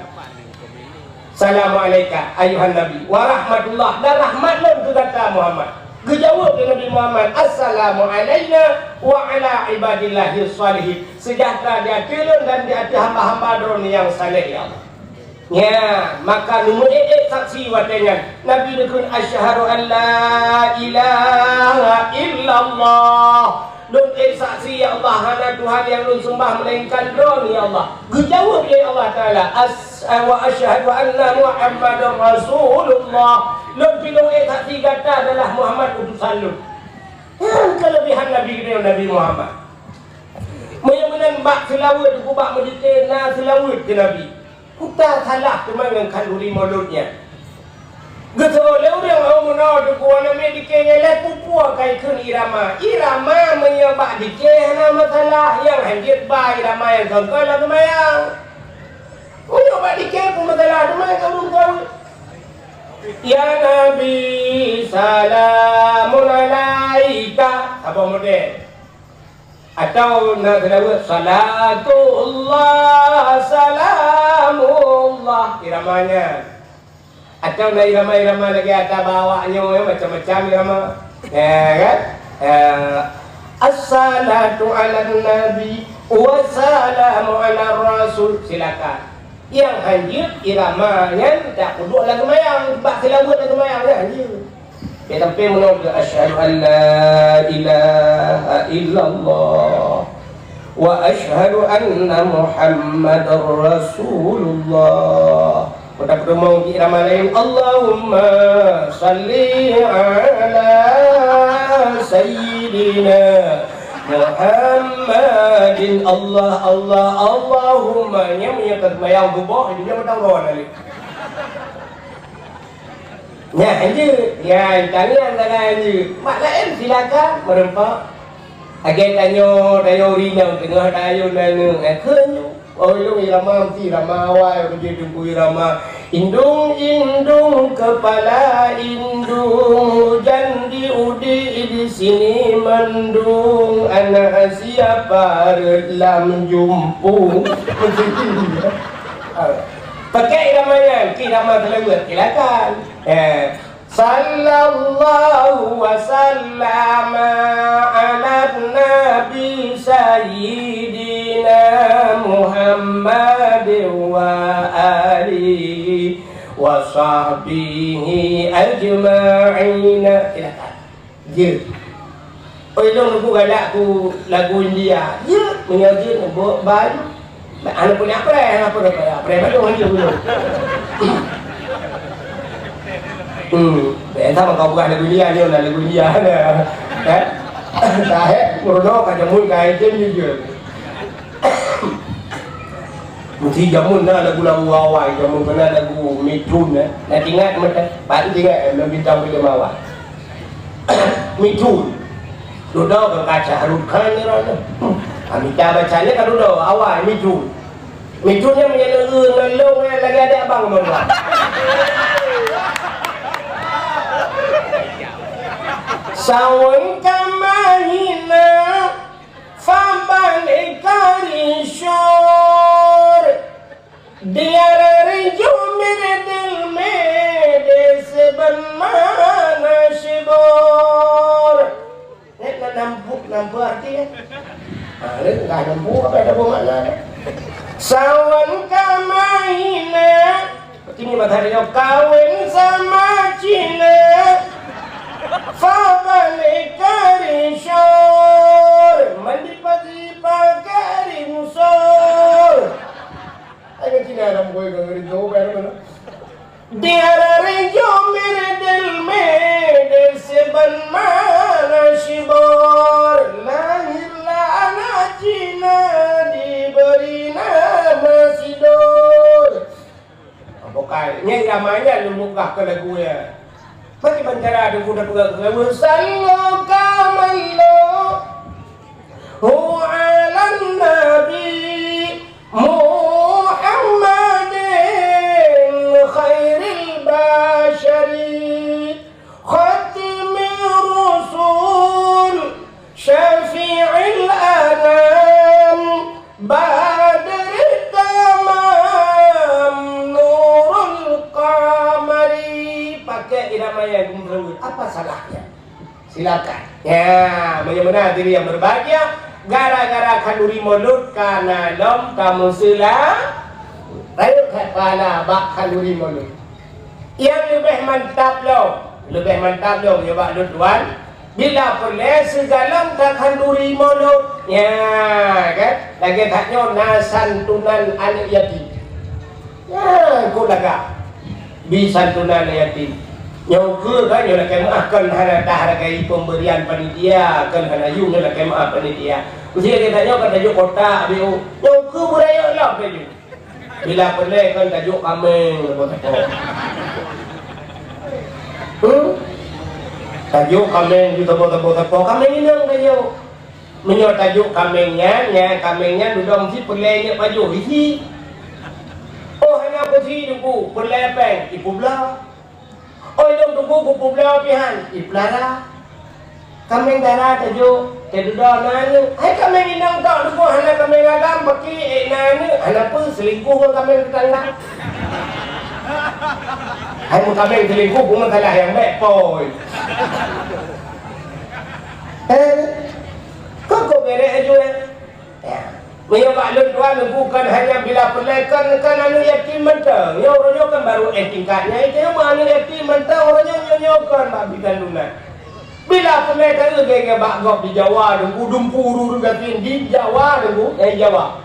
"Salamu alaika ayyuhan nabi wa rahmatullah," dan rahmat lôn keu gata Muhammad. Geujaweueb lé Nabi Muhammad, "Assalamu alaina wa ala ibadillahis shalihin." Sejahtera di ateueh lôn dan di ateueh hamba-hamba droe nyang saleh, ya Allah. Nyan, maka neumeuék-ék saksi watée nyan. Nabi neukheun, "Asyhadu an la ilaha illallah." Lôn ék saksi, ya Allah, hana Tuhan nyang lôn seumbah meulainkan Droeneuh, ya Allah. Geujaweueb lé Allah Taala, "As-, wa asyhadu anna Muhammadar Rasulullah." Lôn pi lôn ék saksi gata adalah Muhammad utusan lôn. Nyan keulebihan Nabi geutanyoe, Nabi Muhammad. Meunyoe meunan bak seulaweuet, bak meudike na seulaweuet keu Nabi. Peue ta salah teuma ngon khanduri mulod nyan? Geuseuôt lé ureuëng, "Oh, meunoe Teungku, aneuk miet dike nyan lé peue-peue ka ikheun irama." Irama meunyoe bak dike hana masalah, nyang hanjeuet ba irama nyang kon-kon lam seumayang. Meunyoe bak dike peue masalah teuma ka ureuëng tahu. "Ya Nabi, salamun alaika." Saboh model. Atau na seulaweuet, "Salatullah, salamullah," irama nyan. Atau na irama-irama lagée ata bak awak nyoe, macam-macam irama. Ya kan? Eh, "Assalatu 'alan nabi, wassalamu 'alar rasul." Silakan. Nyang hanjeuet irama nyan tapeudok lam seumayang, bak seulaweuet lam seumayang nyan hanjeuet. Bék sampai meunoe, "Asyhadu an la ilaha illallah wa asyhadu anna Muhammadar Rasulullah." Peue ta peurumoe di irama laén, "Allahumma salli ala sayyidina Muhammadin." Allah, Allah, Allahumma. Nyan meunyoe taseumayang suboh, di dunia meudawa na lé. Nyan hanjeuet, nyan tangian sagai hanjeuet. Mak laén silakan meureumpok. Lagée tanyoe, tanyoe ureuëng inong teungoh tayue aneuk, eh, kheun ju. Oh, ilong irama, meusti irama awai, beujeuet Teungku irama. Indung, indung, kepala indung, hujan di udi di sini mendung, anak siapa reuet lam jumpung. Pakai irama nyan, irama seulaweuet, silakan. Eh, sallallahu wa sallama ala nabi sayyidina Muhammad wa alihi wa sahbihi ajma'ina. Silakan. Jeuet. Oi, lôn ku galak ku lagu India. Jeuet, meunyoe jeuet, bok ban. Aneuk punya apreh, apa dia, apreh baru hanjeuet dulu. Hmm, biasa mah kau bukan lagu India, dia nak lagu India. Eh? Dah, eh, Bruno, kat jamun, kat item, jujur. Mesti jamun na lagu-lagu awai, jamun kena lagu Mitun, eh. Nak ingat, mata, baru ingat, eh, Bintang Film awai. Mitun. Dudoe ka Shah Rukh Khan ni orang tu. Hmm. Amitabh Bachchan ni ka dudoe, awai, Mitun. Micut nyan meunyoe neueu ngon lôn, eh, lagèe adék abang meunyoe. Sawan kama hina, faban ikari syur. Diara rijau mirdil mede seban mana syibur. Nyan na nampu, nampu arti, eh? Ha, lé, enggak nampu, apa ada buah makna, eh? Sawan kama hina. Ini bahasa dia, kawin sama Cina. Fabalik karisyur. Mandi pagi pakai ringsur. Ai, ngon Cina dah pukul ke rindu, kan? Di hari Jumat dan Mede seban mana syibor, lahirlah anak Cina diberi nama Sidor. Bukan, nyan ramai nyan lôn mugah ke lagu ya. Bagaimana cara ada muda pegang ke lagu? Sallu kamallu. Hu alan Nabi Muhammadin khairil basyari, khatimir rusul, syafi'il anam, badrit tamam, nurul qamari. Pakai irama yang gembira. Apa salahnya? Silakan. Ya, meunyoe meunan hadirin yang berbahagia, gara-gara khanduri Maulud ka na lom kamoe seula, rayeuk that pahala bak khanduri Maulud. Nyang leubeh mantap lom, leubeh mantap lom nyoe bak lôn tuan, bila peureulèe sigohlom that khanduri Maulud. Ya, kan? Lagèe that nyoe na santunan aneuk yatim. Nyan keuh lagak. Bi santunan yatim. Nyoe keuh kan, nyoe lakèe meu'ah, kon hana tahargai pemberian panitia, kon hana yum nyoe lakèe meu'ah panitia. Meusti lagèe tanyoe kan tajok kotak, B O. Nyoe keuh beurayeuk lom tajok. Bila peureulèe kan tajok kaméng, leubeh teuko. Hmm? Tajok kaméng di teuko-teuko, kaméng inong tajok. Meunyoe tajok kaméng nyan, nyan kaméng nyan dudoe meusti peureulèe nyoe pajoh isi. Oh, hana peusi Teungku, peureulèe péng, ipeubloe. Oh, idong Teungku, kupeubloe pih han, ipeulara. Kaméng dara tajok, teududoe na aneuk. Hai kaméng inong tok Teungku, hana kaméng agam, paki ék na aneuk, hana peue, seulingkuh ngon kaméng teutangga. Hai meukaméng seulingkuh, bukan masalah nyang bèk, poi. Eh? Kok, kok berek aju, eh? Ya. Meunyoe bak lôn tuan, bukan hanya bila peureulèe kon, kon aneuk yatim mantong. Nyoe uroe nyoe kan baru S tingkat. Nyang itu mah aneuk yatim mantong, uroe nyoe, nyoe, nyoe kon bak bidan lunak. Bila peureulèe ka lagèe bak gob di Jawa, Teungku, dumpeue ureueng gasien di Jawa, Teungku, eh, Jawa.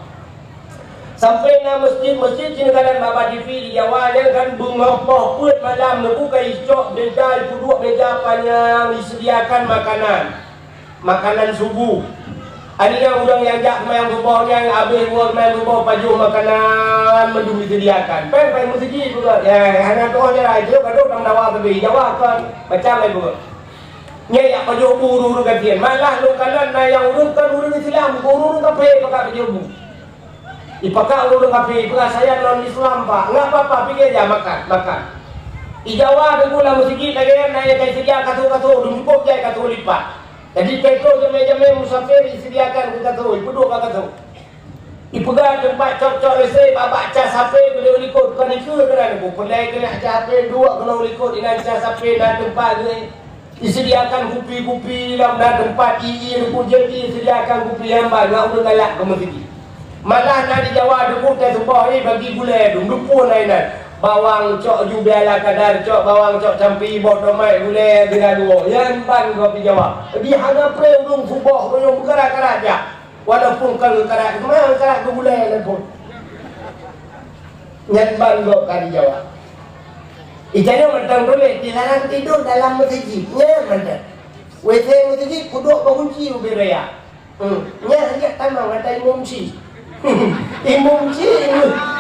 Sampai na masjid-masjid sinoe kalon bak T V di Jawa, nyan kan beungoh poh peuet malam, Teungku, ka icok meja, ipeuduek meja panyang, disediakan makanan. Makanan subuh. Aneuk ureueng nyang jak seumayang suboh nyan, abéh geuwoe seumayang suboh pajoh makanan mandum disediakan. Péng, péng meuseujid peugah. Ya, hana tu'oh jalan, jeuet padub lam dawa sabe, Jawa kon. Macam laén peugah. Nyan jak pajoh bu ureueng gasien. Malah lôn kalon na nyang ureueng kon ureueng Islam, ureueng kafé pakat pajoh bu. Ipakat ureueng kafé, peugah, "Saya non Islam, Pak." "Enggak apa-apa, pike aja, makan, makan." Di Jawa, Teungku, lam meuseujid lagèe nyan, na nyang ka disediakan kasô-kasô, dum cukup jai kasô lipat. Jadi, peutôh jamé-jamé musafir disediakan keu kasô, ipeuduek bak kasô. Ipeugah teumpat cok-cok lésé, bak-bak cas H P, geuleuh likot, kon dikeue keunan, Teungku. Peureulèe keuneuk cas H P, duek keunoe likot, inan cas H P, na teumpat geuh. Disediakan kupi-kupi lam, na teumpat ie-ie, Teungku, jadi disediakan kupi nyang ban ngon ureueng galak keu meuseujid. Malah na di Jawa, Teungku, teuh suboh, eh, bagi gulèe, dum duphon inan. Bawang cok ju biala kadar, cok bawang, cok campi, boh tomat, gulèe, bira duo. Nyan ban gob di Jawa. Di hana pré ureueng suboh, ureueng meukarat-karat jak. Walaupun ka geukarat, meukarat keu gulèe laén phon. Nyan ban gob ka di Jawa. Di tanyoe mantong tuléh, dilarang tidur dalam meuseujid. Nyan mantong. W C meuseujid kuduek beukunci ubé raya. Hmm. Nyan hanjeuet tamong ata imum ci. Imum ci,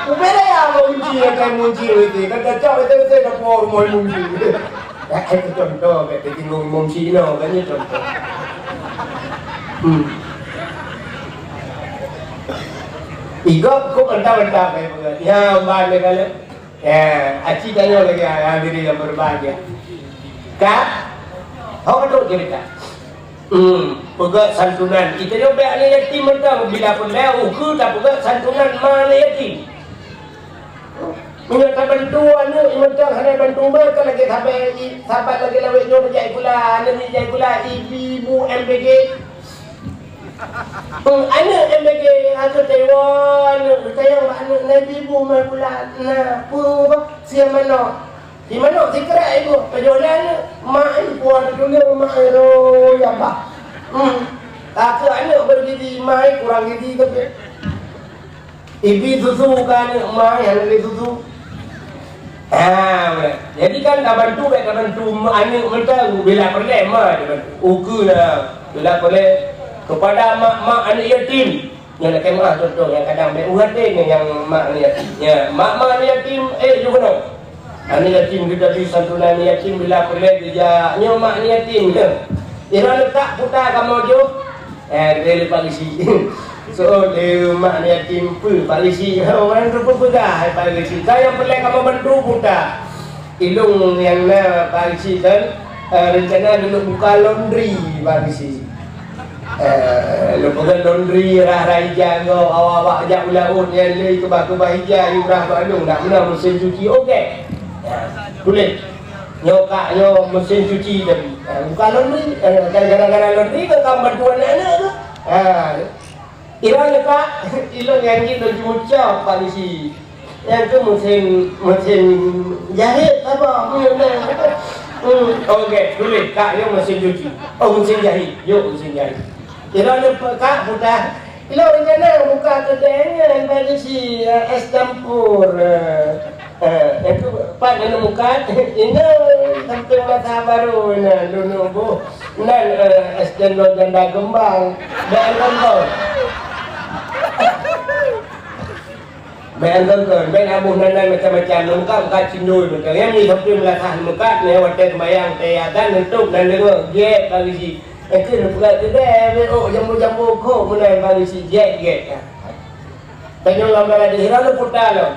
ubé raya beukunci ata imum ci W C. Kan cocok W C, W C dapur rumoh imum ci. Dak hai contoh, bèk teutinggung imum ci inoe, kan nyan contoh. Hmm. Gob kok mantap-mantap, eh, peugah. Ya, ban lé ka lé. Ya, aci tanyoe lagèe, ya, diri nyang berbahagia. Ka? Ho ka trok cerita. Hmm, peugah santunan. Kita nyoe bèk aneuk yatim mantong, bila peureulèe ukeue tapeugah santunan ma aneuk yatim. Meunyoe tabantu aneuk mantong hana bantu ma, ka lagèe saban, saban lagèe lawét nyoe jak sikula, aneuk miet jak sikula, ibi bu M P G. Hmm, aneuk M P G, aneuk teuwa, aneuk teuwa, aneuk Nabi bu ma sikula, na, peue, siat manok. Di manok sikrak ibu, peujeuet lé aneuk, mak ai puan tuleueng mak ai roi abah. Hmm. Takheun aneuk beugizi, mak ai kurang gizi keu. Ibi susu keu aneuk, mak ai hana lé susu. Ha, jadi kan tabantu, bèk tabantu aneuk mantong, bila peureulèe ma tabantu. Ukeue na, bila peureulèe kepada mak-mak aneuk yatim. Nyan lakèe meu'ah contoh nyang kadang bèk u até nyan nyang mak aneuk yatim. Nyan, mak-mak aneuk yatim, eh, jeuet keunoe. Aneuk yatim geuteubiet santunan aneuk yatim bila peureulèe geujak, nyoe mak aneuk yatim nyoe. Iran leutak puta kamoe jôh, eh, geuteubiet lé Pak Geuchik. Soe lé mak aneuk yatim peue Pak Geuchik? Orang tu peugah, eh, Pak Geuchik. Ka nyang peureulèe kamoe bantu puta. Ilôn nyang na Pak Geuchik kan, eh, rencana lôn buka laundry Pak Geuchik. Eh, lôn peugah laundry rhah-rhah ija gob, awak-awak jak u laôt nyan lé keubah-keubah ija, yue rhah bak lôn, dak meunan meusén cuci, oke. Eh, tuléh. Nyoe kak nyoe meusén cuci tadi. Eh, buka laundry, eh, gara-gara laundry kan ka bantu aneuk-aneuk tu. Ha. Iran leutak, ilôn nyang jih lôn jimucok Pak Geuchik. Nyang keu meusén, meusén jahit apa? Hmm, oke, tuléh, kak, nyoe meusén cuci. Oh, meusén jahit. Nyoe meusén jahit. Iran leutak, kak, puta. Ilôn rencana buka keudè nyan Pak Geuchik, eh, es campur, eh. Eh, itu pat aneuk mukat, inoe sampéng masa barô na lôn boh. Nan, eh, es cendol janda kembang. Bèk tonton. Bèk tonton, bèk naboh nan-nan macam-macam. Mukat, mukat cindoi macam. Nyang ni sampéng masa mukat, ni watèe seumayang, watèe azan, neutup nan deungoe, gèt Pak Geuchik. Eh, keu neupeugah keudè, bèk, oh, jambo-jambo kok meunan Pak Geuchik, gèt, gèt. Tanyoe lam dalam dihira lôn puta lom.